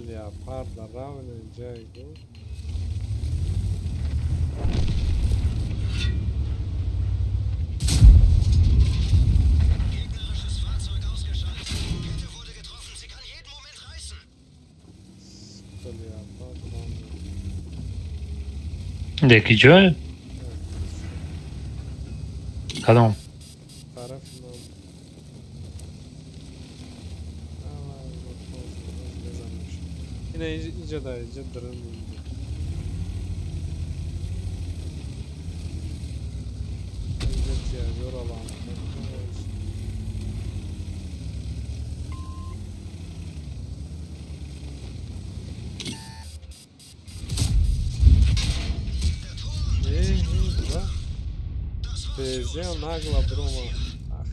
Леопарда равный Джайгу. Gegnerisches Fahrzeug ausgeschaltet. Kette wurde getroffen. Sie kann jeden Moment reißen. Леопард равный. Деки ҷой? Кадом? Тарафи ман. Ина иҷа да иҷа дрын иҷа тиажора лампа. Безел нагла брума. Ах.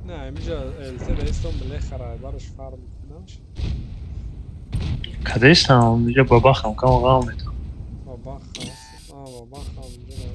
Не, имиҷа ЛТ рестон билехара, барош фарм кунаш. Кадестам, иҷа бабахам, кам ғам метам. Бабах аст. А, бабах ҳам инҷа да.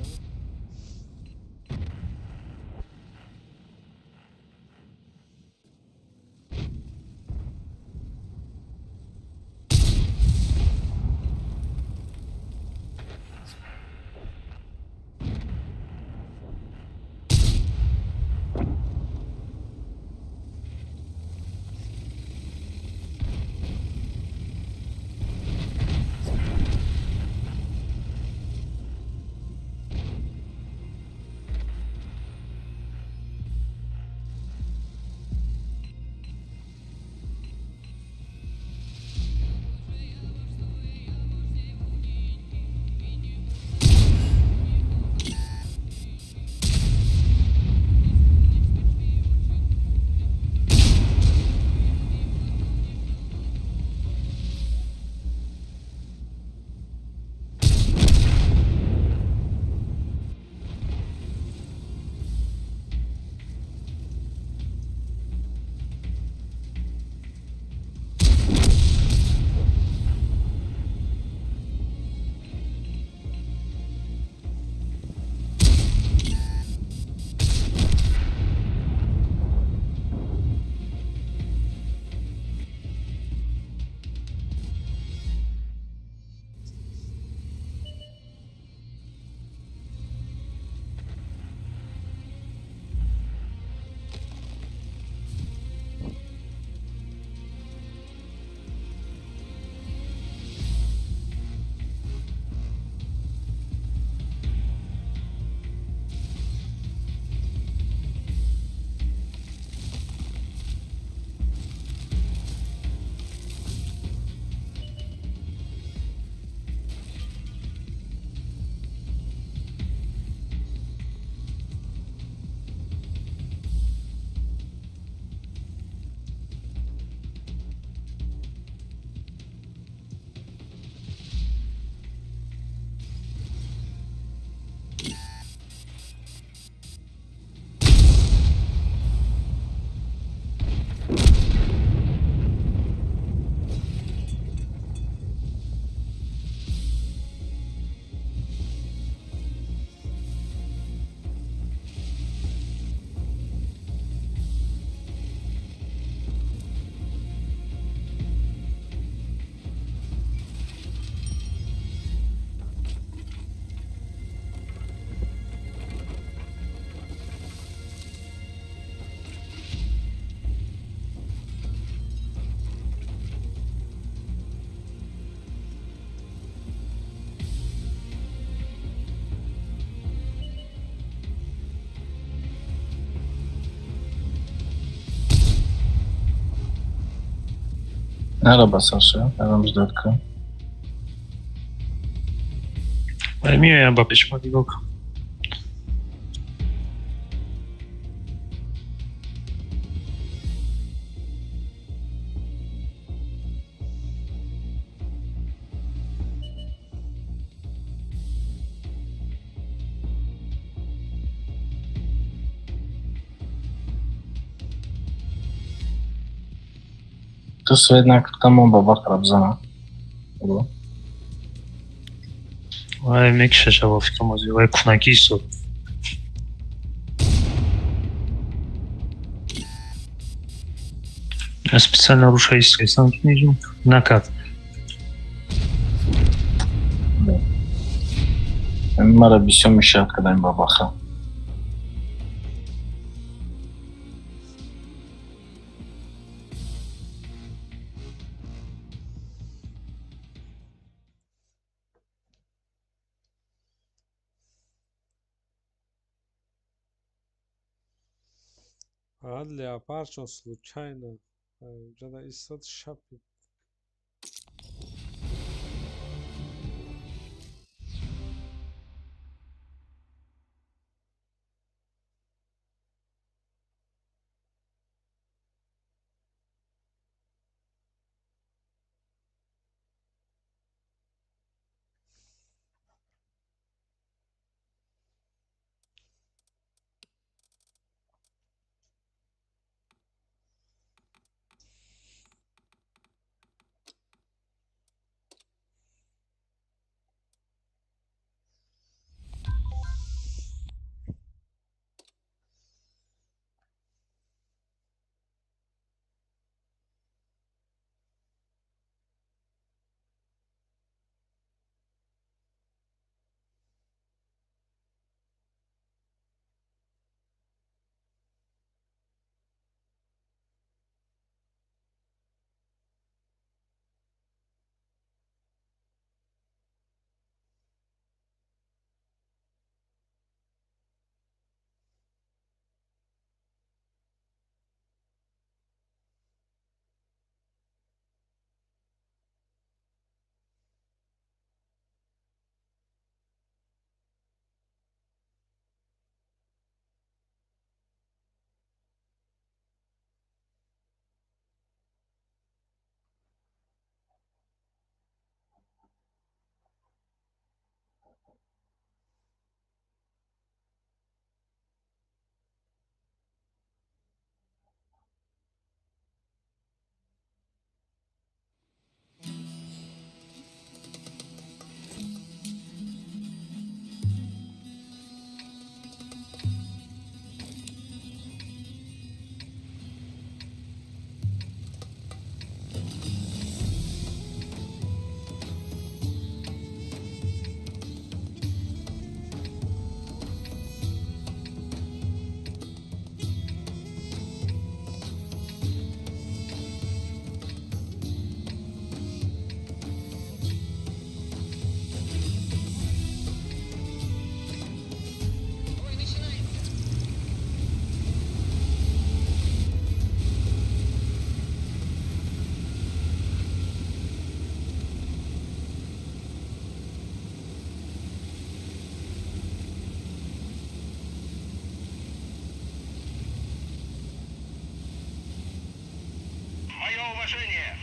Нара ба сар шавад, нарам ждать кун. Вай меоям ба пешма нигоҳ кун. Ту свет накардам, ба бақра бизанам. Вай мекушаша ба фикрам ози, вай кунакӣ истод. Я специально руша истам накард. Мара бисёр мешавад кардани ба баха. Фақат леопардшон случайно ҷада истод шапид. Уважение!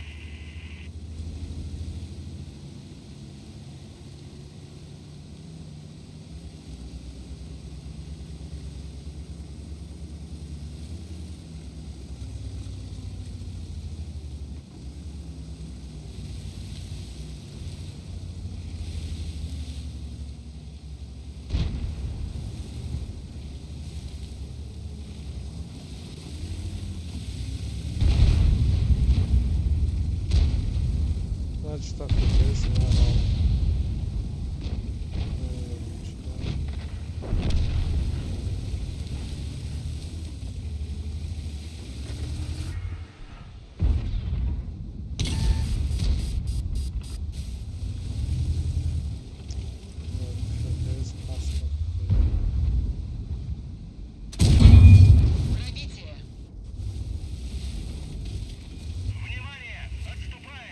Значит, так интересно. Пробитие. Внимание! Отступаем!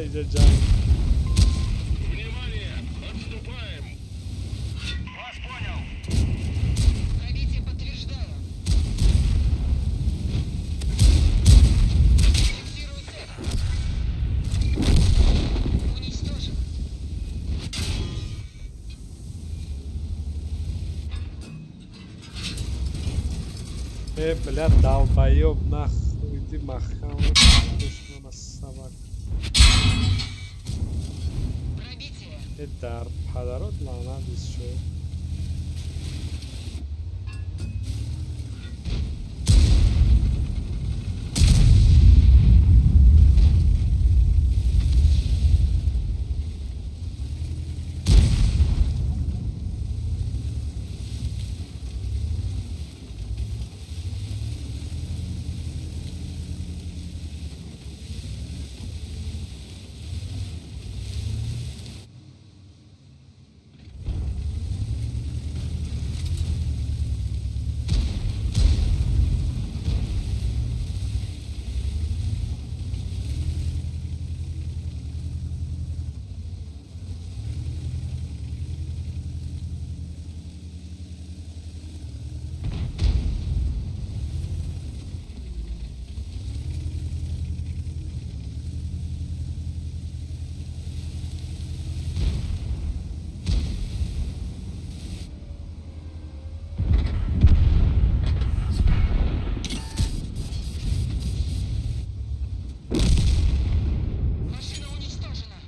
Иҷа ҷанг. Внимание! Отступаем! Вас понял. Пробитие подтверждаю. Фиксирую цель. Уничтожен. Э, бля, долбоёб, нахуй, иди махам, душмана собак. Пробитие. Э, дар падарот лаънат шуд. Машина уничтожена.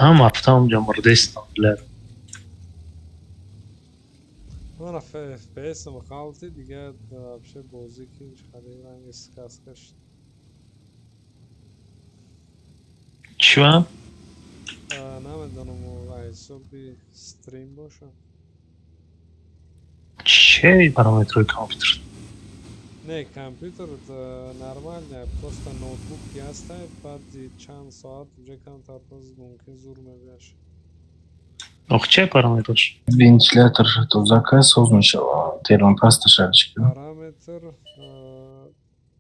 Ҳам рафтам онҷо, мурдестам, бля. Ман FPS-м ғалти, дига вообще бозӣ ки хеле ранги сказка шуд. Чӣ? Намедонам, ҳисоби стрим боша. Че параметрои компютер? Не, компютер нормально, просто ноутбук ки ҳастай, баъди чанд соат уже камтар боз мумкин зур мебиаш. Ох, че параметрош? Вентилятор тозака соз мешава, термопаста шарчика. Параметр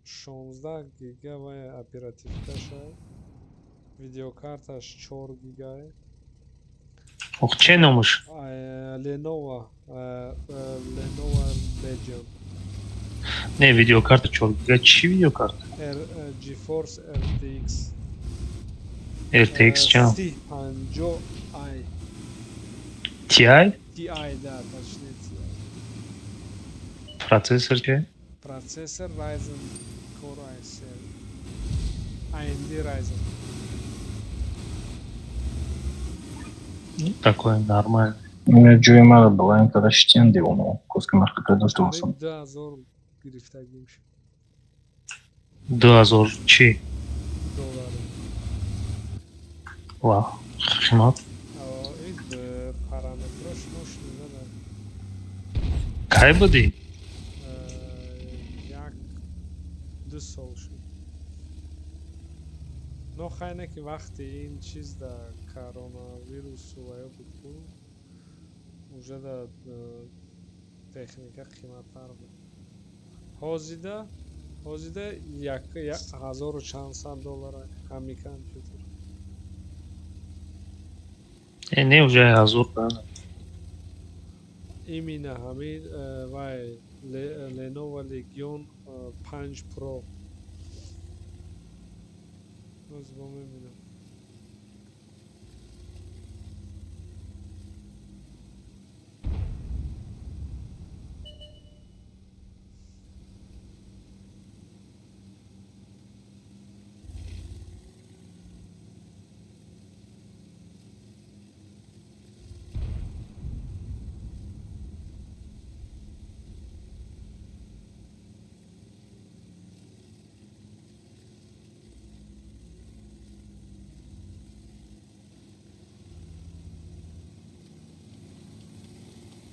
16 гига вай оперативкаша, видеокарташ 4 гигай. Ох, че номаш? Lenovo Legion. Не, видеокарта 4 гига, чӣ видеокарта? R GeForce RTX. RTX чанд? 3050 i. Ti? Ti, да, точнее Ti. Процессор че? Процессор Ryzen Core i7. AMD Ryzen. Такое нормально. Ҷои мара баланд карда шитен девоно. Коски марка дошта бошам. Қариб 2000 гирифтагим шуд. 2000 чӣ? Доллари. Ва, қимат. Ин параметрош мощный нада. Кай будӣ? 1-2 сол шуд. Но хайне ки вақти ин чиз да коронавирусу ва ё буд ку, уже да техника қиматтар буд. Ҳозида як ҳазору чанд сад доллара ҳами компютер. Э, не, уже ҳазор. Именно ҳамин вай Lenovo Legion 5 Pro. Боз бо мебинам.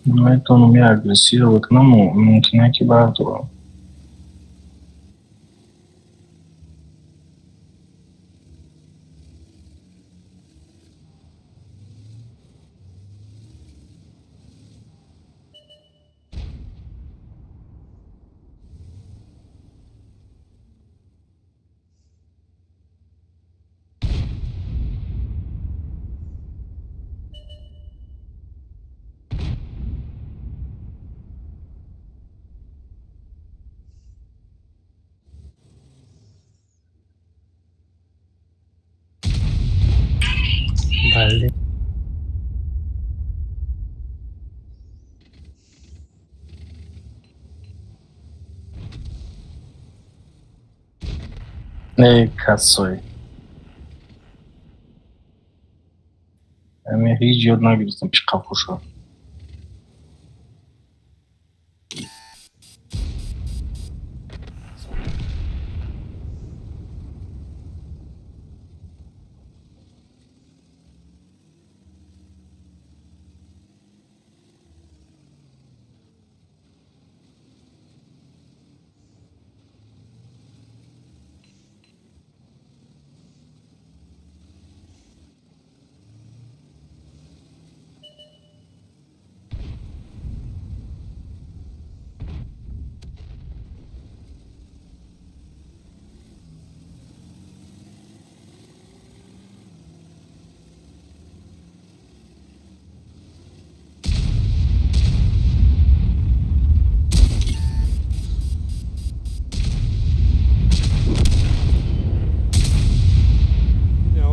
Метавонам я агрессировать кунам, мумкин ки бардорам. Бале. Не касой. Ами ҳеҷ ёд нагирифтам чӣ қафо.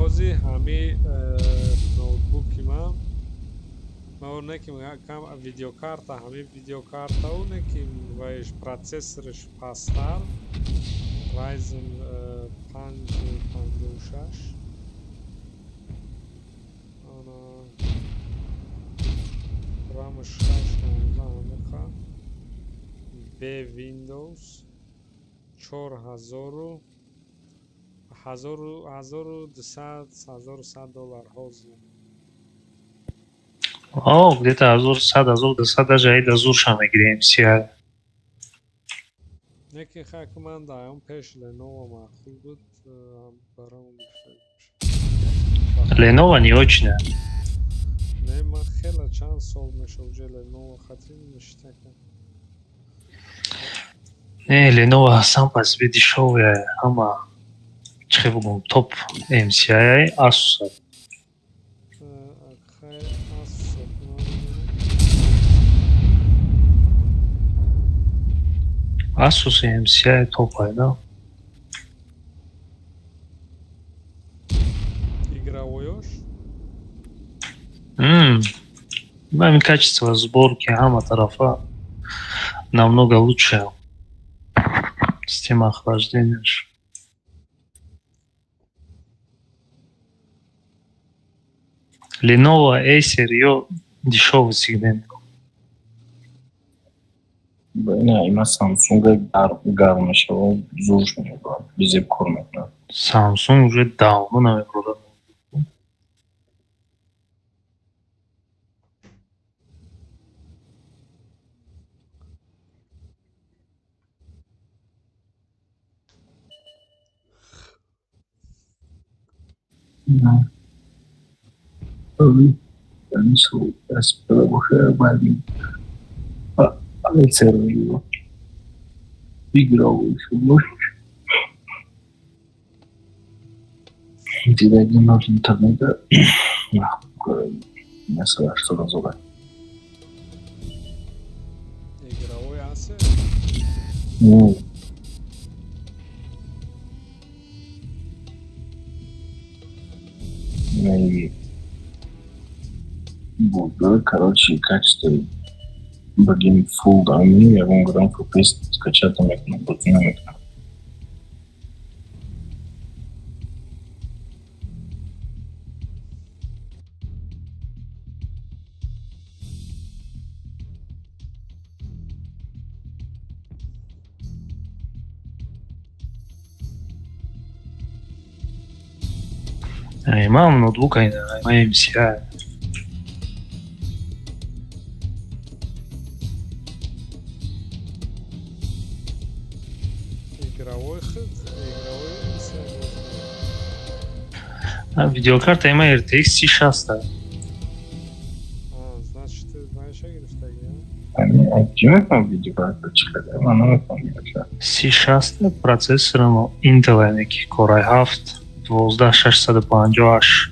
Ҳози ҳами ноутбуки ман не ки кам видеокарта, ҳами видеокартау не ки вайш процессорш пасттар, Ryzen 5 56, ана рамаш 6 16 ҳамиқа б Windows 4000 1200, 1100 доллар ҳозир. О, где-то 1100, 1200, даже айда зурша мегирем MSI. Не ки хак ман даам пеш Lenovo маъқул буд, барам гирифта. Lenovo не очень. Не, ман хеле чанд сол мешав уже Lenovo хатин миштака. Не, Lenovo сам по себе дешевый, ҳама чӣ бугум, топ MSI Asus. Хай, Asus Asus MSI топ да? Игровойош? Ами качество сборки ҳама тарафа намного лучше. Система охлаждения. Lenovo, Acer ё дешевый сегмент. Не, има Samsung гарм мешава, зурш мебарад, безеб кор мекунад. Samsung уже давно намебарад. Acer игровой дидаги интернета масалан 80 000. Игровой Acer? Ну, и буд, короче, качество багим full дами, ягон грам FPS скачать наметавонам, бозӣ наметавонам. Имам ноутбук ай MSI. Видеокарта има RTX 3060. А, значит, вайша гирифтагӣ? Чӣ мефаҳмам, видеокарта чӣ қадар? Ман намефаҳмам. 3060, процессорам Intel, яъне ки Core i7 12650H.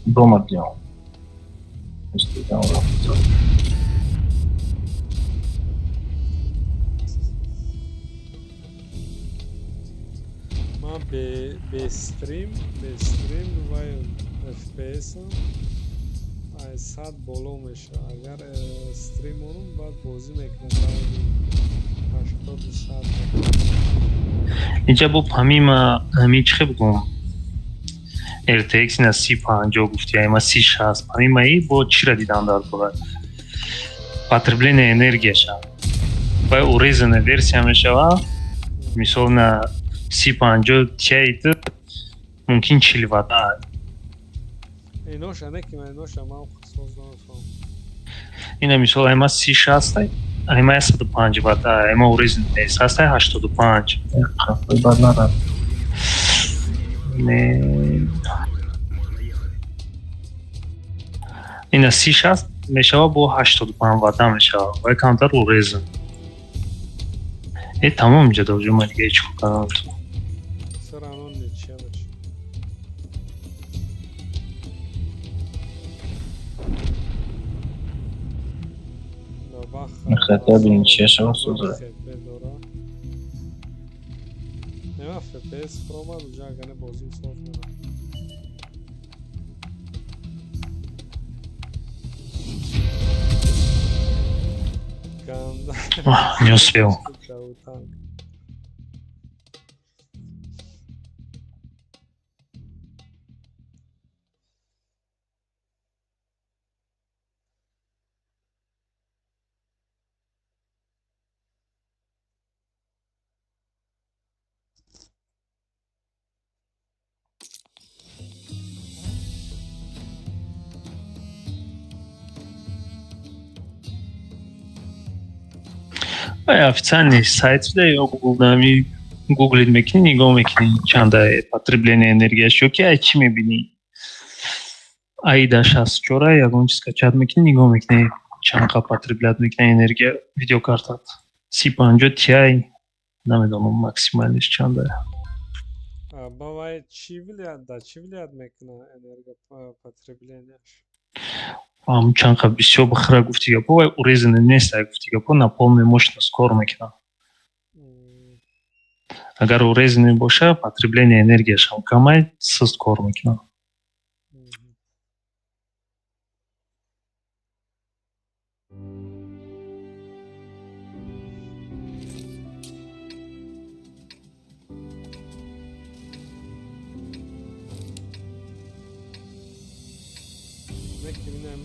Дома делал. Если я Ман бе стрим вай FPS-ам ай 100 боло мешавад. Агар стрим онам, баъд бозӣ мекунам, баъди 80-у 100. Инҷа бо помимо ҳамин, чӣ бигӯм, RTX ина 3050 гуфти, ама 3060, помимо и бо чира дидан дар бора потребление энергияша. Вай урезанная версия мешава. Мисол, на 3050 Ti мумкин 40 ватт. Иноша не ки иноша ман соз намефаҳмам. Ина, мисол, ама 3060 ама 105 ватт, ама урезанная нест, ҳастай 85. Бад нарафт. Не, ина 3060 мешава, бо 85 ватта мешава, вай камтар урезан. Э, тамом, инҷа даҷо ма дига ҳеҷ кор карда наметавонам. Все равно ничья мешава. Хотя бы ничья шава созра. Дора. Нема FPS промад, уҷа агар не бозим соз мера. Ганда. Не успел. Танк. Официальный сайт да ё Google ами гуглит мекунӣ, нигоҳ мекунӣ, чанда потребление энергияш, ё ки ай чӣ мебинӣ, аида 64, ягон чиз качать мекунӣ, нигоҳ мекунӣ, чанд қа потреблять мекунӣ энергия видеокартат. 3050 Ti, намедонам, максимальныйш чанда. Ба вай чӣ влиять да чӣ влиять мекунад энергопотребленияш? Чанд қа бисёр бихӯра, гуфти гапо, вай урезанный нест, ай гуфти гапо, на полную мощность кор мекунад. Агар урезанный боша, потребление энергияшам камай, суст кор мекунад.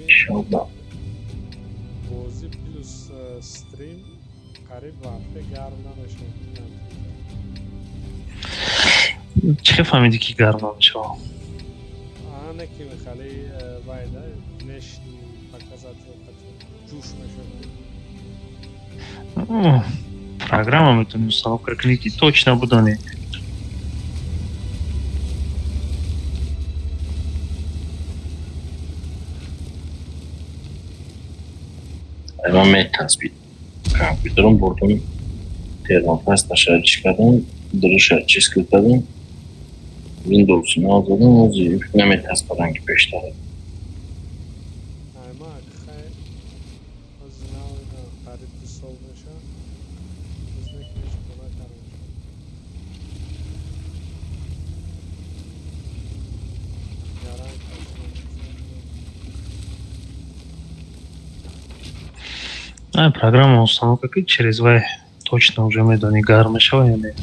Иншаллоҳ. Бозӣ плюс стрим қариб вақте гарм намешавад. Чӣ хел фаҳмидӣ, ки гарм намешавад? Ане ки хеле вайда внешний показатель ҷӯш мешавад. Программа метавонӣ установка кунӣ, ки точно бидонӣ. Ман метаспид компютером бурдум, термопасташа чӣ кардам, дуруша чистка кардам, Windows нав задам, ози наметаспадам, ки пештара. Ама хай ози нав қариб 2 сол мешавад, ози не ки ҳеҷ кор накардам. Гаранг. Программа установка ки через вай точно уже медонӣ, гарм мешавад ё не.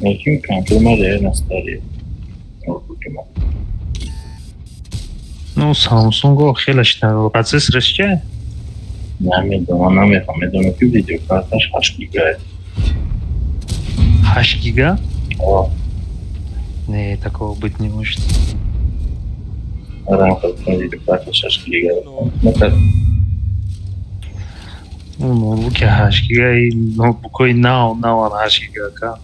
Лекин компютер ма реально старый, ноутбуки ма. Ну, Samsung хеле шитна. Процессораш чи? Намедонам, намефаҳмам. Медонам, ки видеокарташ 8 гига. 8 гига? О. Не, такого быть не может. Рамка видеокарта 6 гига. Ноутбуки 8 гига и ноутбукҳои нав наван 8 гига ка.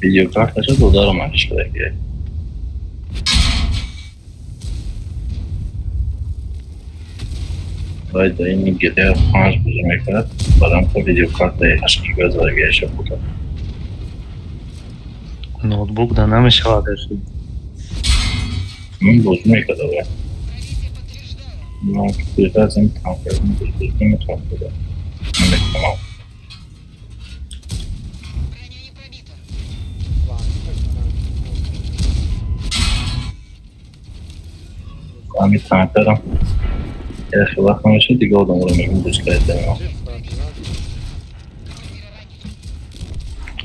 Видеокарташа додарам 8 гига. Вай дар ин GTA 5 бозӣ мекунад, баъдан та видеокартаи 8 гига задагиаша буда. Ноутбук да намешавад ахи. Ман бозӣ мекарда вай. Ман бештар аз ин танкарам бозӣ метавонам буда. Наметавонам. Ҳамин танкарам яхе вақт намешад, дига одамро мегӯм бозӣ карда.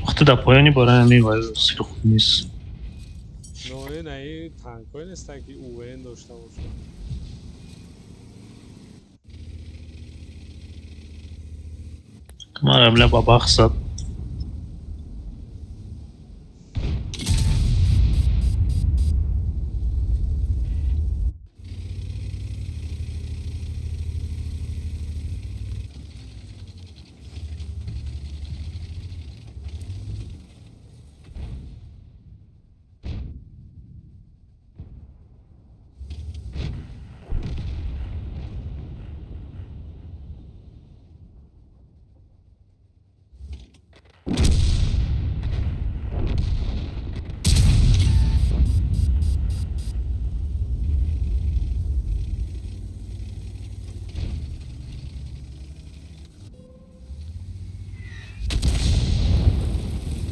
Вақте дар поёни бораи ҳамин вай сир хуб нест. Но ин аи танкҳое нестанд, ки УВН дошта бошанд. Ман бля ба бахт зад.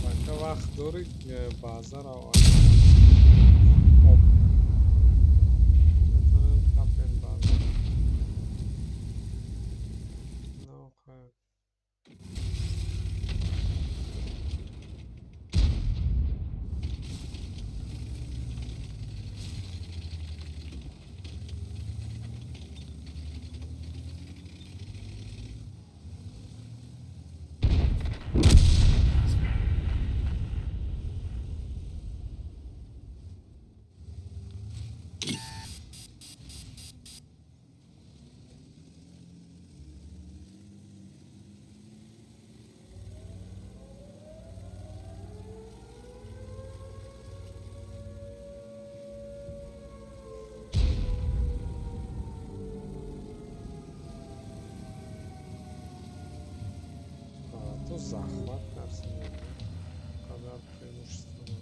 Бака вақт дорӣ баъзара метавонем қапем баъза. Нохайр. То захват кард, қадар преимущество дорад.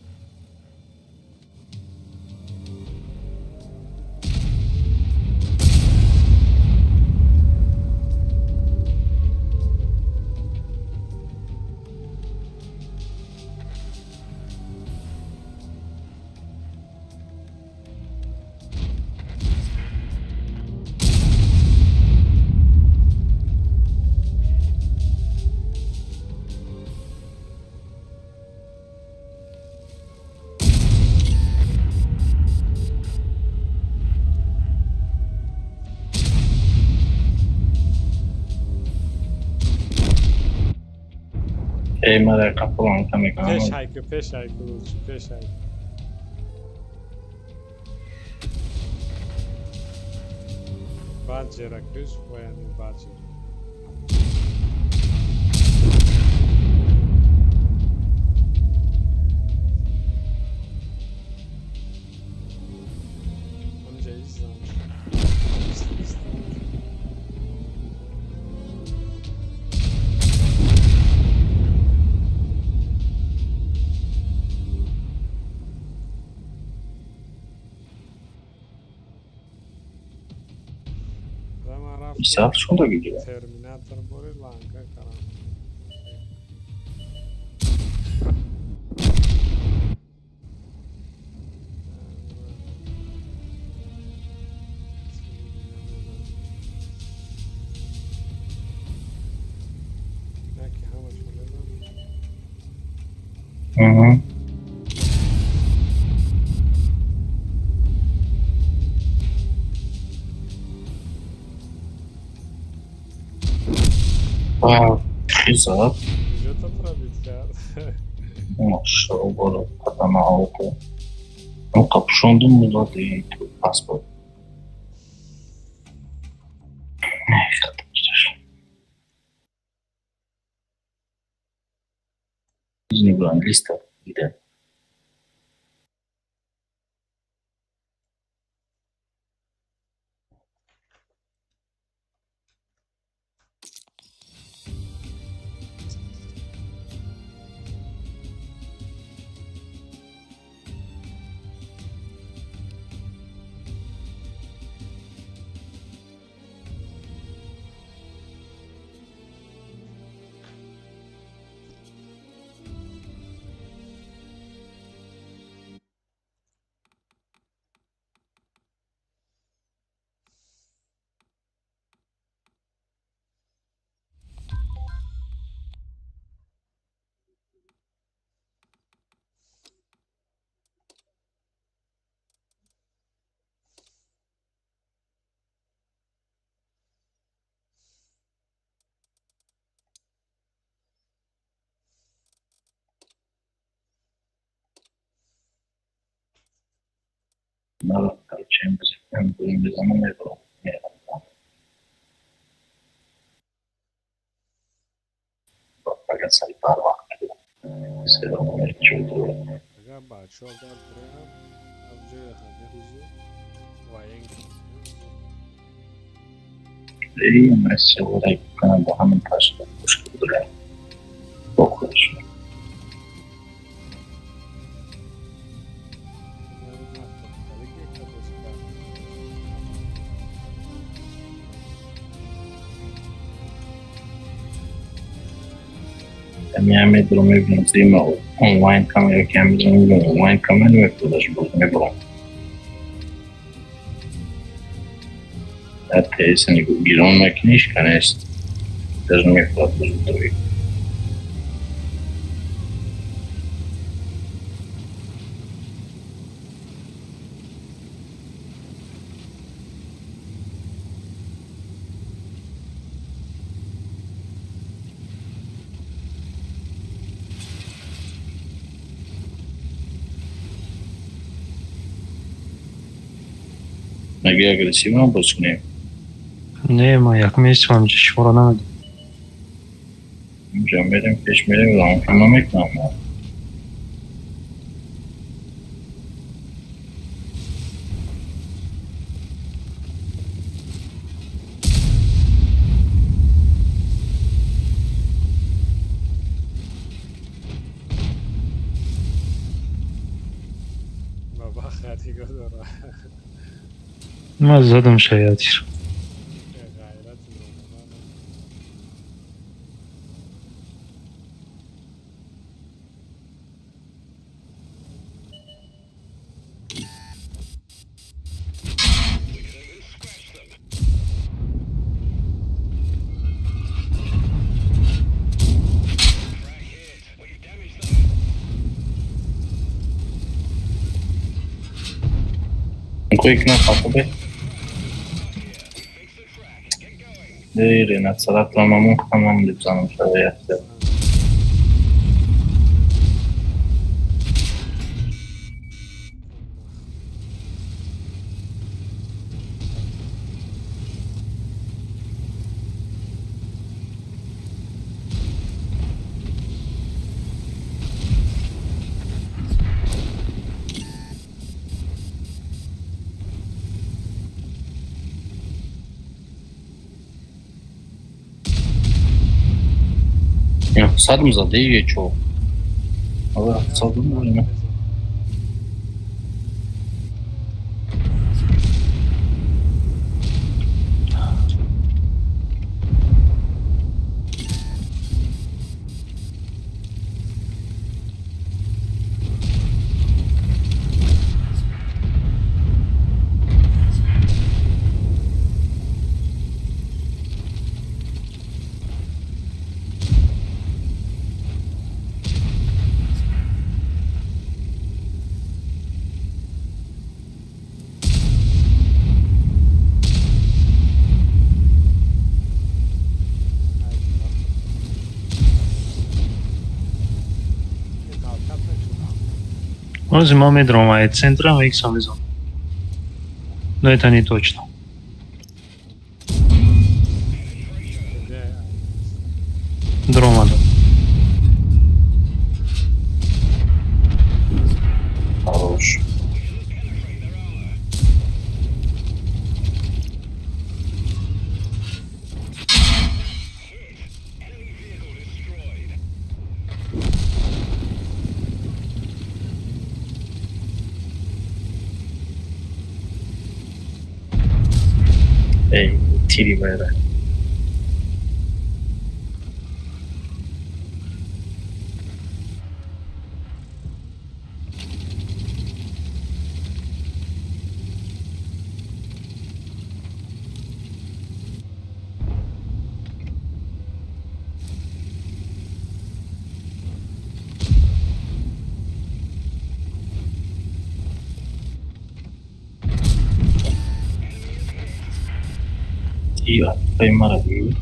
Эй, мара қафоланка мекунам. Пеш ҳайку, пеш ҳайку, лучше, пеш ҳайку. Баъд ҷеракиш, вояни баъд ҷера. Онҷа иззан. Ист. Бисёр шуда гирифт. Терминатор бори ланка карам. Яки ҳамашо мезанам. Чӣ зад? Куҷо пробить кард? Машалло, кадама ауто. Ну, капюшондум мудати паспорт. Не, листа дида. Мара короче, бизанам, мебарам. Фақат сари барвақт Агар бачаҳо агар бироянд, ҳамҷои ҳамин рӯзу воен. Бо ҳамин мушкил дорем бо худашон. Ами медурам, мебинам, зима онлайн камера ки ҳамидурам, мебинам онлайн камера мепурдаш, боз мебурам. Дар ТС гирон мекуниш, конечно, даже намехӯрад боз бидорӣ. Меги агрессивно боз кунем? Не, ма як месяц ҳамҷа шуморо намедонам. Инҷа мерем, пеш мерем, рамка намекунам. Баба хатиго дора. Ма задам шаятир. Ғайрати номана. Кои кна хапабе? Ире, нацаратла маму хамам либзанам шава. Садм заде чо? Ала садм ина. Ҳозир ман медурам ай центрам, икса мезанам. Но это не точно. Дуромадам. Хорош. Эй, тири байра. Ай, мара дидӣ?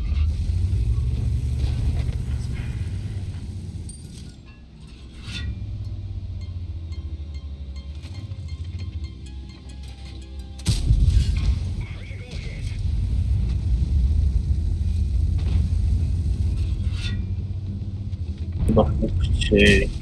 Че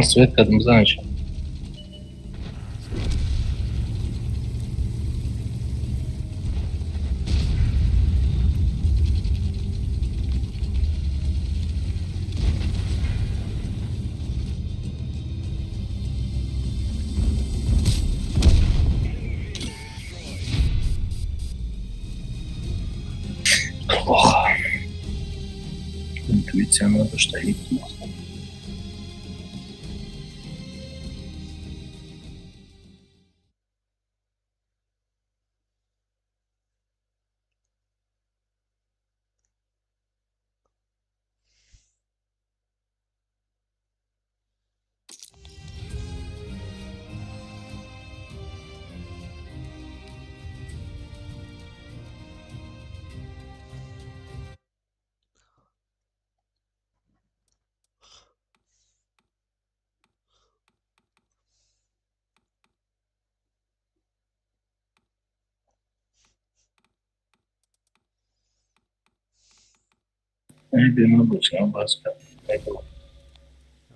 свет кардам, занаш. Плохо. Интуиция надо, что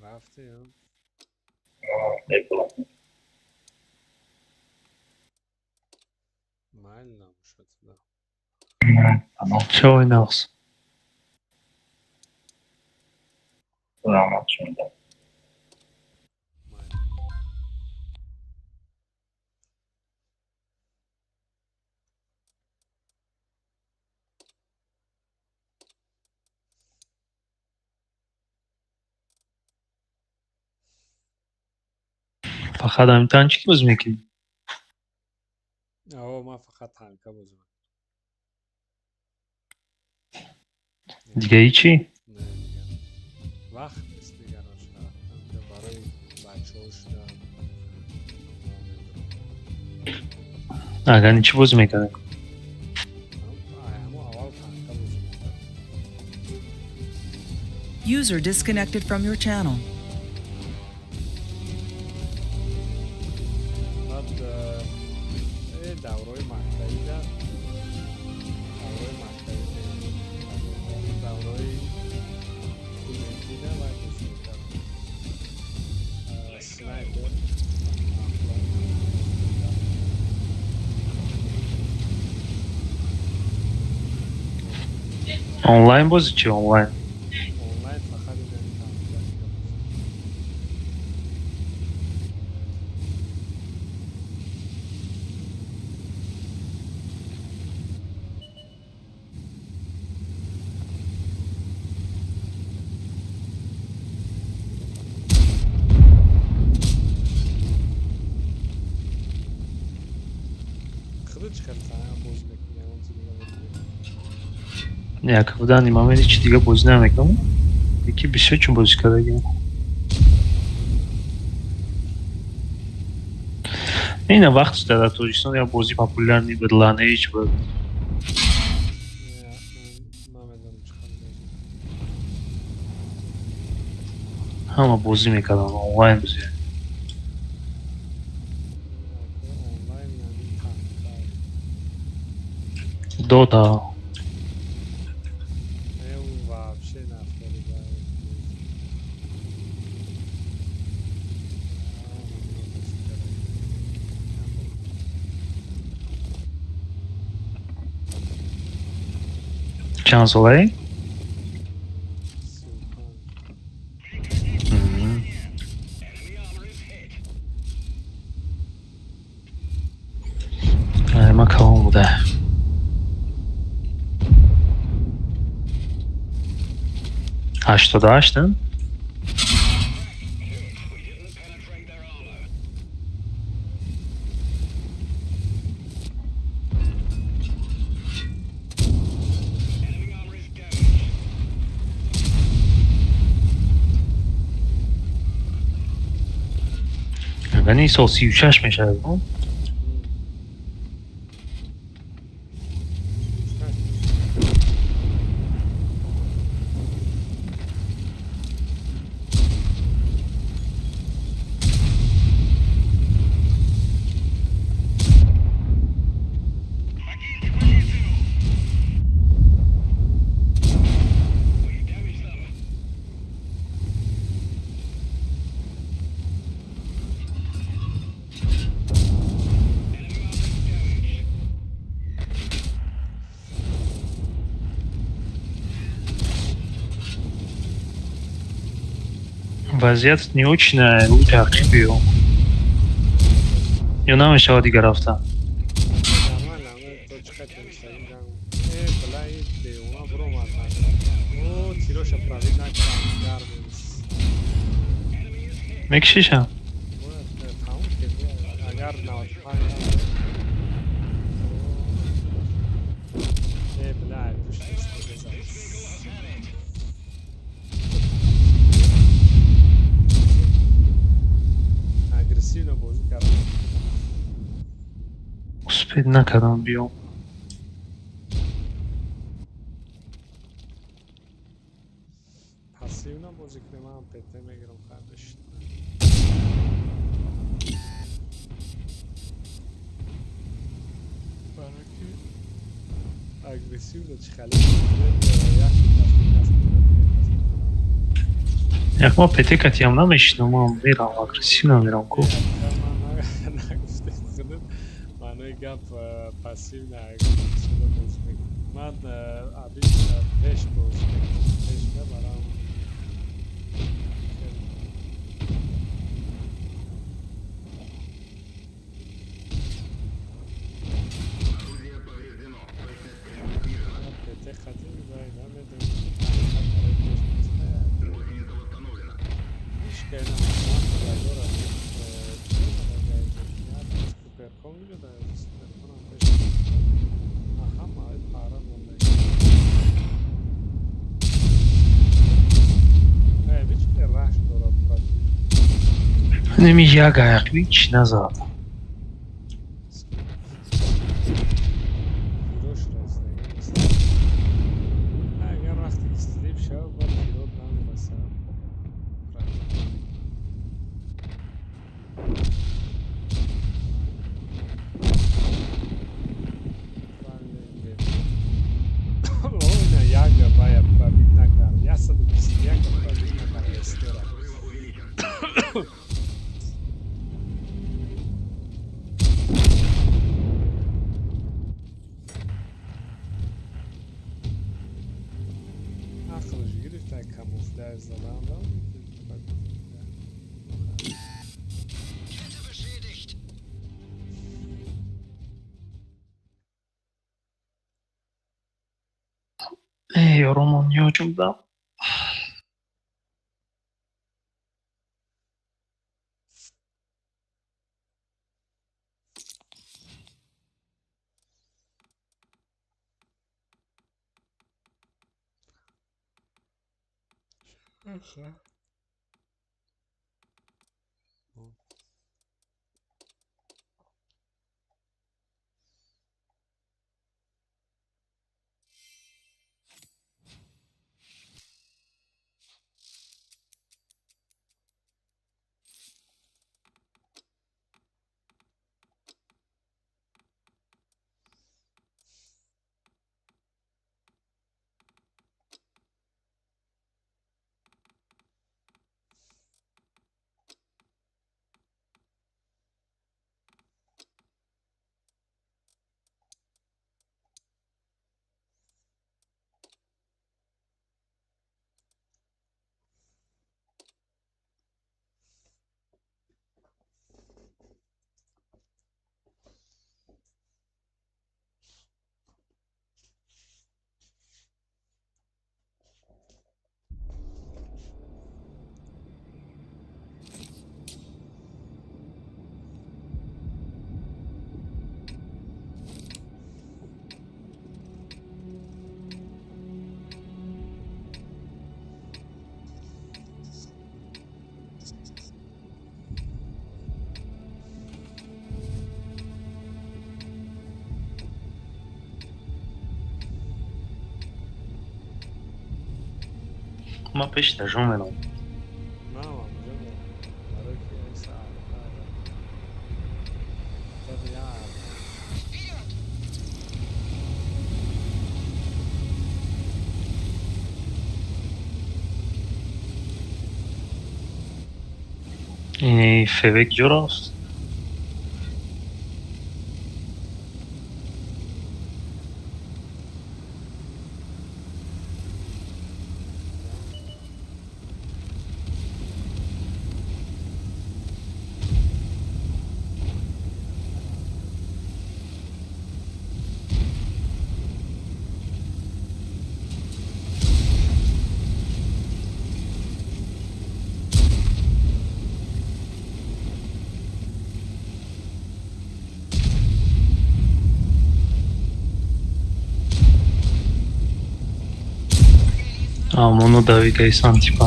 Рафти? Майл намешуд. Чой нағз. Раҳмат шумода. Фақат ҳамин танчики бозӣ мекунӣ? Аво, ман фақат танка бозӣ мекунам. Дига ҳичи? Не, дига вақт нест, дигарош барои бачаҳо шуда. Агар чӣ бозӣ мекардем? Ҳамо аввал танка бозӣ мекардам. User disconnected from your channel. Баъд давраи мактабида, давраи мактаби, давраи студентида вай бозӣ мекардам, снайпер. Онлайн бозӣ чи онлайн? Онлайн фақат инами танка. Як в данный момент ҳеч дига бозӣ намекунам. Яки бисёр чун бозӣ кардагим. Ина вақт дар Тоҷикистон як бозӣ популярный буд, Lineage буд. Намедонам чӣ хабар. Ҳама бозӣ мекарданд, онлайн бозӣ. Онлайн яъни танка? Дота. Э, вообще нафарида. Чанд солаи? 35. Ай, ман калон буда. 88, не? Яъне ин сол 36 мешавад, но? Вазъият не очень лучше биё. Ё намешавад дигар рафта? Нормально, то чӣ хел мешавем ҷанг. Э, билай, девона биромад. О, тироша пробить накардам, гарм. Мекшиша? Бояд тамом ки агар 95. Э, билай, пушти зад. Агрессивно бозӣ кардам. Успеть накардам биём. Пассивно бозӣ кунем, ман ПТ мегирам, хардаш. Барои ки агрессивно чӣ хеле як даст. Як ма ПТ катиам намешинам, ман мерам, агрессивно мерам ку. Нагуфтед худат, маънои гап пассивно агрессивно бозӣ мекунам. Ман обычно пеш бозӣ мекунам, пеш мебарам. ПТ қатӣ намедонам, барои пеш ҳеч кай наман дора. Суперкон меҷода, суперконам пеш ҳама пара монда. Бич раш дорад против. Неми як аяқ ҳеч назад. Тирош раст. Агар вақте ки слип шавад, бояд тирот намерасад. Ой, яга бая пробить накард. 121 пробить накард эстера. Ақлш гирифта, камуфляж задан. Kette beschädigt. Э, ёромон ёҷумдам. Ман пеши тажон мерам. Ини февек ҷо рафт? Амоно давидайсан типа.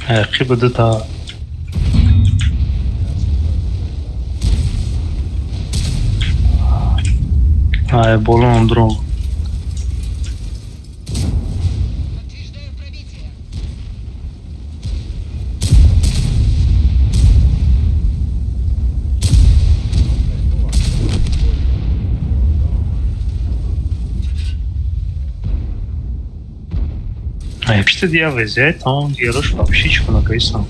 Ақиба дута. Ай болон дрон. Пиште дия везе, там дигарош вообще чӣ накайсан.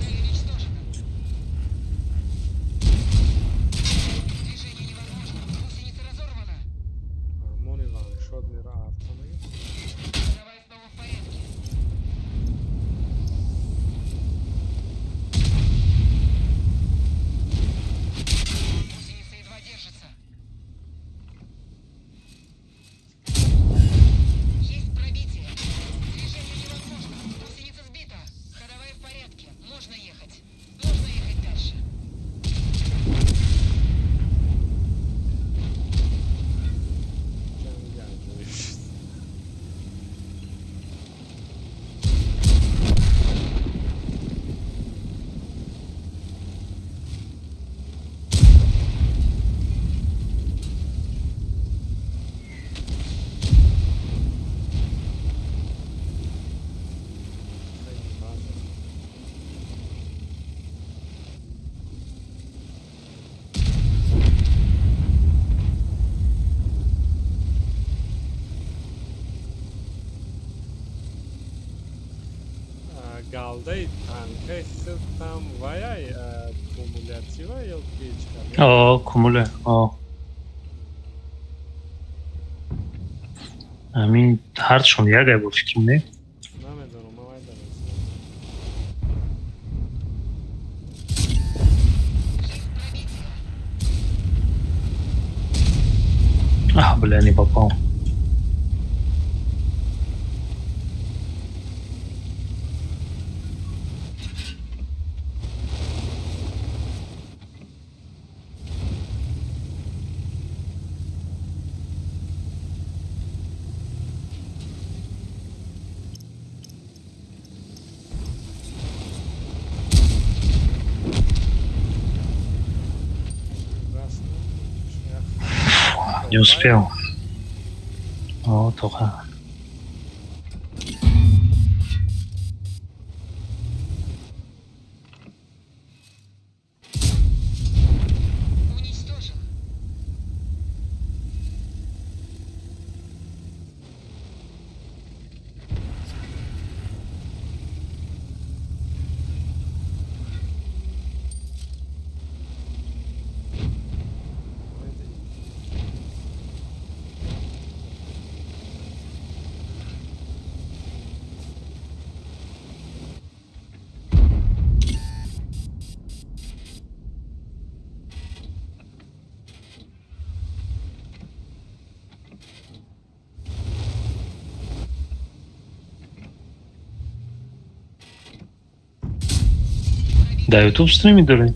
Галдаи танкаи худтам ваяй кумулятива ё ки чӣ? О, кумуля, о. Ҳамин ҳардушон ягай бо фикрам, не? Намедонам, ман вай дарам. Ах, бля, не попал. Не успел. О, тоқа. Уничтожен. Дар Ютуб стрими дорӣ?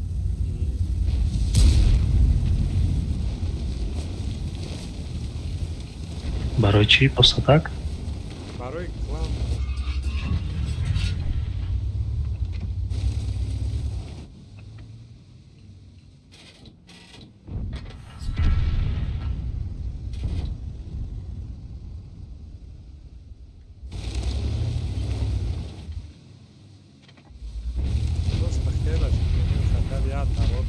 Барои чӣ просто так? Барои клан. Просто хелаш хотя бы я тарот.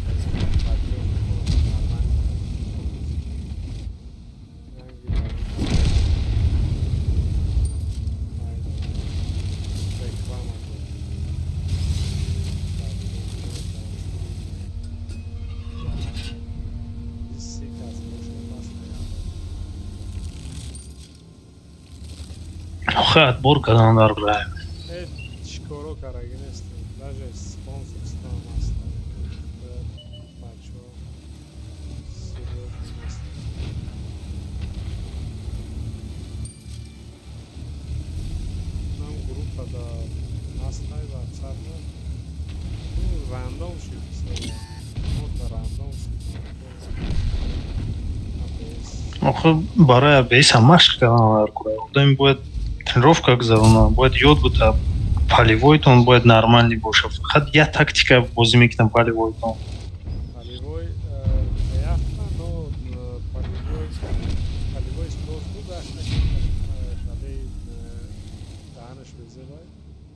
Охе, отбор кардан дар рай. Чӣ коро кардаги нестем, даже спонсорство ҳам аст, бачаҳо серьёзно нестем. Нам группа да ҳастай ватсап, рандом шуд, рандом шуд. Охе, барои абс машқ кардан дар кора. Одами бояд тренировка гузаронад, бояд ёд бута. Полевойтон бояд нормальный боша. Фақат як тактика бозӣ мекунам полевойтон. Полевой яфта, но полевой спрос буд, шадаи даҳанаш безебай.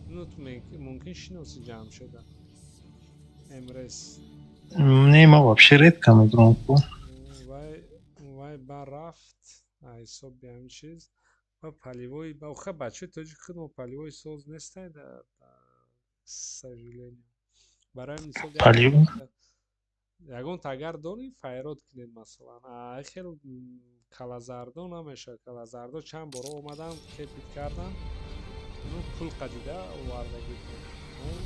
Ну, ту мумкин шиноси Ҷамшеда. Эмрес. Не, ма вообще редко медурам ку. Вай ба рафт, ҳисоби ҳамин чиз. Ва полевой, охир бачаи тоҷик худ мо полевой соз нестай, к сожалению. Барои мисол Полевой? Ягон агар донӣ, файрод кунед, масалан. Хел калазардо намешавад. Калазардо чанд бора омадам, кепит кардам, ну пул қадида овардагӣ.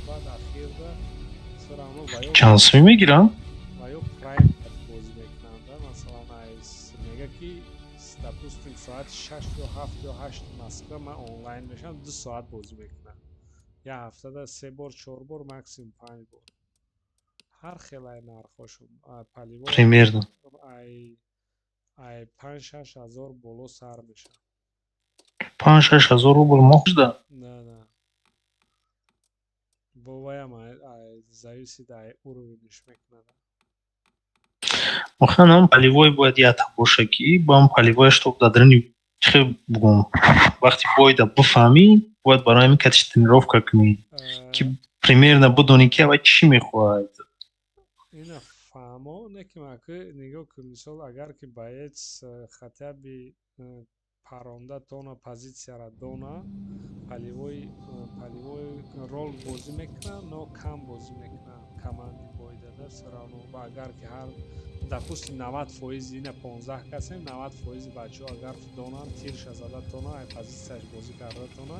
Баъд ахирда всё равно ва ё Чанд сумӣ мегирам? Ва ё прайм бозӣ мекунанд, масалан, мега ки, допустим, соати 6 ё 7 ё 8 Москва ман онлайн мешавам, 2 соат бозӣ мекунам. Як ҳафтада се бор, чор бор, максимум панҷ бор. Ҳар хелай нархҳошон полевой Примерно. Ай 5-6 ҳазор боло сар мешавад. 5-6 ҳазор рубл моҳда? На, боваям зависит ай уровениш мекунад. Охир нам полевой бояд якта боша, ки ба ҳам полевой, чтоб дар даруни, чӣ бугум, вақти бойда бифаҳмӣ, бояд барои ҳамин катиш тренировка кунӣ, ки примерно бидонӣ, ки авай чӣ мехоҳад. Ина фаҳмо, не ки маки нигоҳ кун, мисол, агар ки боец хотя бы паронда тона, позитсияра дона, полевой рол бозӣ мекунад, но кам бозӣ мекунад команди бойдада всё равно. Ва агар ки ҳар, допустим, 90%, ина 15 касем, 90%-и бачаҳо агар донанд, тирша зада тона, ай позитсияш бозӣ карда тона,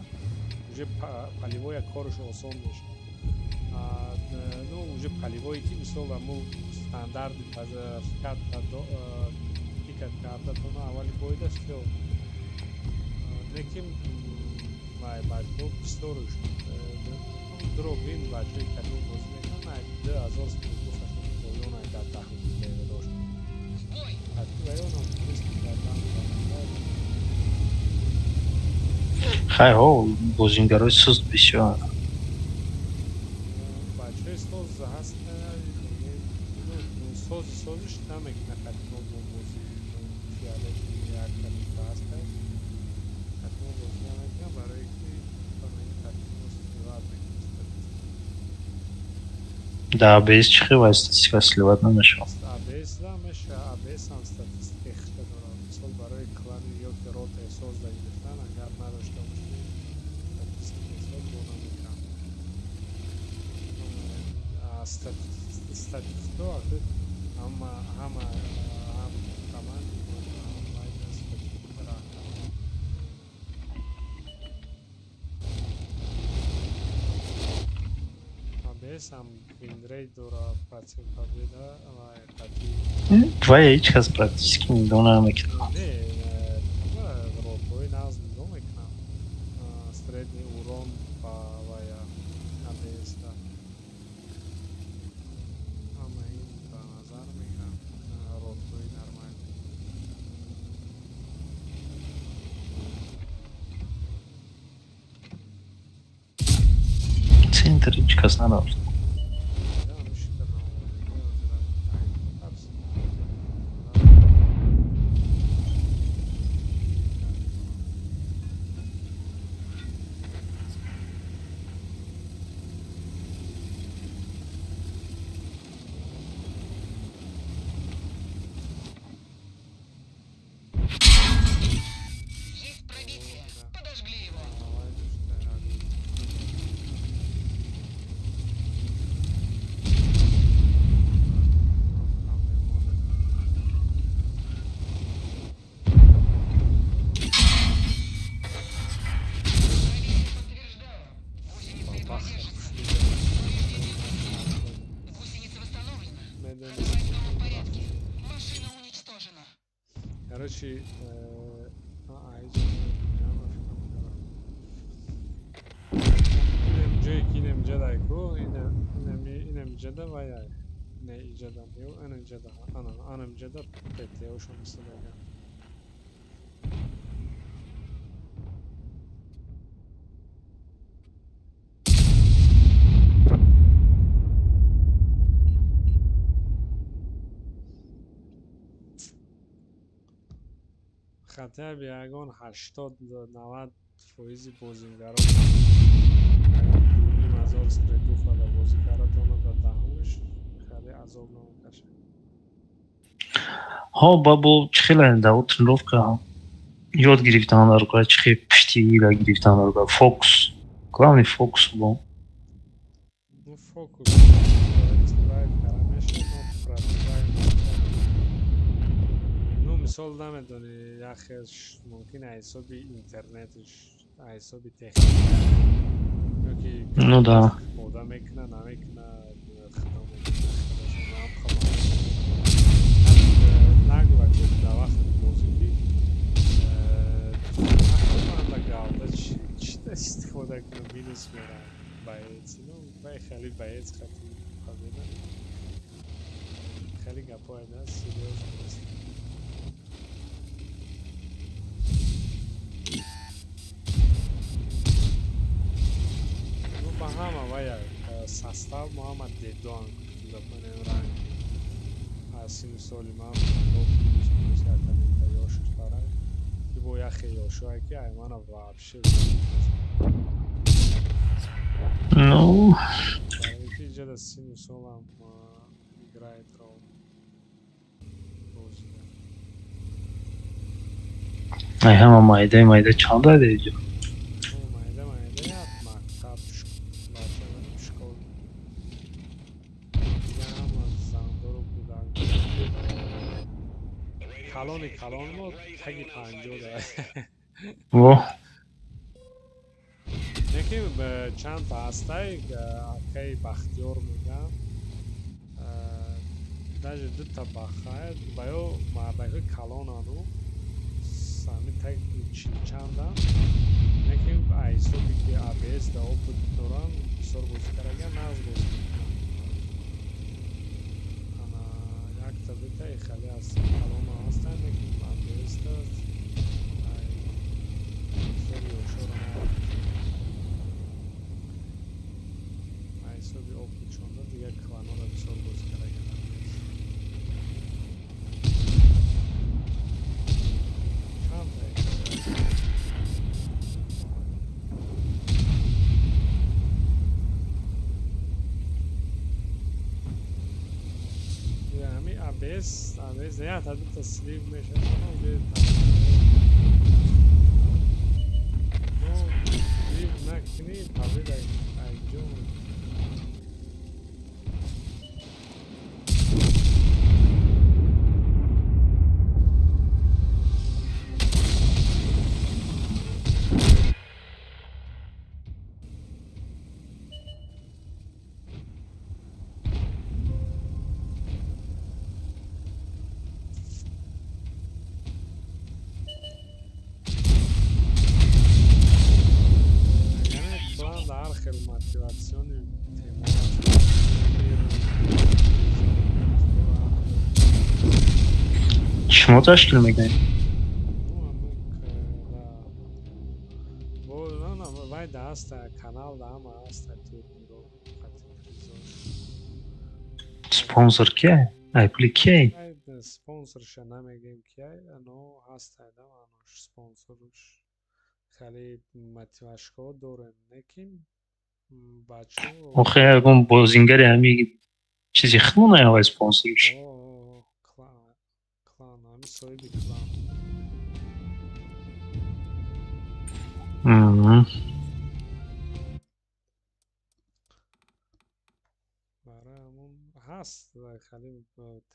уже полевоя кораш осон мешавад. Ну, уже полевое ки, мисол, аму стандарти фикат пикат карда тона аввали бойда, всё. Лекин вай бачаҳо бисёрш дробин бачаҳои кадом бозӣ мекунанд, ай 2000 стрелковашон поён, ай дар 10 дошт ваёнам. Хай, ҳо, бозингарои суст бисёр. Бачаҳои соз ҳаст, сози созиш намекунад, бозӣ. Да, АБС чӣ хел статистика сливать намешавад? АБС да меша, АБС ҳам статистикаи хита дорад. Мисол, барои клани ёки ротаи созда гирифтан, агар надошта бошӣ статистикаи соз, бо намекам. Статистика ҳама ҳама ҳам команди ҳам вайда статистика рақам. АБС ҳам винрейт дорад, процент победа ва қатъи. Вай ҳеҷ кас практически нигоҳ намекунад. Не, ротҳои нағз нигоҳ мекунам. Средний урон ба вая АБС да. Ҳама ин ба назар мегирам, ротҳои нормальный. Центр ҳеҷ кас нарафт. Да, мишида наовардагӣ ҳозира тарс. Есть пробитие. Подожгли его. Давай, душта, Пробитие подтверждаю. Гусеница едва держится. Повреждения по Гусеница восстановлена. Ходовая снова в порядке. Машина уничтожена. Короче, инем ҷое ки инем ҷадай ку, инем ҷада ваяй. Не, иҷада, ё анам ҷада, анам ҷада ПТОшон истодага. Хотя бы ягон 80-90 фоизи бозингарон ягон 2500 средуха да бозӣ карда тона, да даҳумш хеле азоб намекашад. Ҳо, бабо чӣ хеле дар тренировка ёд гирифтан дар кора, чӣ хел пуштигира гирифтан дар кора, фокус, главный фокус бо. Ну, фокус исправить кара мешавад, но пробивай. Ну, мисол, намедонӣ, яхеш мумкин ҳисоби интернетиш, ҳисоби техника ёки Ну да. истифода мекуна, намекуна, худо мекуна, худошон ҳам хабар. Нагло гуфт дар вақти бозӣ, ки манда галда чита истифода кунам, минус мерам боец. Ну, вай хеле боец хати победа. Хеле гапҳое на серьёзно нест. Ну, ба ҳама вая состав мо ҳама дедоан, гуфтигапанем ранг аз синну соли ман бо плюс минус якамента ёштара, ки бо яхе ёшое ки ай мана вообще. Ну. Барои ки иҷода синну солам играет роль бозида. Ай ҳама майдаи майда чанд даида иҷо? Ну, майда майда як мактаб бача школ дига ҳама зандору кӯдак, калони калон мо таги 50 да. Во. Яке чанд ҳастай, акаи Бахтиёр мегӯям, даже дута бахая ба ё мардакҳои калонану ҳами таги чилчандам, лекин ҳисоби ки АБС да опыт доранд, бисёр бозӣ кардагиан, нағз бозӣ мекунанд. Ана якта дута хеле аз калона ҳастанд, лекин АБС да ҳисоби ёшоро ҳисоби опытшонда дигар кланора бисёр бозӣ кардагиан. Чанд Нест, якта дута слив мешавад, уже но слив накунӣ, победа айҷо. Яъне план да ҳар хел мотиватсиони тема. Шумо ташкил мекунед? Вай да ҳаста, канал да ҳама ҳаста, турниро қати призош. Спонсор кия? Ай пули кия? Спонсорша намегем кияй, но ҳастай да маънош спонсорш. Хеле мотивашкаҳо дорем, не ки бачаҳо. Охе, ягон бозингари ҳами чизи худмон авай спонсорш. Клан, ҳами соҳиби клан. Барои ҳамон ҳаст хеле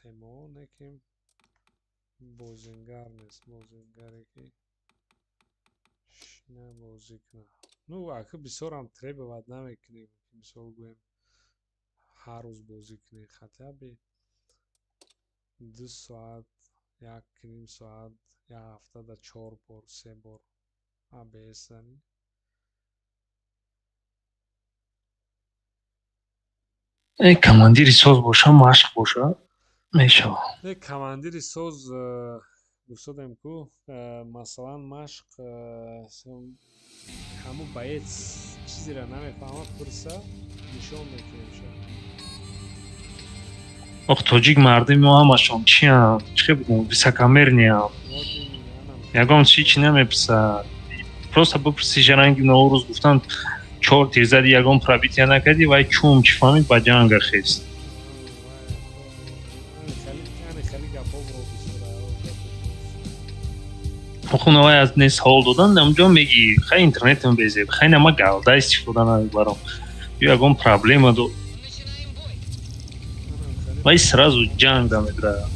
темаҳо, не ки бозингар нест, бозингаре ки шина бозӣ кунад. Ну, ака, бисёрам требовать намекунем, мисол гӯем, ҳар рӯз бозӣ кунем, хотя бы 2 соат, 1,5 соат, як ҳафтада чор бор, се бор абс занӣ. Э, командири соз боша, машқ боша, мешавад. Не, командири соз гуфтодем ку, масалан, машқ ҳамун боец чизеро намефаҳмад, пурса, нишон мекунем ша. Ох, тоҷик мардуми мо ҳамашон чиям, чӣ бигӯм, высокомерный ям, ягон чи чи намепурсад. Просто бипурси, жаранги Наврӯз гуфтан, чор тир зади, ягон пробития накардӣ, вай чум чӣ фаҳмид, ба ҷанг хест. Яъне хеле гапҳо бисёр. Охуна, вай аз не савол додан, амҷо мегӣ, хай, интернетам безеб, хай, нама галда истифода намебарам ё ягон проблема до, вай сразу ҷанг да медурад.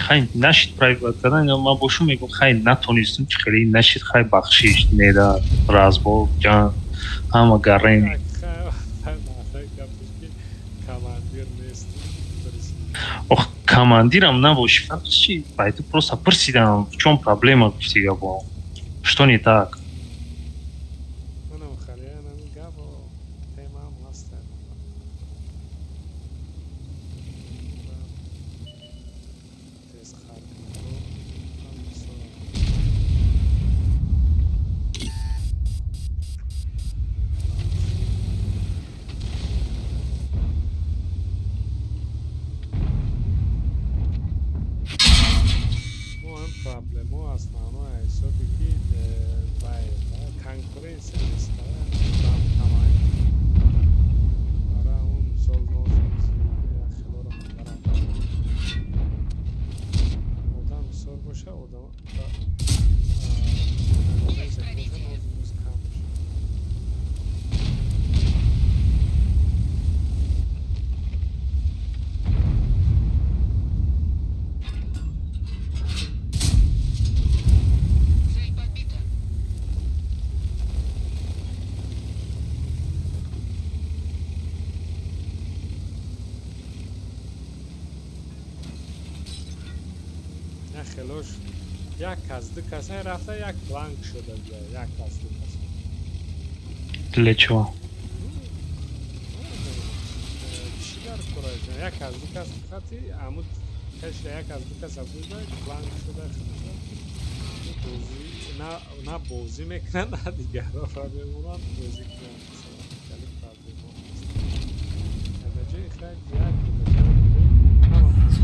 Хай, нашид пробивать кардан, ман бошу мегӯм, хай, натонистум, чи хеле нашид, хай, бахшиш неда, разбор, ҷанг, ҳама гарем. Командир нест. Ох, командирам набоши, фарқ чи? Байду просто пурсидам, в чём проблема, гуфти гапо, что не так. Манам хеле ҳамин гап темаам ҳаст. Тез хар кунад бисёрам. Мо ҳам проблемо основной ҳисоби ки вай конкуренсия нест, одам камай. Барои ҳамон, мисол, хелоро мандарам, одам бисёр боша, одам конкуренсия боша, нозу кам мешавад. Цель подбита. Як хелош як кас, ду кас рафта, як бланк шуда бия, як кас, ду кас. Для чего? Чӣ дар кора? Як кас, ду кас хати аму кашида, як кас, ду кас буда, бланк шуда. Бозӣ на бозӣ мекунанд, на дигарро мемонанд бозӣ кунанд. Хеле проблема аст. Ба ҷои хай як ҳама бозӣ.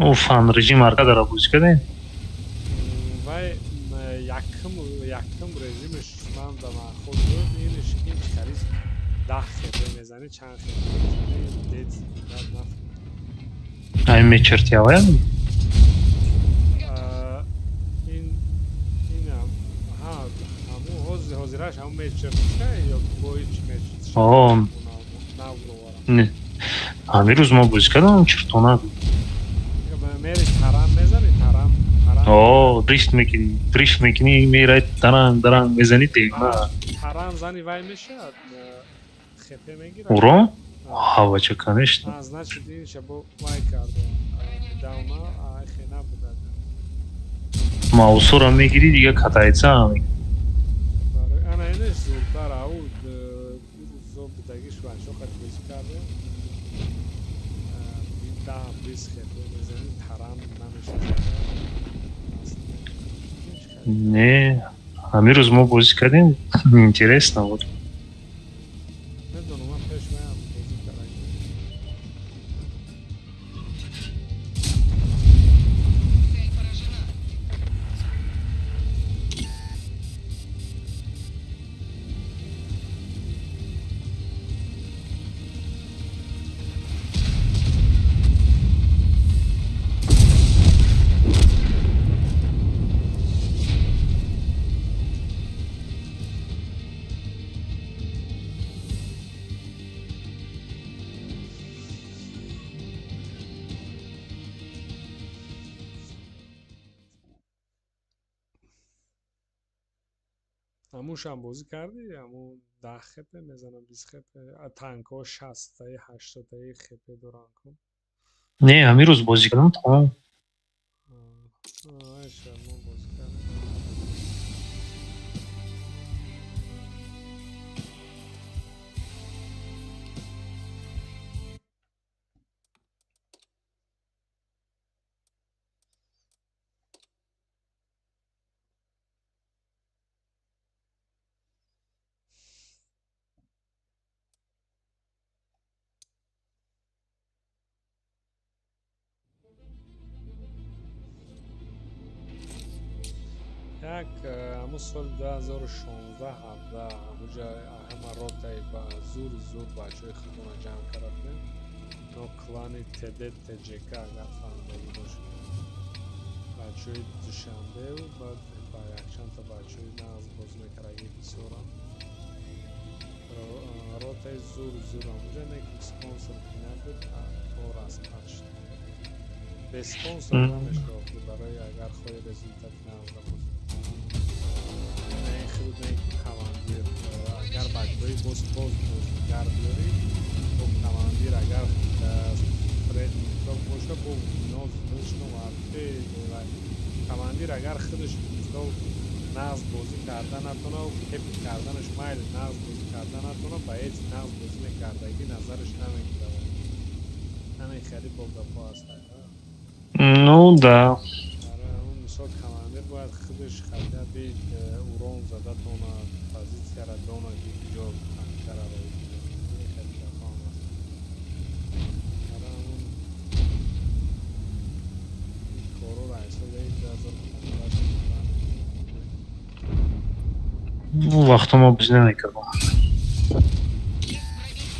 О, фан режим аркадара бозӣ кардем? Вай якум режимаш ман ба ман худ буд, инаш ин харис 10 хепе мезанӣ, чанд хепе мезанӣ, дед дад нафаҳмидам. Ай мечертиавая? Ин инам ҳа, ҳамун ҳозираш ҳамун мечертиша ё бо ҳеч мечертиша? О, нав бироварам. Не. Ҳамин рӯз мо бозӣ кардам, чертона. Мери таран мезанӣ, таран, таран. О, дрифт мекунӣ, дрифт мекунӣ, мерай таранг даранг мезанӣ тегна. Таран зани вай мешавад, хепе мегирад. Урон? Ҳа, бача, конечно. А, значит, инша бо вай карда. Давно хе набуда. Маусура мегирӣ, дига катайца. Барои ана инаш зуртар ау рӯзо будагиш бачаҳо қад бозӣ кардем. 10-20 хепе мезанӣ, таран намешавад. Не, ҳамин рӯз мо бозӣ кардем, интересно вот. Медонам, ман пеш ваям бозӣ кардам. Цель поражена. Ҳамушам бозӣ кардӣ, ҳамун 10 хепе мезанам, 20 хепе, танкҳо 60таи, 80таи хепе доранд ку. Не, ҳамин рӯз бозӣ кардам, тамом. Айша, мо бозӣ кардем. Як ҳамун соли 2016 17 ҳамуҷа ҳама ротаи ба зури зур бачаҳои худмона ҷамъ карда будем. Но клани ТД ТЖК, агар фаҳмидагӣ бошед. Бачаҳои Душанбеу баъд ба якчандта бачаҳои нағз бозӣ мекардагӣ бисёрам. Ротаи зури зур ҳамуҷа, не ки спонсор ки набуд, то распад шуд. Бе спонсор намешавад барои агар хоҳӣ результати нағзро бозӣ. Не худ, не ки командир, агар бачаҳои боз боз бозигар биёрӣ, бо командир агар средний игрок боша, бо ноз худашон командир агар худаш мисол нағз бозӣ карда натона, кепи карданаш майли, нағз бозӣ карда натона, ба ҳеҷ нағз бозӣ мекардагӣ назараш намегирад. Ҳамин хеле бо гапҳо ҳастанд. Ну да. Барои ҳамун мисол командир бояд худаш хотя бы урон зада тонад, позитсияро донад, ки куҷо танкара роӣ кунад. Ҳамин хеле гапҳо ҳам ҳаст. Барои ҳамун ин корҳоро аз соли 2015. Ну, вақто мо бозӣ намекардам. Есть пробитие.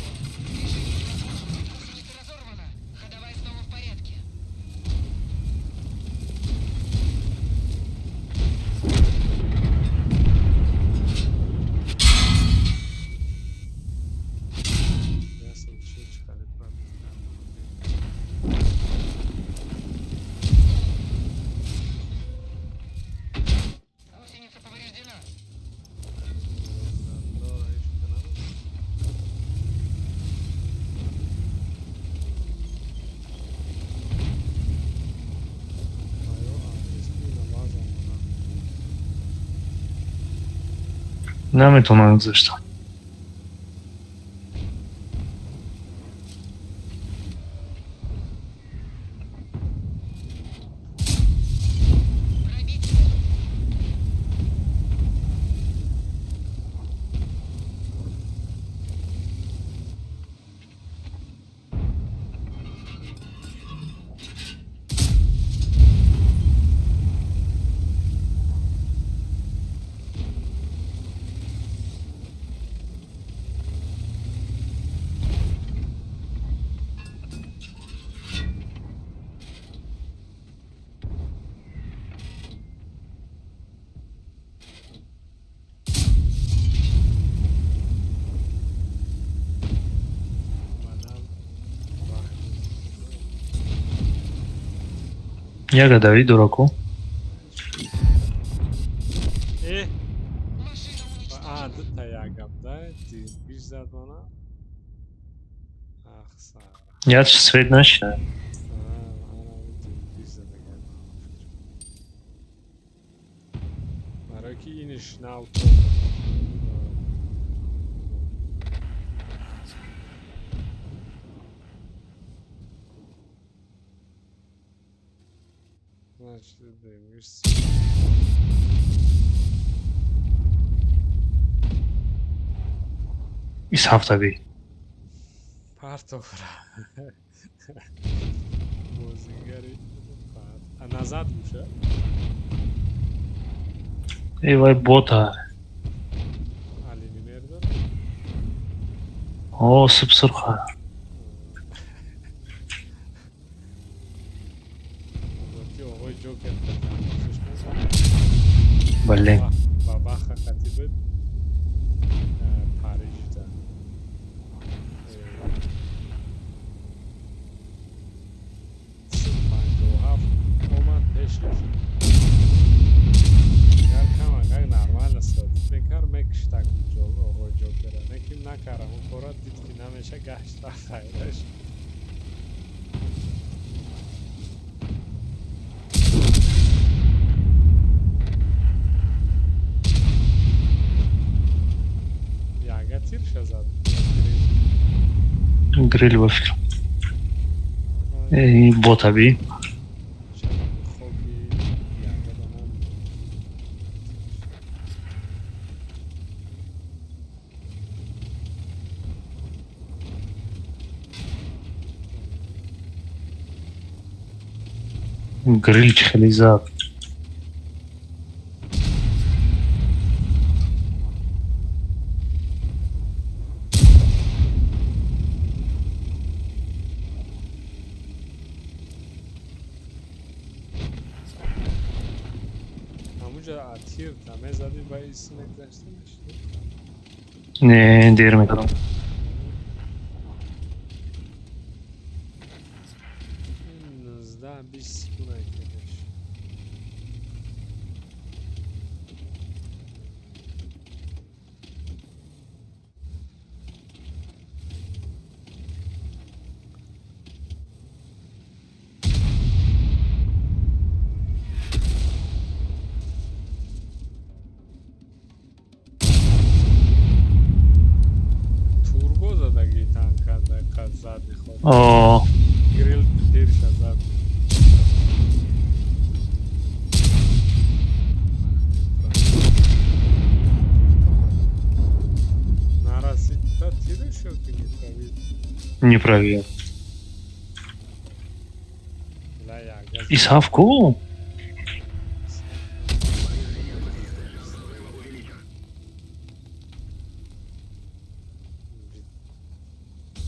Движение невозможно. Гусеница разорвана. Ходовая снова в порядке. Ясен чӣ хеле пробит кардам. Гусеница повреждена. Зандора ҳеҷ набуд. Оё АСП на база омаданд? Наметавонам гузаштам. Пробитие. Яга дави дураку. Э? А, дута ягам, да? Димбиш зад мана. Ах, сара. Я свет нашина. А, ана димбиш задагай. Барои ки иниш нав то. Значит, димбиш. Ис ҳафта би. Партофра. Бозигари парт. А назад буша? Эй, вай бота. Али Нимердор? О, субсурха. Ки оғои Ҷокер Бале. Бабаха қати буд. Парижда. 57 омад пешаш. Агар кам агар нормально садит мекард, мекиштак оғои Ҷокера. Лекин накард, он кора дид ки намеша, гашт рафт хайраш. Яга тирша зад. Грил ба фикр. Эй, бота би. Хоки яга да нам. Грил чӣ хеле зад. Ҳамуҷа тир та мезадӣ ба ис мегузашти нашид? Не, дер мекардам. 19 20 секунд кардаш. Турбо задаги танка дақиқа зади ход. О, Грил тирша зад. Нарасид та тираш ё ки не правид? Не правил. Ла яга. Ис ҳафт ку?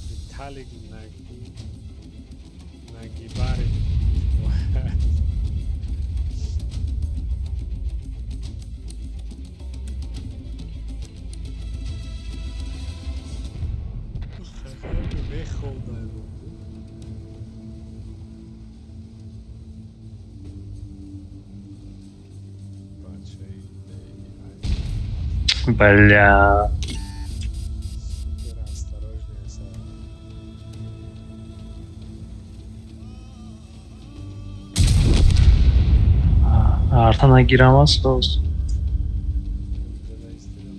Виталик Нагибари. Мехолда. Бачаи Бля. Супер осторожнее са. Арта нагирам аст рост. Дада истидам.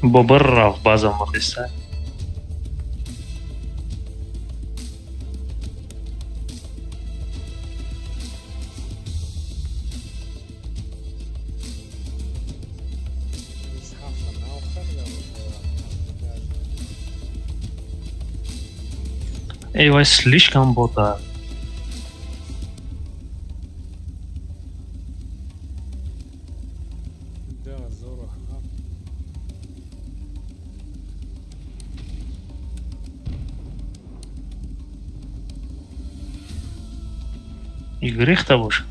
Бобир рафт баъзан мақиста. Ис ҳафта нав харида бошад. Эй, вай слишком бота. 2007. И грехта боша.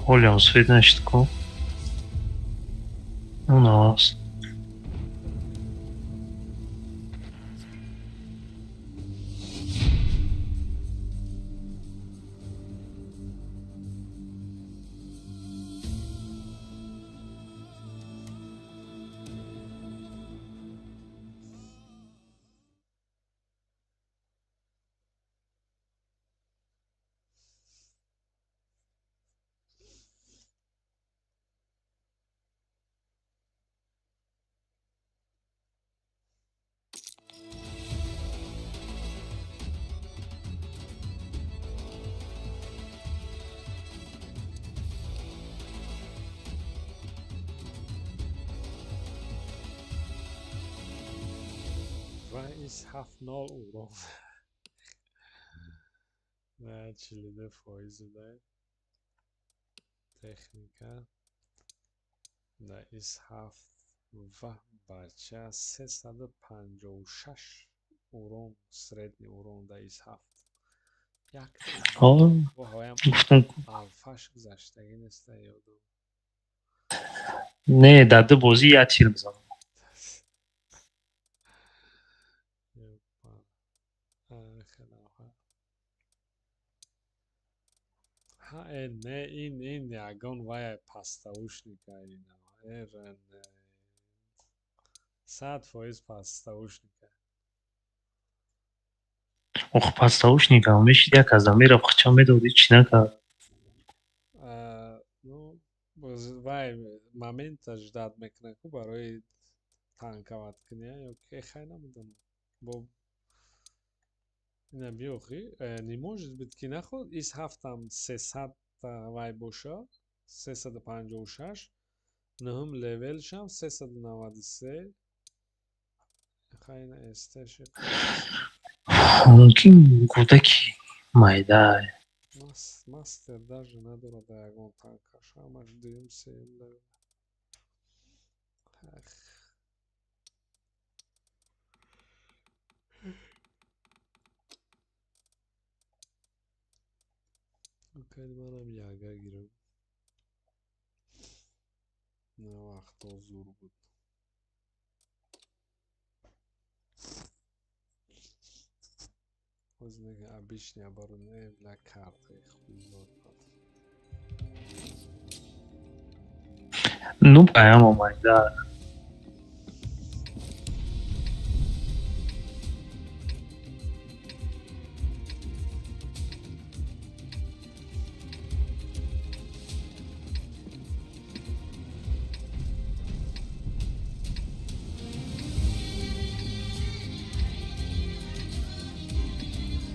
Ҳолиам свет нашид ку. У нас. Ва ис 7-0 урон. На 42% дай. Техника. Да ис ҳафт ва бача 356 урон, средний урон да ис ҳафт. Як ҳоям Гуфтам алфаш гузаштагӣ неста ёдам. Не, дар ду бозӣ як тир мезанам. Ҳа, не, ин ягон вай пастаушника ина. 100% пастаушника. Ох, пастаушника мешид, як аз мерафт, хча медод, ҳеч накард. Ну, вай момента ждать мекунад ку барои танковать кунӣ ё ки хай намедонам. Бо ина биёхи, не может быть ки наход ис ҳафтам 300 вай боша, 356, нуҳум левелшам 393. Хай ина СТши. Мумкин кӯдаки майда. Мастер даже надорад дар ягон танкаш, ҳамаш дуюм, сеюм левел. Ах. Окей, манам яга гирам. На вақто зур буд. Боз мега обычный оборона, бля, картаи хуй дод. Ну, прямо майда.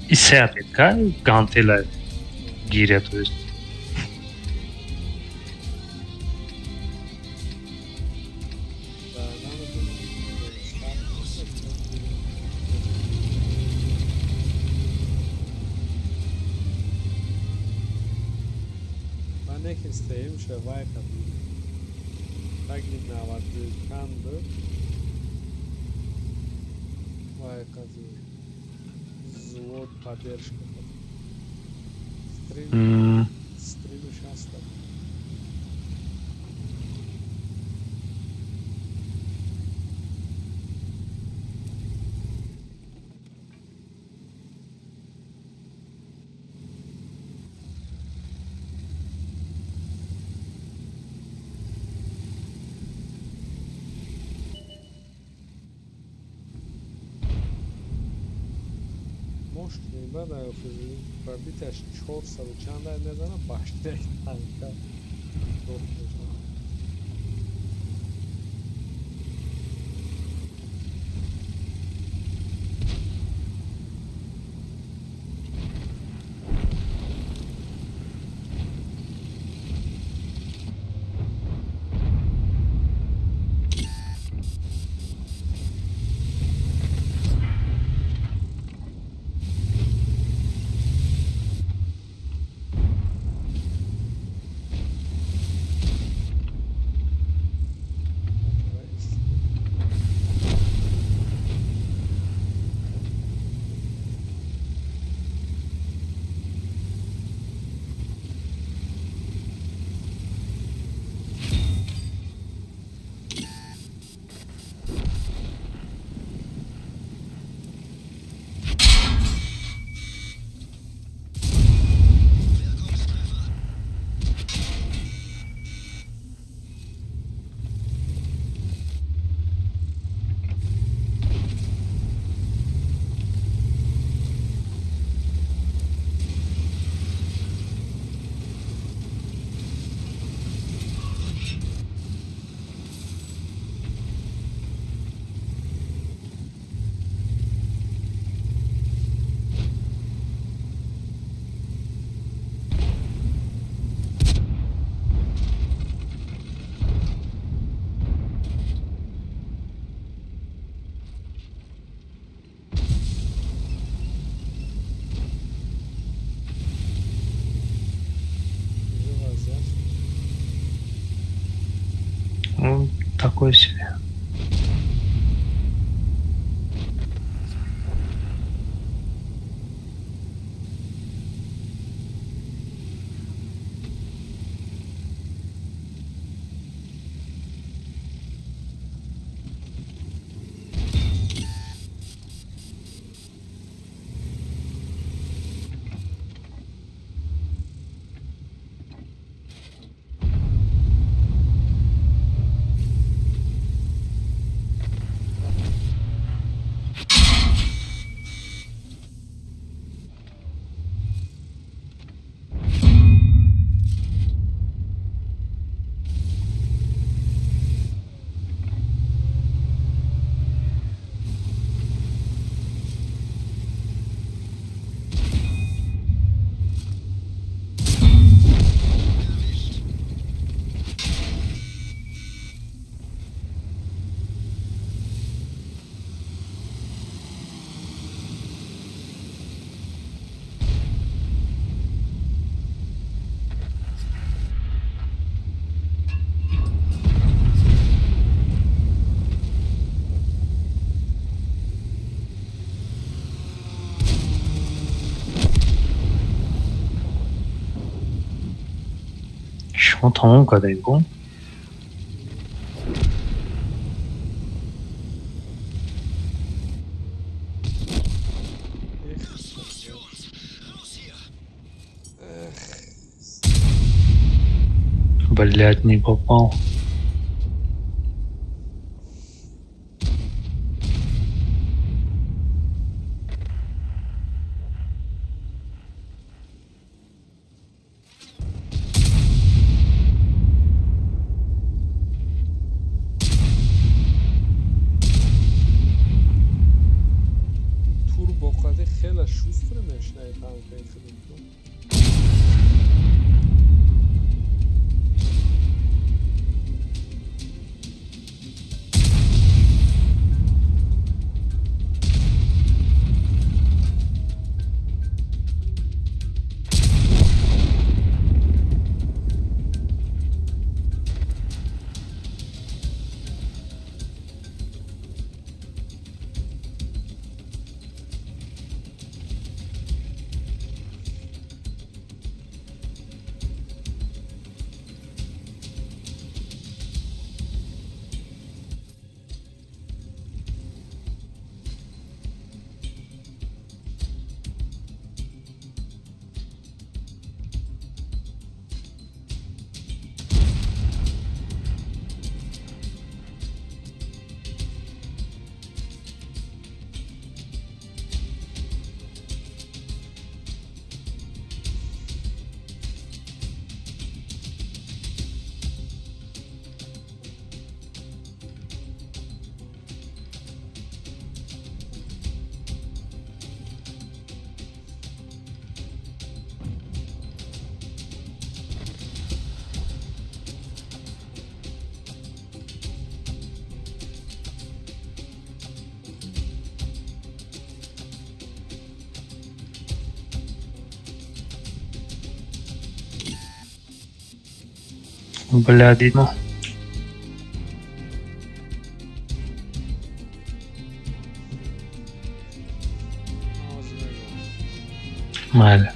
И се отметка, гантела гиря, то есть. Да, намедонам. Ман некин сеюм вай қабул. Таги наваду чанд буд. Вай қади взвод поддержка. Стрим, стримиш ҳаста. Мошкни баъд пробитияш 400 чанд ай мезанад, башняи танка дох мешавад. Такое себе. Шумо тамом кардаед, гум? Блять, не попал. Турбо қади хела шустро мешнавед танкаи худатон. Бля, дидмо. Ҳозир мегӯям. Майли.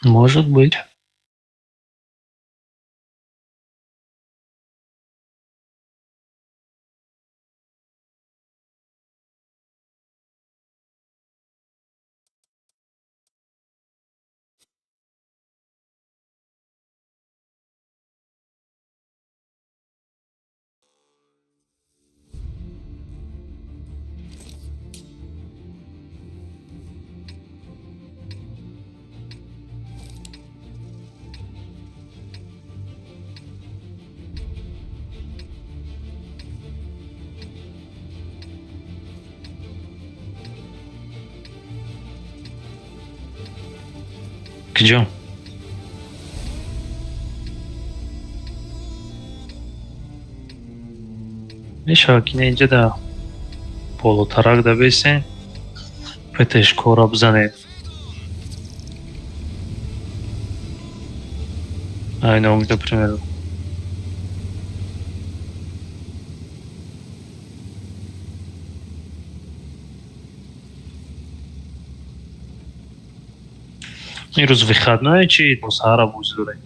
Может быть. Куҷо? Мешавад ки не, инҷа да болотарак да бесен, ПТшкора бизанед. Айна, например. Ирӯз выходное чи то саҳара бозӣ дорем?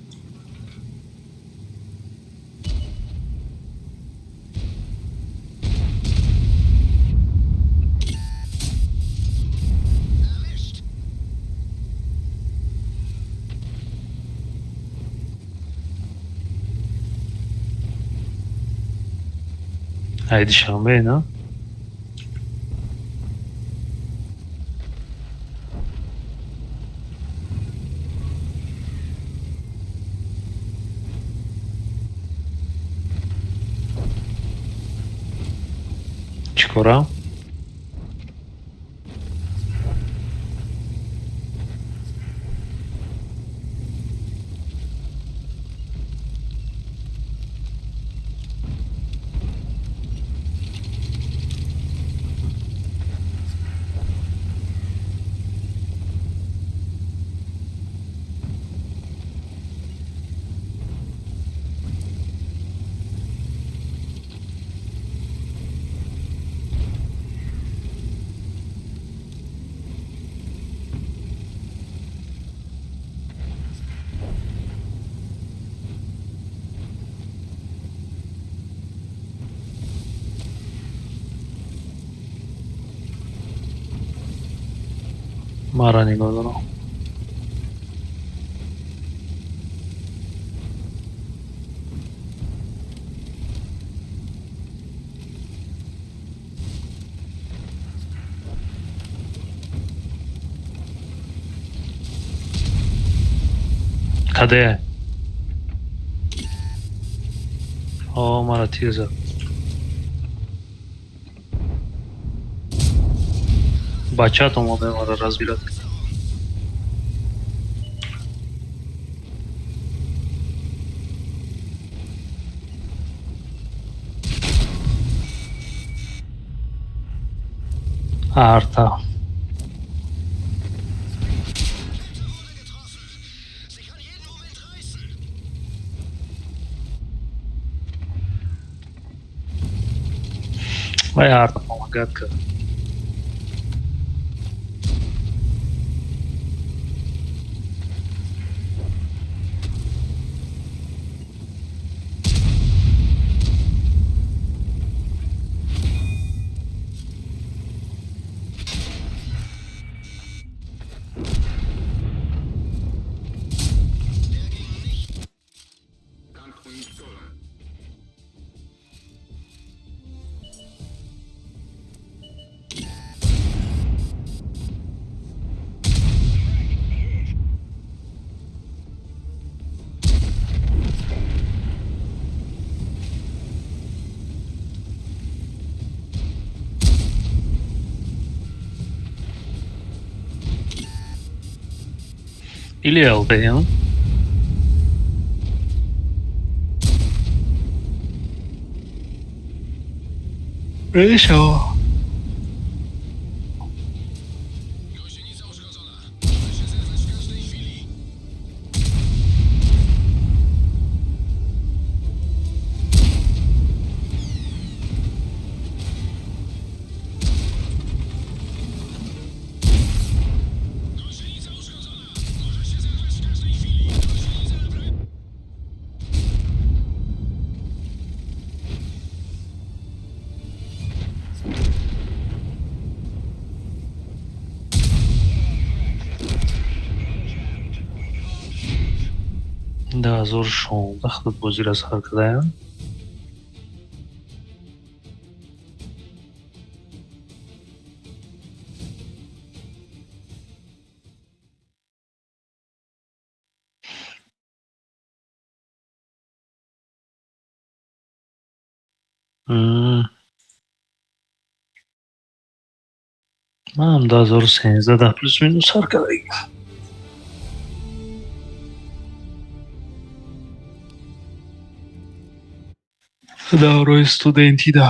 Ай душанбе, на? Чӣ кора? Маро нигоҳ дорам. Каде? О, маро тир зад. Бачат омода маро разбират. Арта. Вай арта помогат кард. Или ЛДМ. Вышел. 2016 худат бозиро сар кардаям. Манам 2013 да плюс минус сар кардагим. Даврои студентида.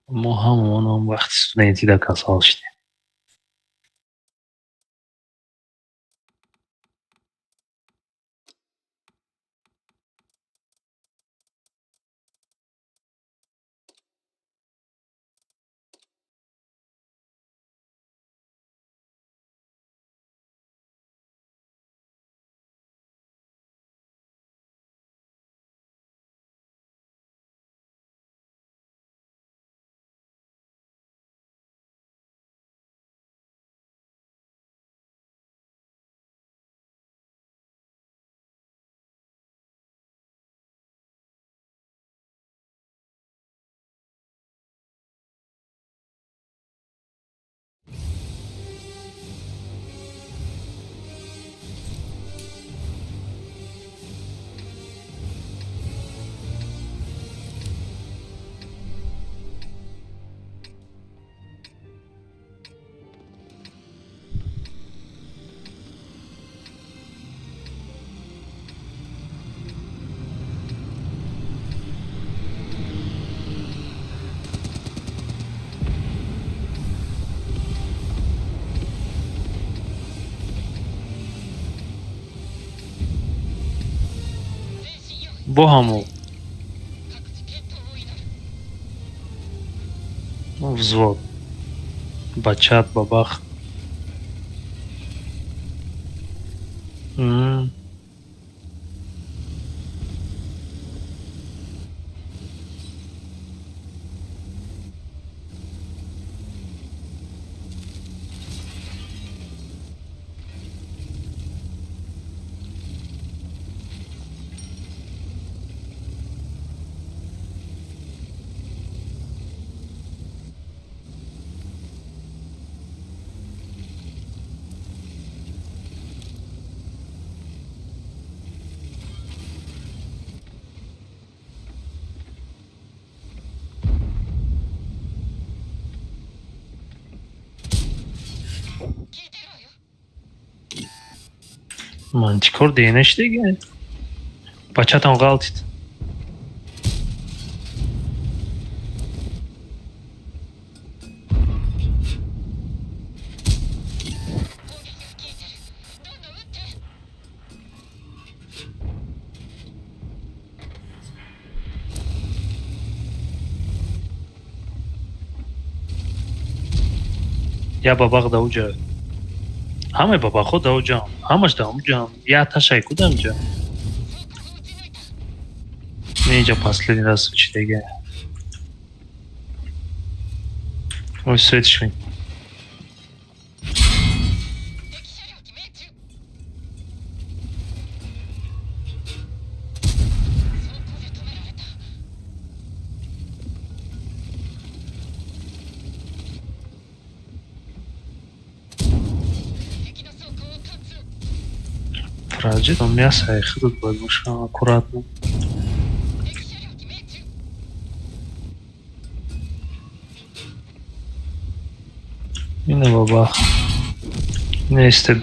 Мо ҳамаон он вақти студентида касал шудем. Бо ҳамо взвод, бачат, бабах. Ман чӣ кор деянашдага? Бачатон ғалтид. Я бабақ дауҷа. Ҳамаи бабахҳо дауҷаам. Ҳамаш даумҷаам. Я ташай кудамҷа? Инҷа последний раз чидага. Ой, светиш ми. Раджи, там мясо, я худот бояд боша аккуратно. Ина бабах. Ина СТБ.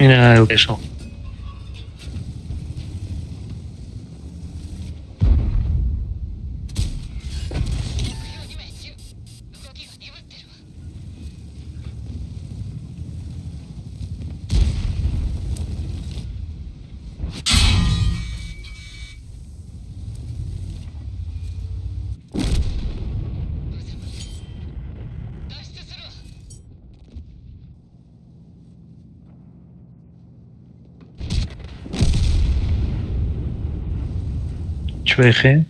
Ина ЛТшо. Чӣ бехе?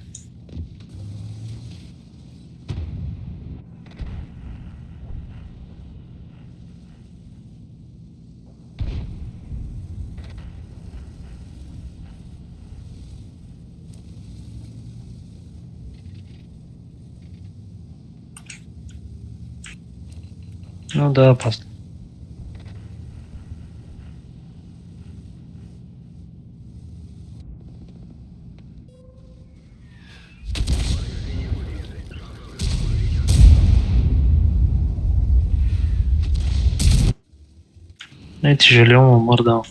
Ну да, опасно. Не, тяжело, морда.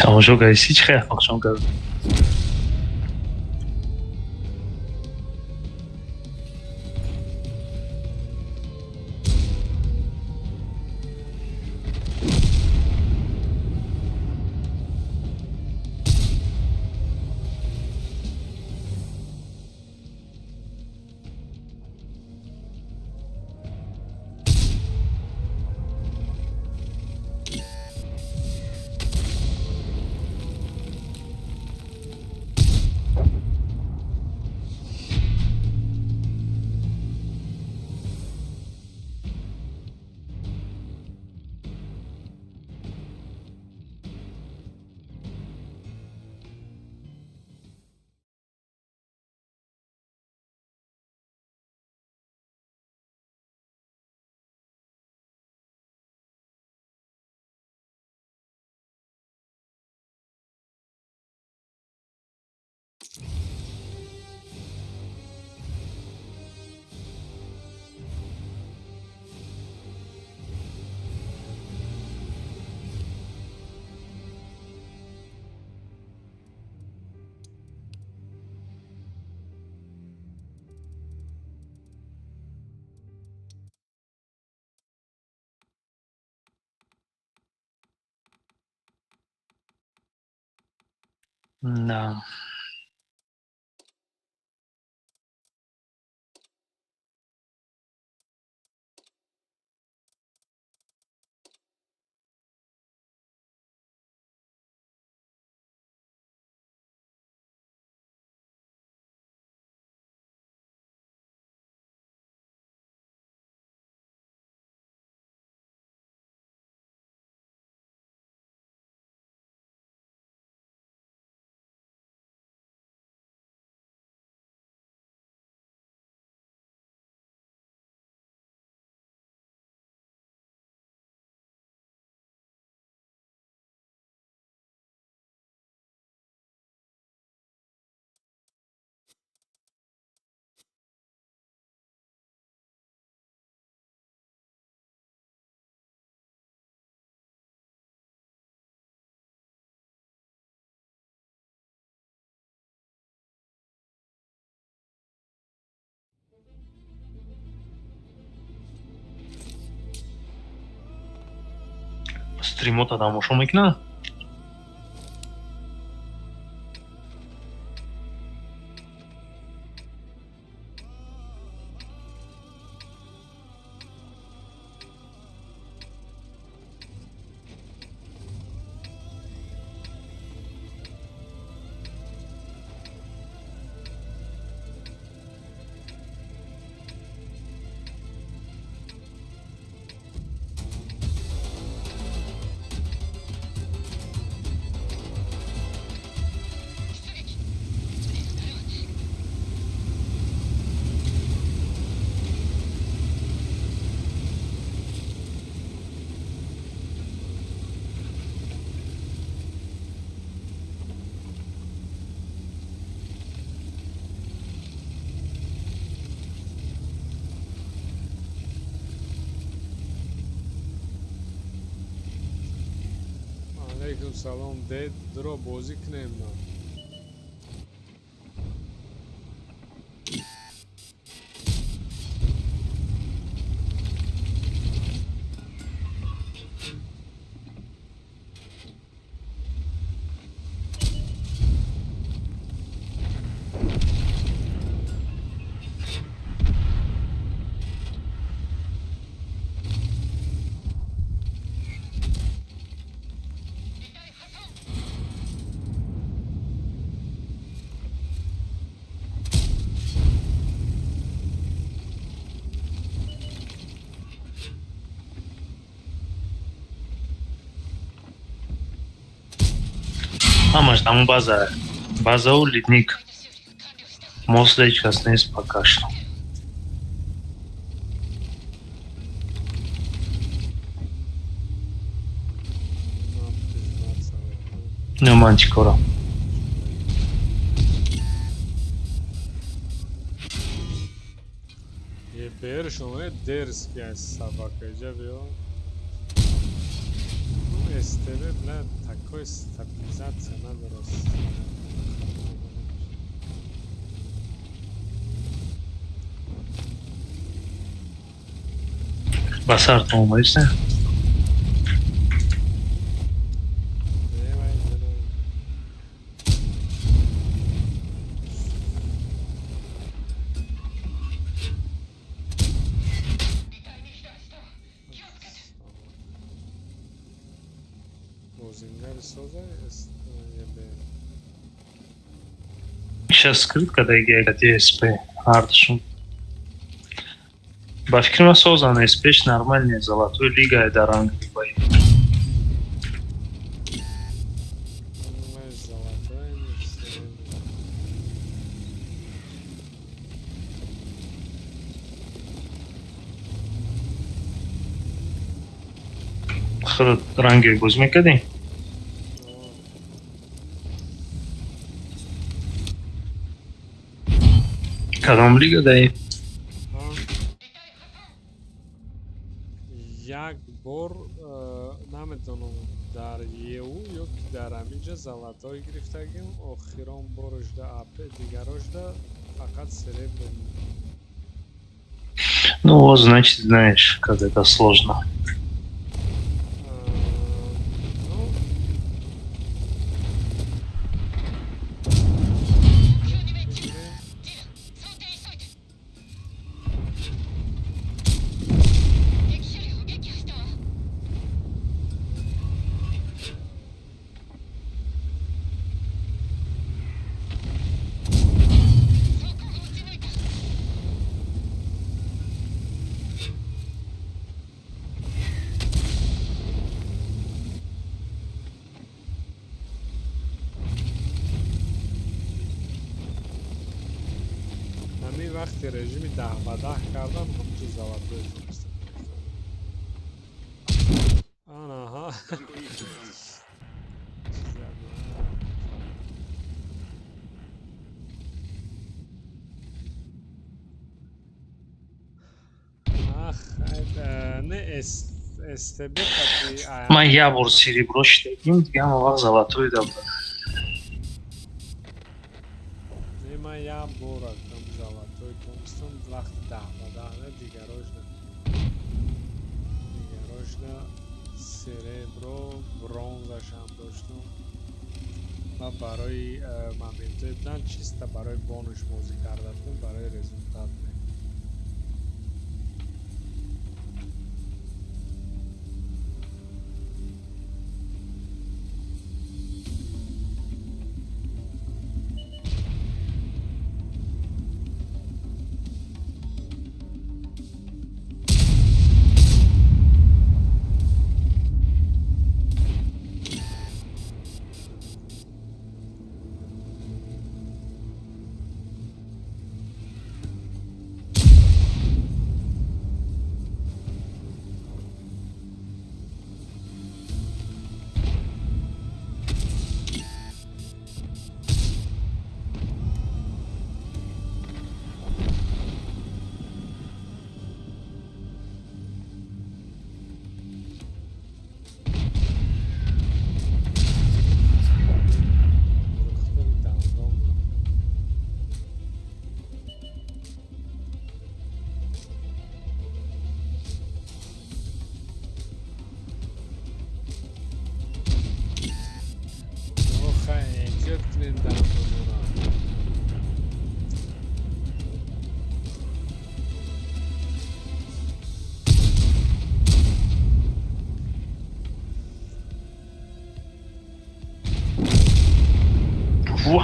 Тамошо кардӣ, чӣ хеле ахмақшон кард. Да. Стримота тамошо мекунад? Алейкум салом, дед, дуро бозӣ кунем на. Ҳамаш даму база. Базау ледник. Мост ҳеҷ кас нест пока что. Ман признаться мекунам. Не, ман чӣ корам? ЕБР шумо дерзкий аст, собака, иҷа биё. Ну, СТВ, бля, такой стабилизация надорад. Ба сартон омадиста? Не, вай, ҷаноб. Бозингари соза ЕБР. Сейчас скрытка даги ДСП ҳардушон. Ба фикри ман созан СПш нормальная золотой лига дар Англия. Понимаешь, золотой, не серебряный. Худат ранге бозӣ мекардӣ? Но Кадом лига даи? ҳа, як бор намедонам, дар ЕУ ё ки дар ҳаминҷа золотой гирифтагим, охирон борашда АП, дигарошда фақат серебряный. Ну вот, значит, знаешь, как это сложно. Ну, Вақти режими 10 ба 10 кардан, ҳамчу золотой Томпсон. Анаҳа. Ах, не СТБ қати. Ман як бор серебро шидагим, дига ҳама вақт золотой да будам. Не, ман як бор рафтам золотой Томпсон вақти 10 ба 10, не, дигарош на серебро, бронзашам доштам ва барои моментое будан, чисто барои бонус бозӣ карда будам, барои результат не. Духтари дандон буд. Охай, эҳтиёт кунед дандонора. Во!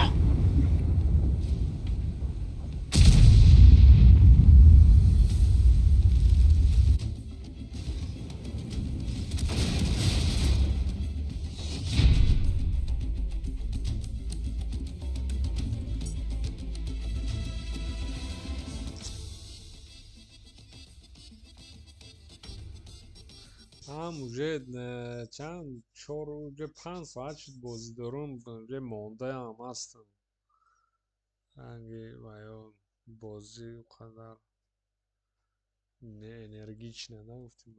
Ҳам уже чанд, чор, уже 5 соат шуд бозӣ дорум, уже мондаам ҳастам. Ранги ва ё бозӣ он қадар неэнергично нагуфтем.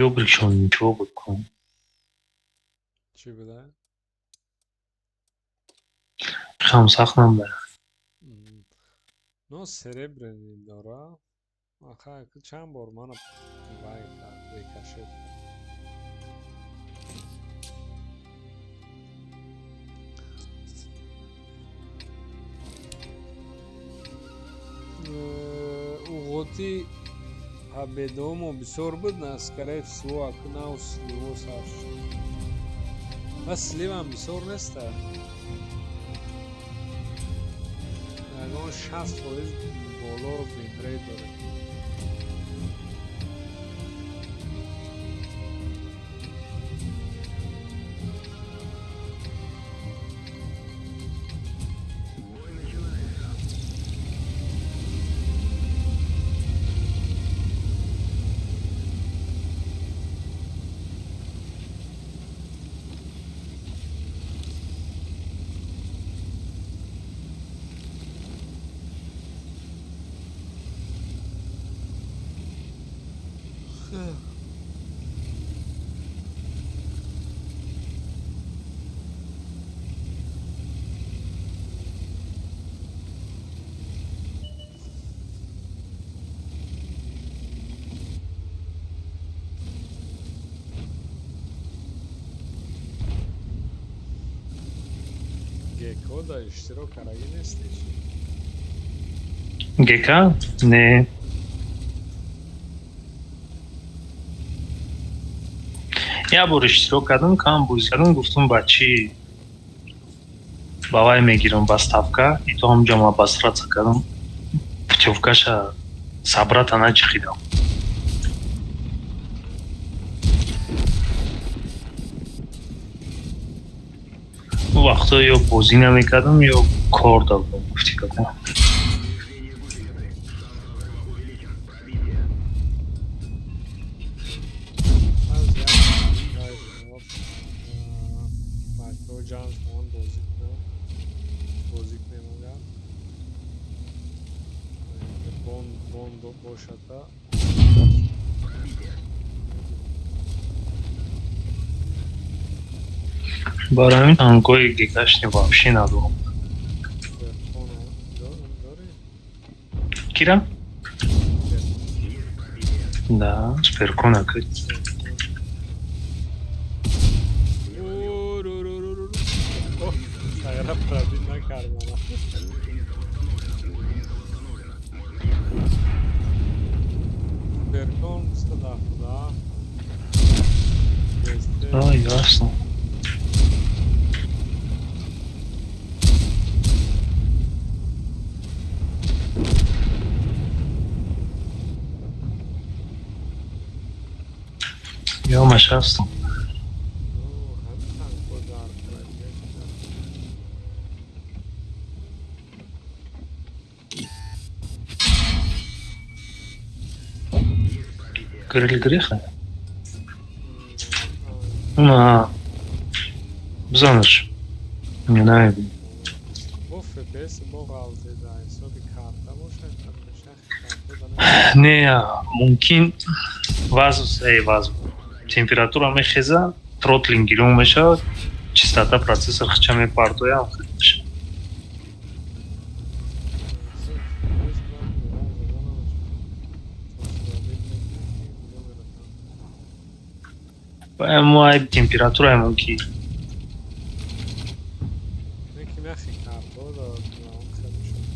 Ёбрикшон ничего буд кун. Чӣ буда? Хам сахт набуда. Но серебряный дора. Аха, чанд бор мана вай кард, рикошет кард. Уғоти победаомо бисёр буд, на, скорее всего, аку нав сливо сар шуд. Ва сливам бисёр неста. Ягон 60% боло винрейт дорад. Бой начинается. Гекода иштирок карагӣ нестӣ чӣ? ГК? Не. Як бор иштирок кардам, кам бозӣ кардам, гуфтам ба чӣ ба вай мегирам ба ставка, и то ҳамҷо ма обосраться кардам. Путёвкаша собрата начихидам. Вақтҳо ё бозӣ намекардам, ё кор додам, гуфти кардам. Аз як вай бачаҳо ҷамъ шаванд, бозӣ кунанд. Бозӣ кунем агар. Бон бон бошада. Барои ҳамин танкҳои ГКшни вообще надорам. Берхона дорӣ? Кира? Да, Суперкона ки. Сайра пробить накард мана. Беркон 177. А, ясно. Ёмаш ҳастам. Ҳамин танкҳо дар пробить. Крылья греха? На. Бизанаш. Не наеб. Бо ФПС бо ғалтида ҳисоби карта бошад, карта. Не, мумкин вазн, эй, вазн. Температура мехеза, тротлинг гирон мешавад, частота процессор хча мепартоям. Мо температура мумкин. Неки мяхи карто да он хел мешавад.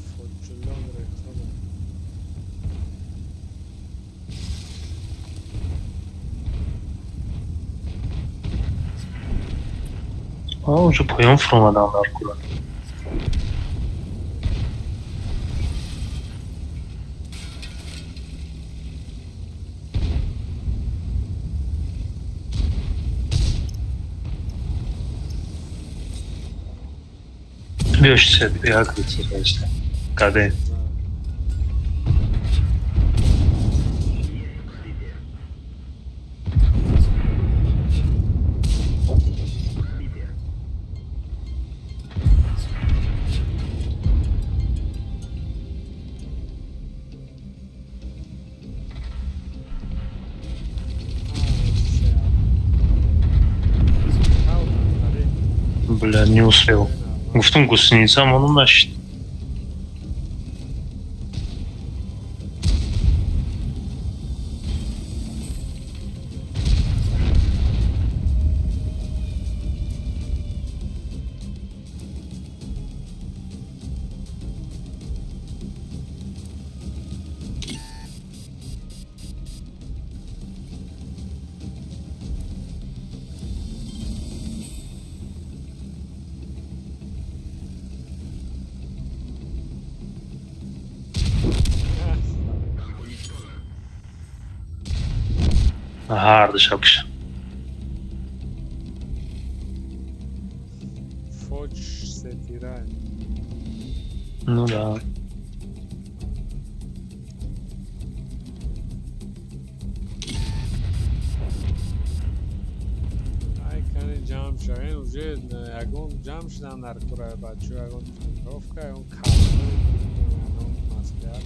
Фоҷулон рехтада. А, уже поён фуромадан дар кура. Биёш як рыцарь, Каде? Бля, не успел. Гуфтам гусеница монум нашид. Ҳардуша куша. Фоч сетирай. Ну да. Ай, кани ҷамъ шавем, уже ягон ҷамъ шудан дар кура бачаҳо, ягон тренировка, ягон карта, ягон маслиҳат.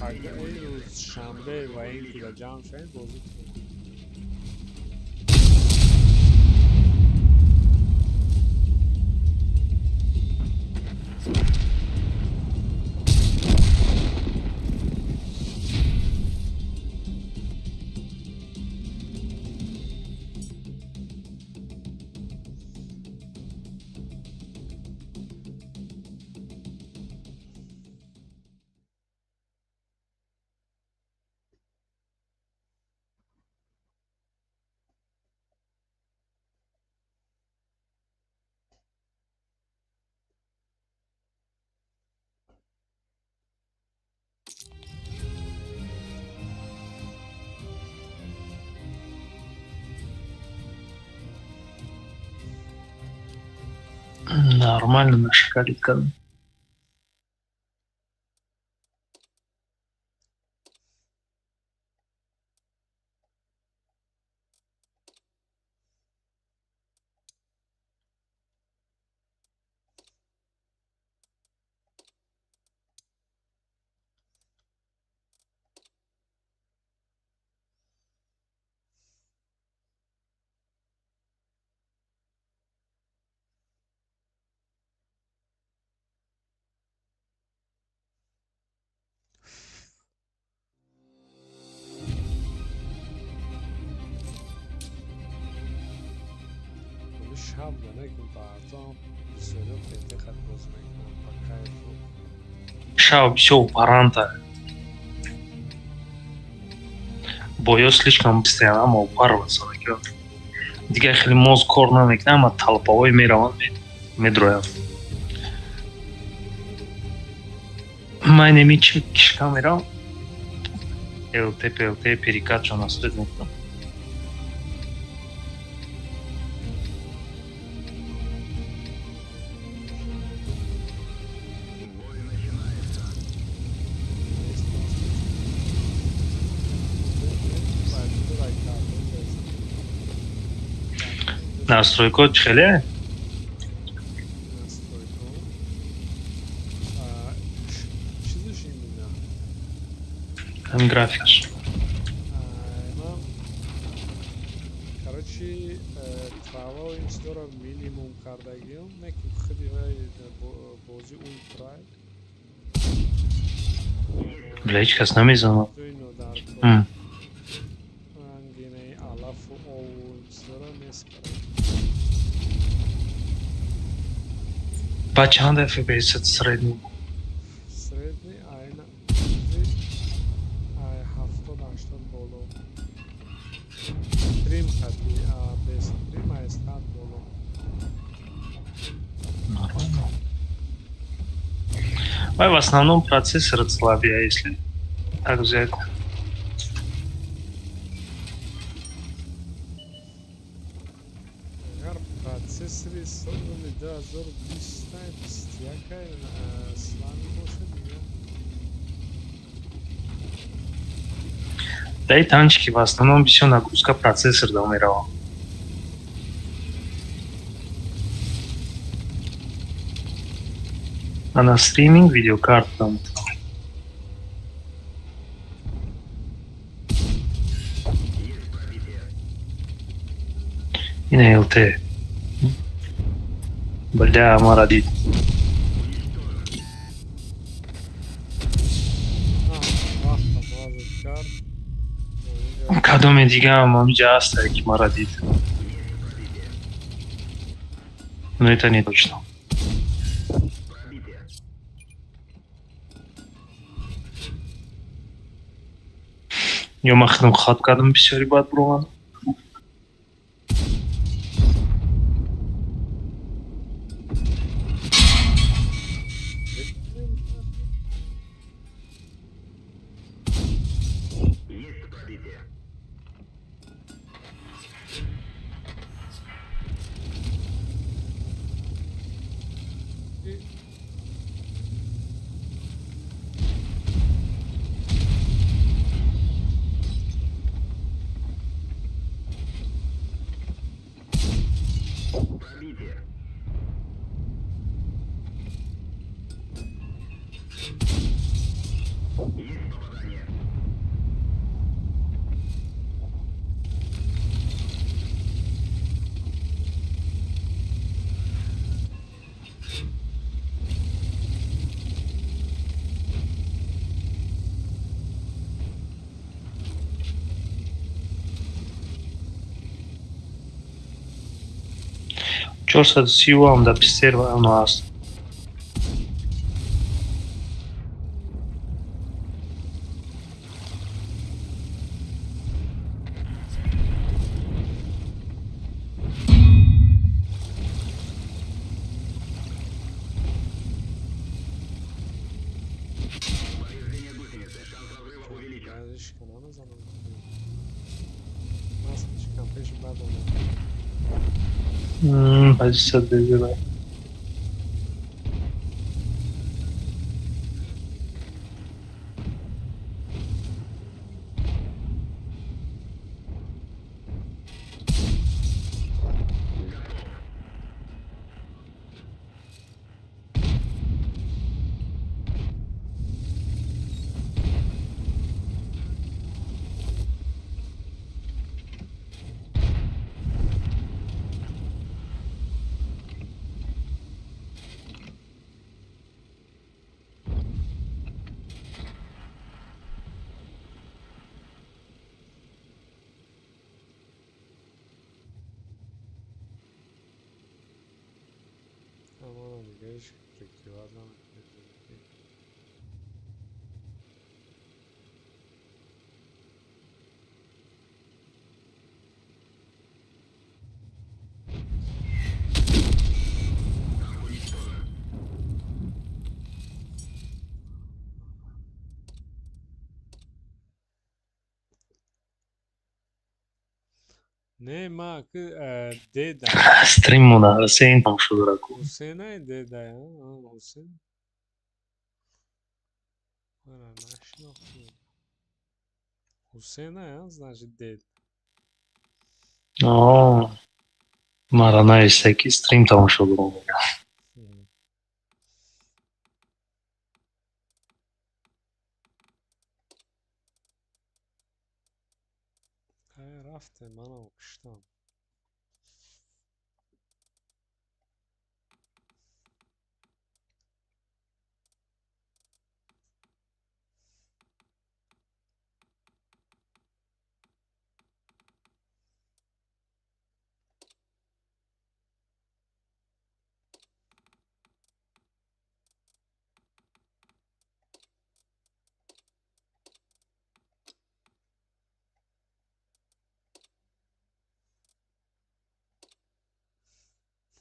Агар ин рӯз шанбе ва ин куда ҷамъ шавем, бозӣ кунем. Нормально нашакалит кардам. Шаб накун, баъзан бисёриҳо петехат боз мекунанд ба кайфу. Шаб бисёр упаранта. Боё слишком быстрее ама упарваться мекунад. Дигар хеле мозг кор намекунад, ама толпаҳое мераванд, медроянд. Ман еми чи кишка меравам. ЛТ, ПЛТ, перекатшо настроить мекунам. Настройко чӣ хеле? Настройко чизаш именно? Ҳамин графикаш. Ман, короче, трава ин чизоро минимум кардагиам, не ки худи вай бозӣ ультра. Бля, ҳеҷ кас намезанад. Дуино дар рангинаи алафу ову ин чизоро нест кард. Ба чанд FPS средний? Средний айна ай 70-80 боло. Стрим хати, а без стрим ай 100 боло. Нормально. Вай в основном процессор слабее, если так взять. Агар процессори соли 2020 21 слабый бошад, дигар. Да и танчики в основном всё нагрузка процессор да мерава. А на стриминг видеокарта там. Ина ЛТ. Бля, мара дид. Вақта мазад кард. Кадоме дигаам ҳамиҷа ҳаста, ки мара дид. Но это не точно. Ё ман худам хат кардам, бисёри бад буромадам. 430 ам дар писер оно ҳаст. Ишка намезанам. Масличкам пеши бад омад. Позиция дезила. Дига ҳеч прикрывать намекунем. Не, ма ки деда. Стрим монда Ҳусейн тамошо дорад ку. Ҳусейнай деда, Ҳусейн. Мара нашинохтем. Ҳусейнай, значит, дед. О, мара нависта ки стрим тамошо дорам. Рафтем, манам киштам.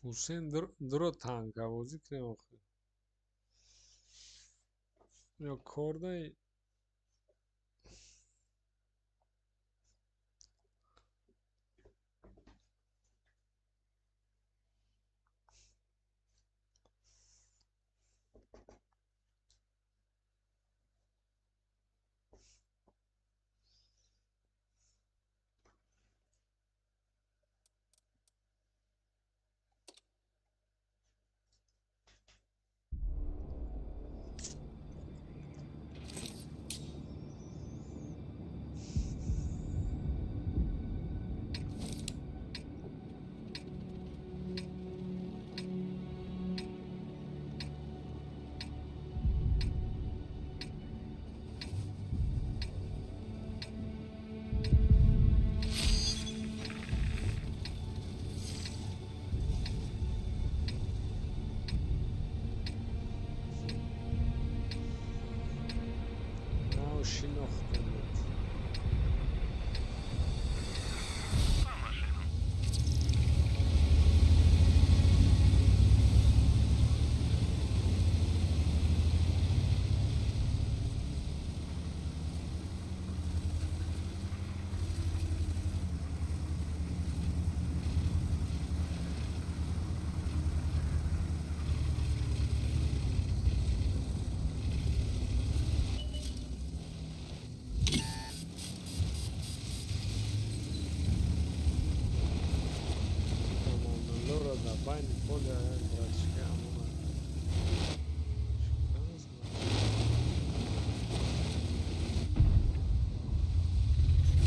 Ҳусейн, дуро танкабозӣ кунем охир. Ё кордаи. Шинохтемед. Байни поля братишка амона.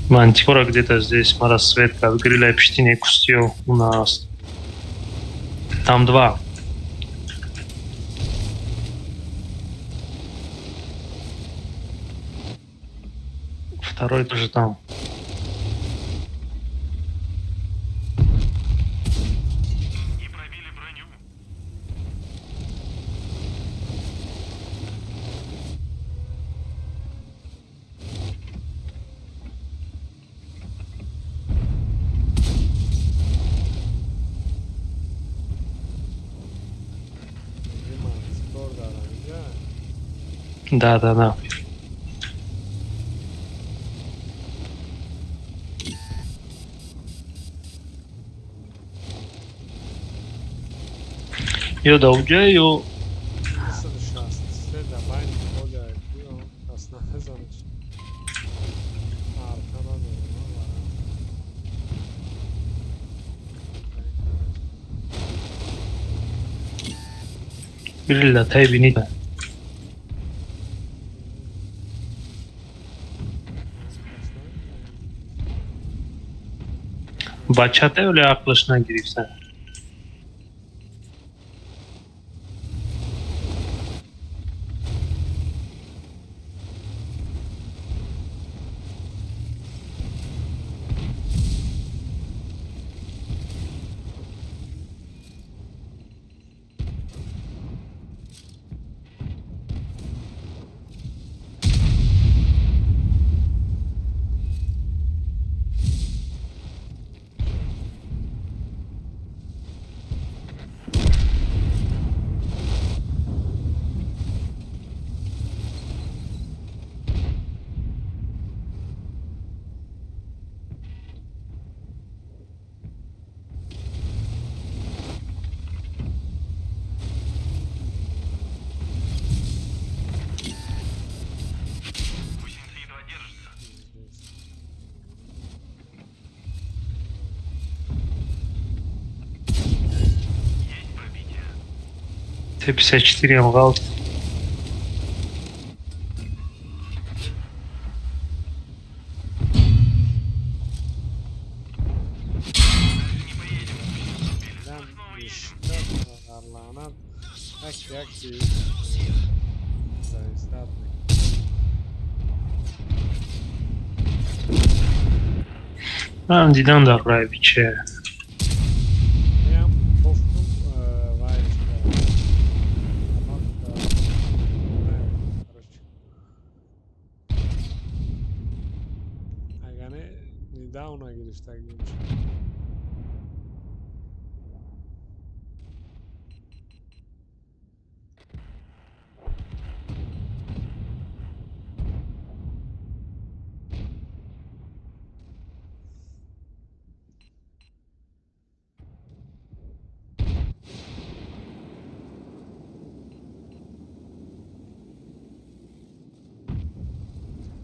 Мантикора где-то здесь, мара светка, гриля пштине кустио у нас. Там два. Второй тоже там. Да. Ё да уҷа, ё 263 да байни поля кас намезанаш. Арта надорам. Грилля тай бинит. Бачата вале ақлаш нагирифта. Т-54 ам ғалт. Дам мишка дар лаънат як яки зависат Ман дидам дар райбиче. Ям кофтум вай короче. Агане недавно гирифтагим.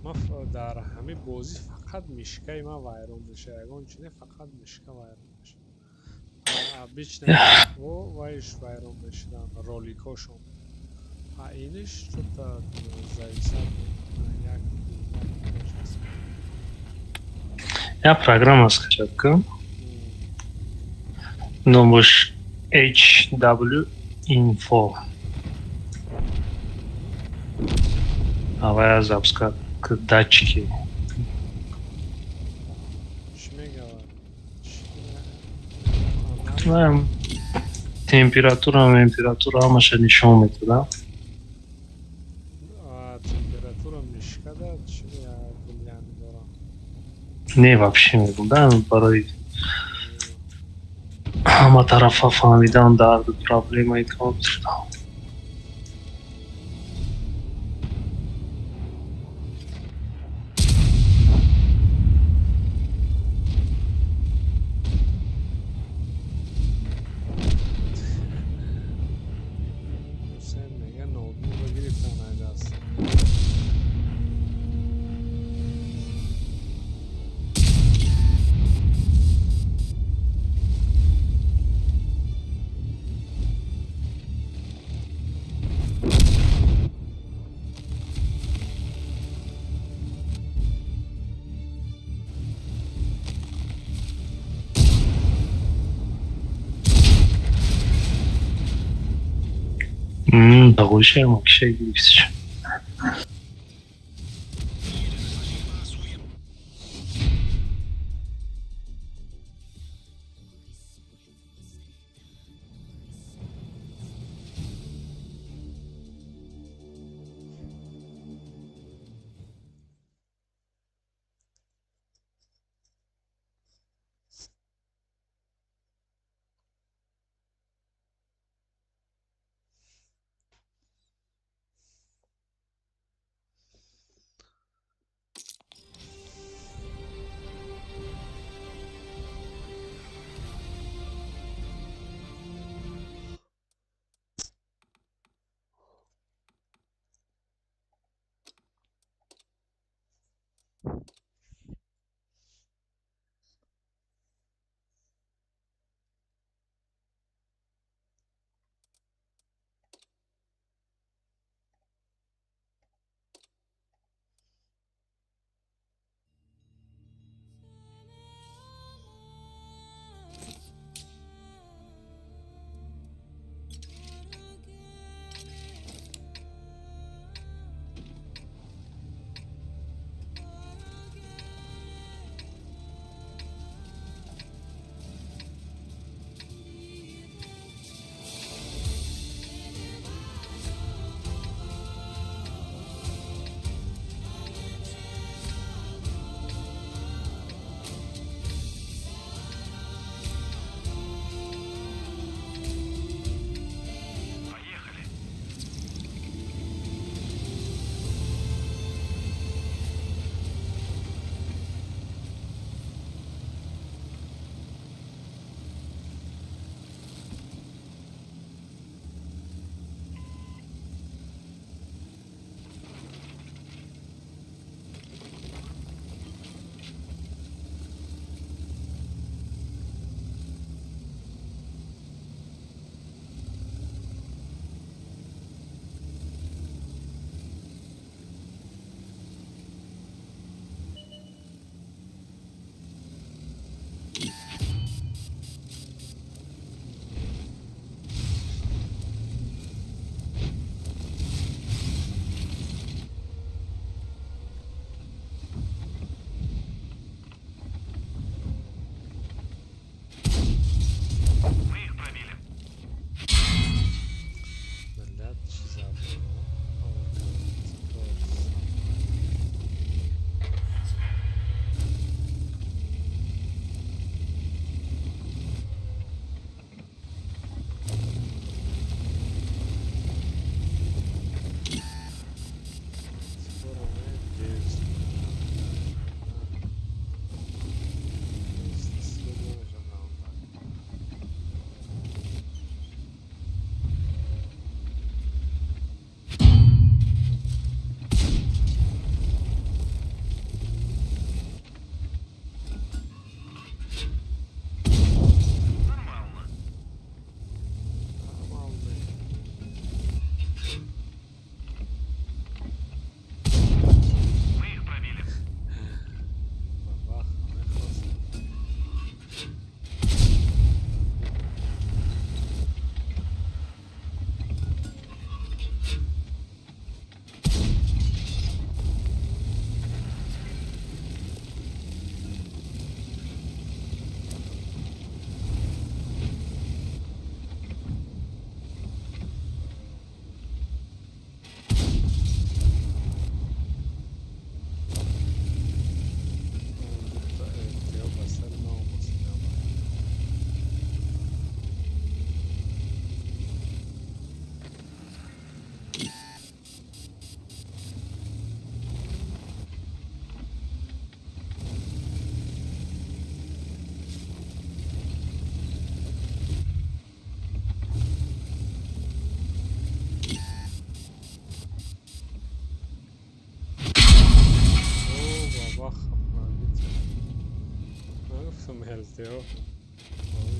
Ман дар ҳамин бозӣ фақат мишкаи ман вайрон мешавад. Ягон чи не, фақат мишка вайрон мешавад. Обычно во вайш вайрон мешуданд, роликҳошон. А иниш что-то зависат мекунад, як мечаспад. Я программа скачать кун. Номаш HW Info. Авая запуска к датчики. Чӣ мегавад? Знаем, температура, температура ҳамаша нишон медодам. Температура мишкада чӣ влияние дорад? Не, вообще мегӯям, барои ҳама тарафа фаҳмидан дарду проблемаи компютер. Ҳусен мега ноутбукро гирифтан ай даст. Дағошаам киша гирифтиш. ЛТО.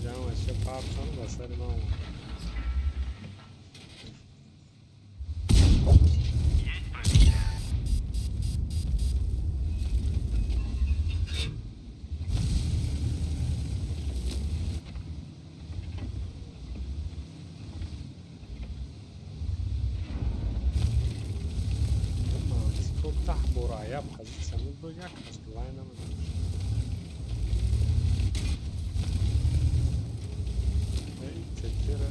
Ҷамъаша партан ба сари ман омад. Есть пробитие. Мантикор 10 бора ая позиция мебуд, як кас лайн намедошт. Эй, тетера.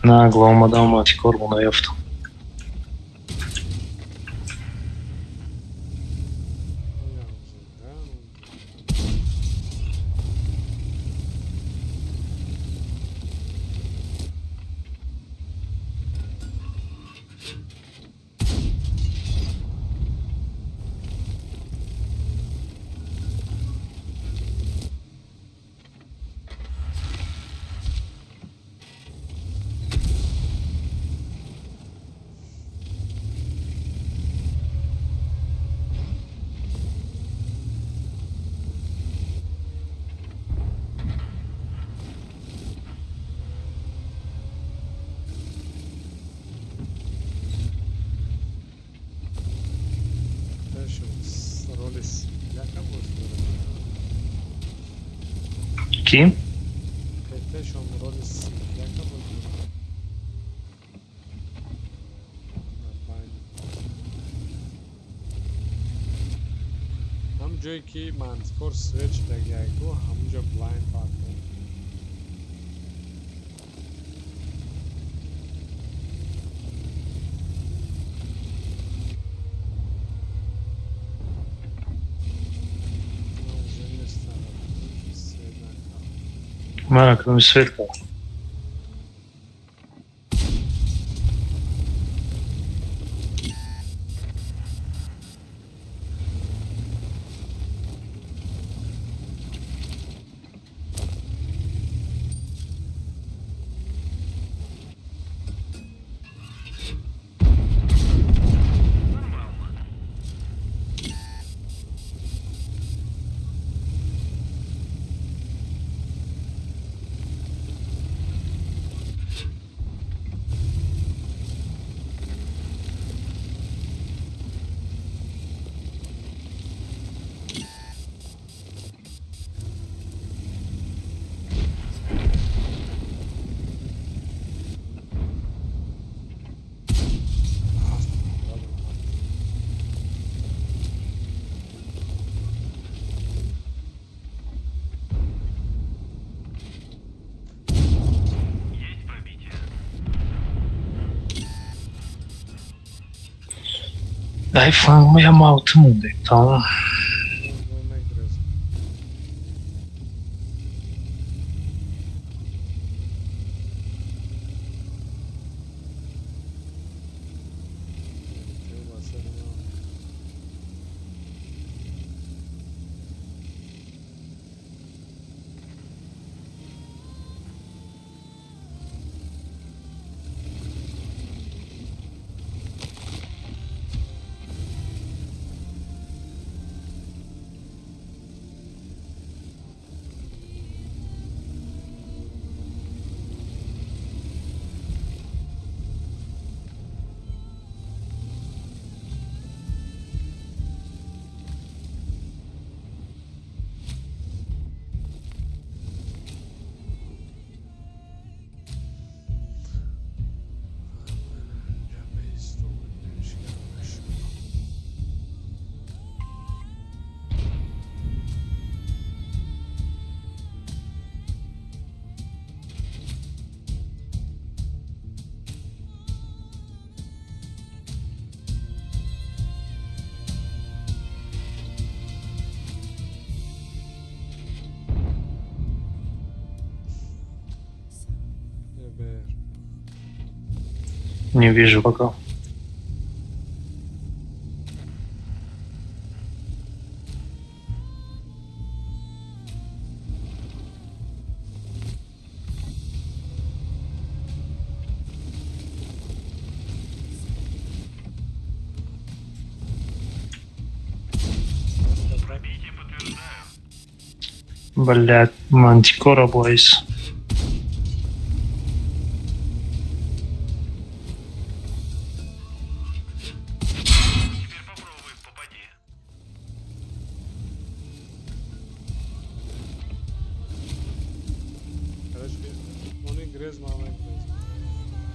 Нагло омадам, мантикор бо наёфтам. Оям зинда. Пешон роли светляка боз дорад. Кӣ? Петешон роли светляка боз дорад. Дар байни. Ҳам ҷое ки мантикор свет шудагиайку, ҳамунҷо блайн партон. Уже нестара. Свет накард. Мара кадоми свет кард? Нормально. Рафт, омад. Есть пробитие. Дай фланг я мауты монде. Тамом. Мегрез. ЛТО ба сари ман омад. Инҷа беистум шикараш. Ебер. Не вижу пока. Блядь, мантикора боис.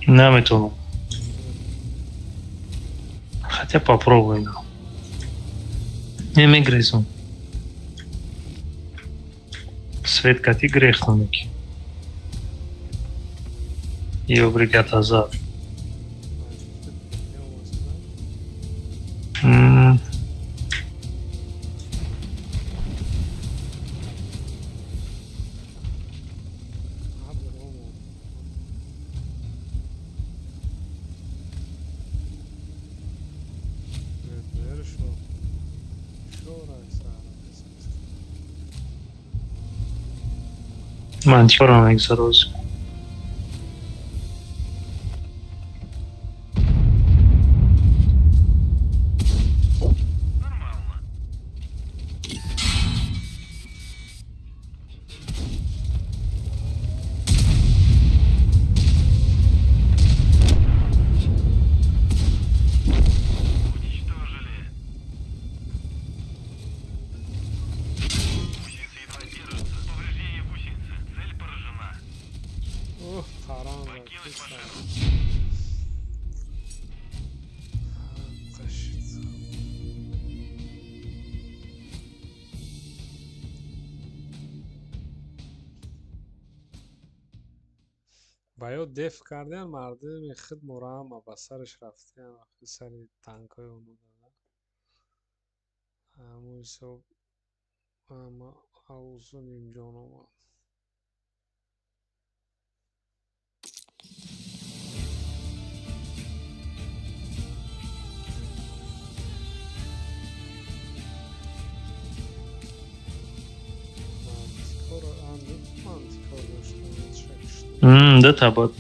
Наметонам. Хотя попробуй, да. Не мегрезум. Свет кати грехтам ки. Ё бригад азар. Мантикора мегзароз. Ба ё деф кардиан, мардуми худ мурама ба сараш рафтиан, сари танкҳои омадана. Ҳамун ҳисоб ҳама авзу нимҷон омад. Мантикор доштам. Да, табад.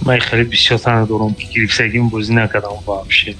Ман хеле бисёртар надорам, ки гирифтагим бозӣ накардам вообще.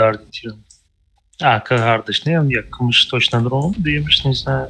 Дарди тирам. Ака ҳардаш не, якумш точно дром, дуюмш не знаю.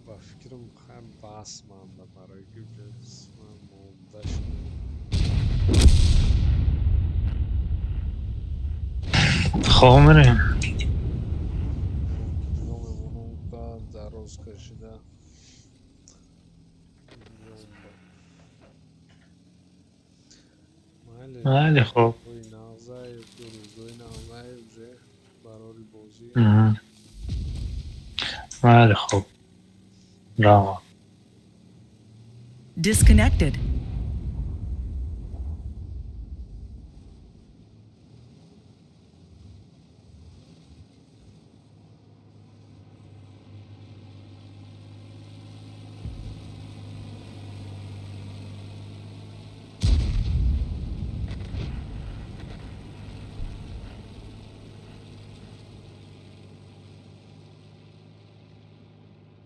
Ба фикрам, хай, бас манда, барои ки ман монда шудам. Хоб мерем. Видео мемонам, ба дароз кашида. Майли. Майли, хоб. Рӯи нағзай, рӯзои нағзай уже барори бозӣ. Майли, хоб. Раҳмат. Disconnected.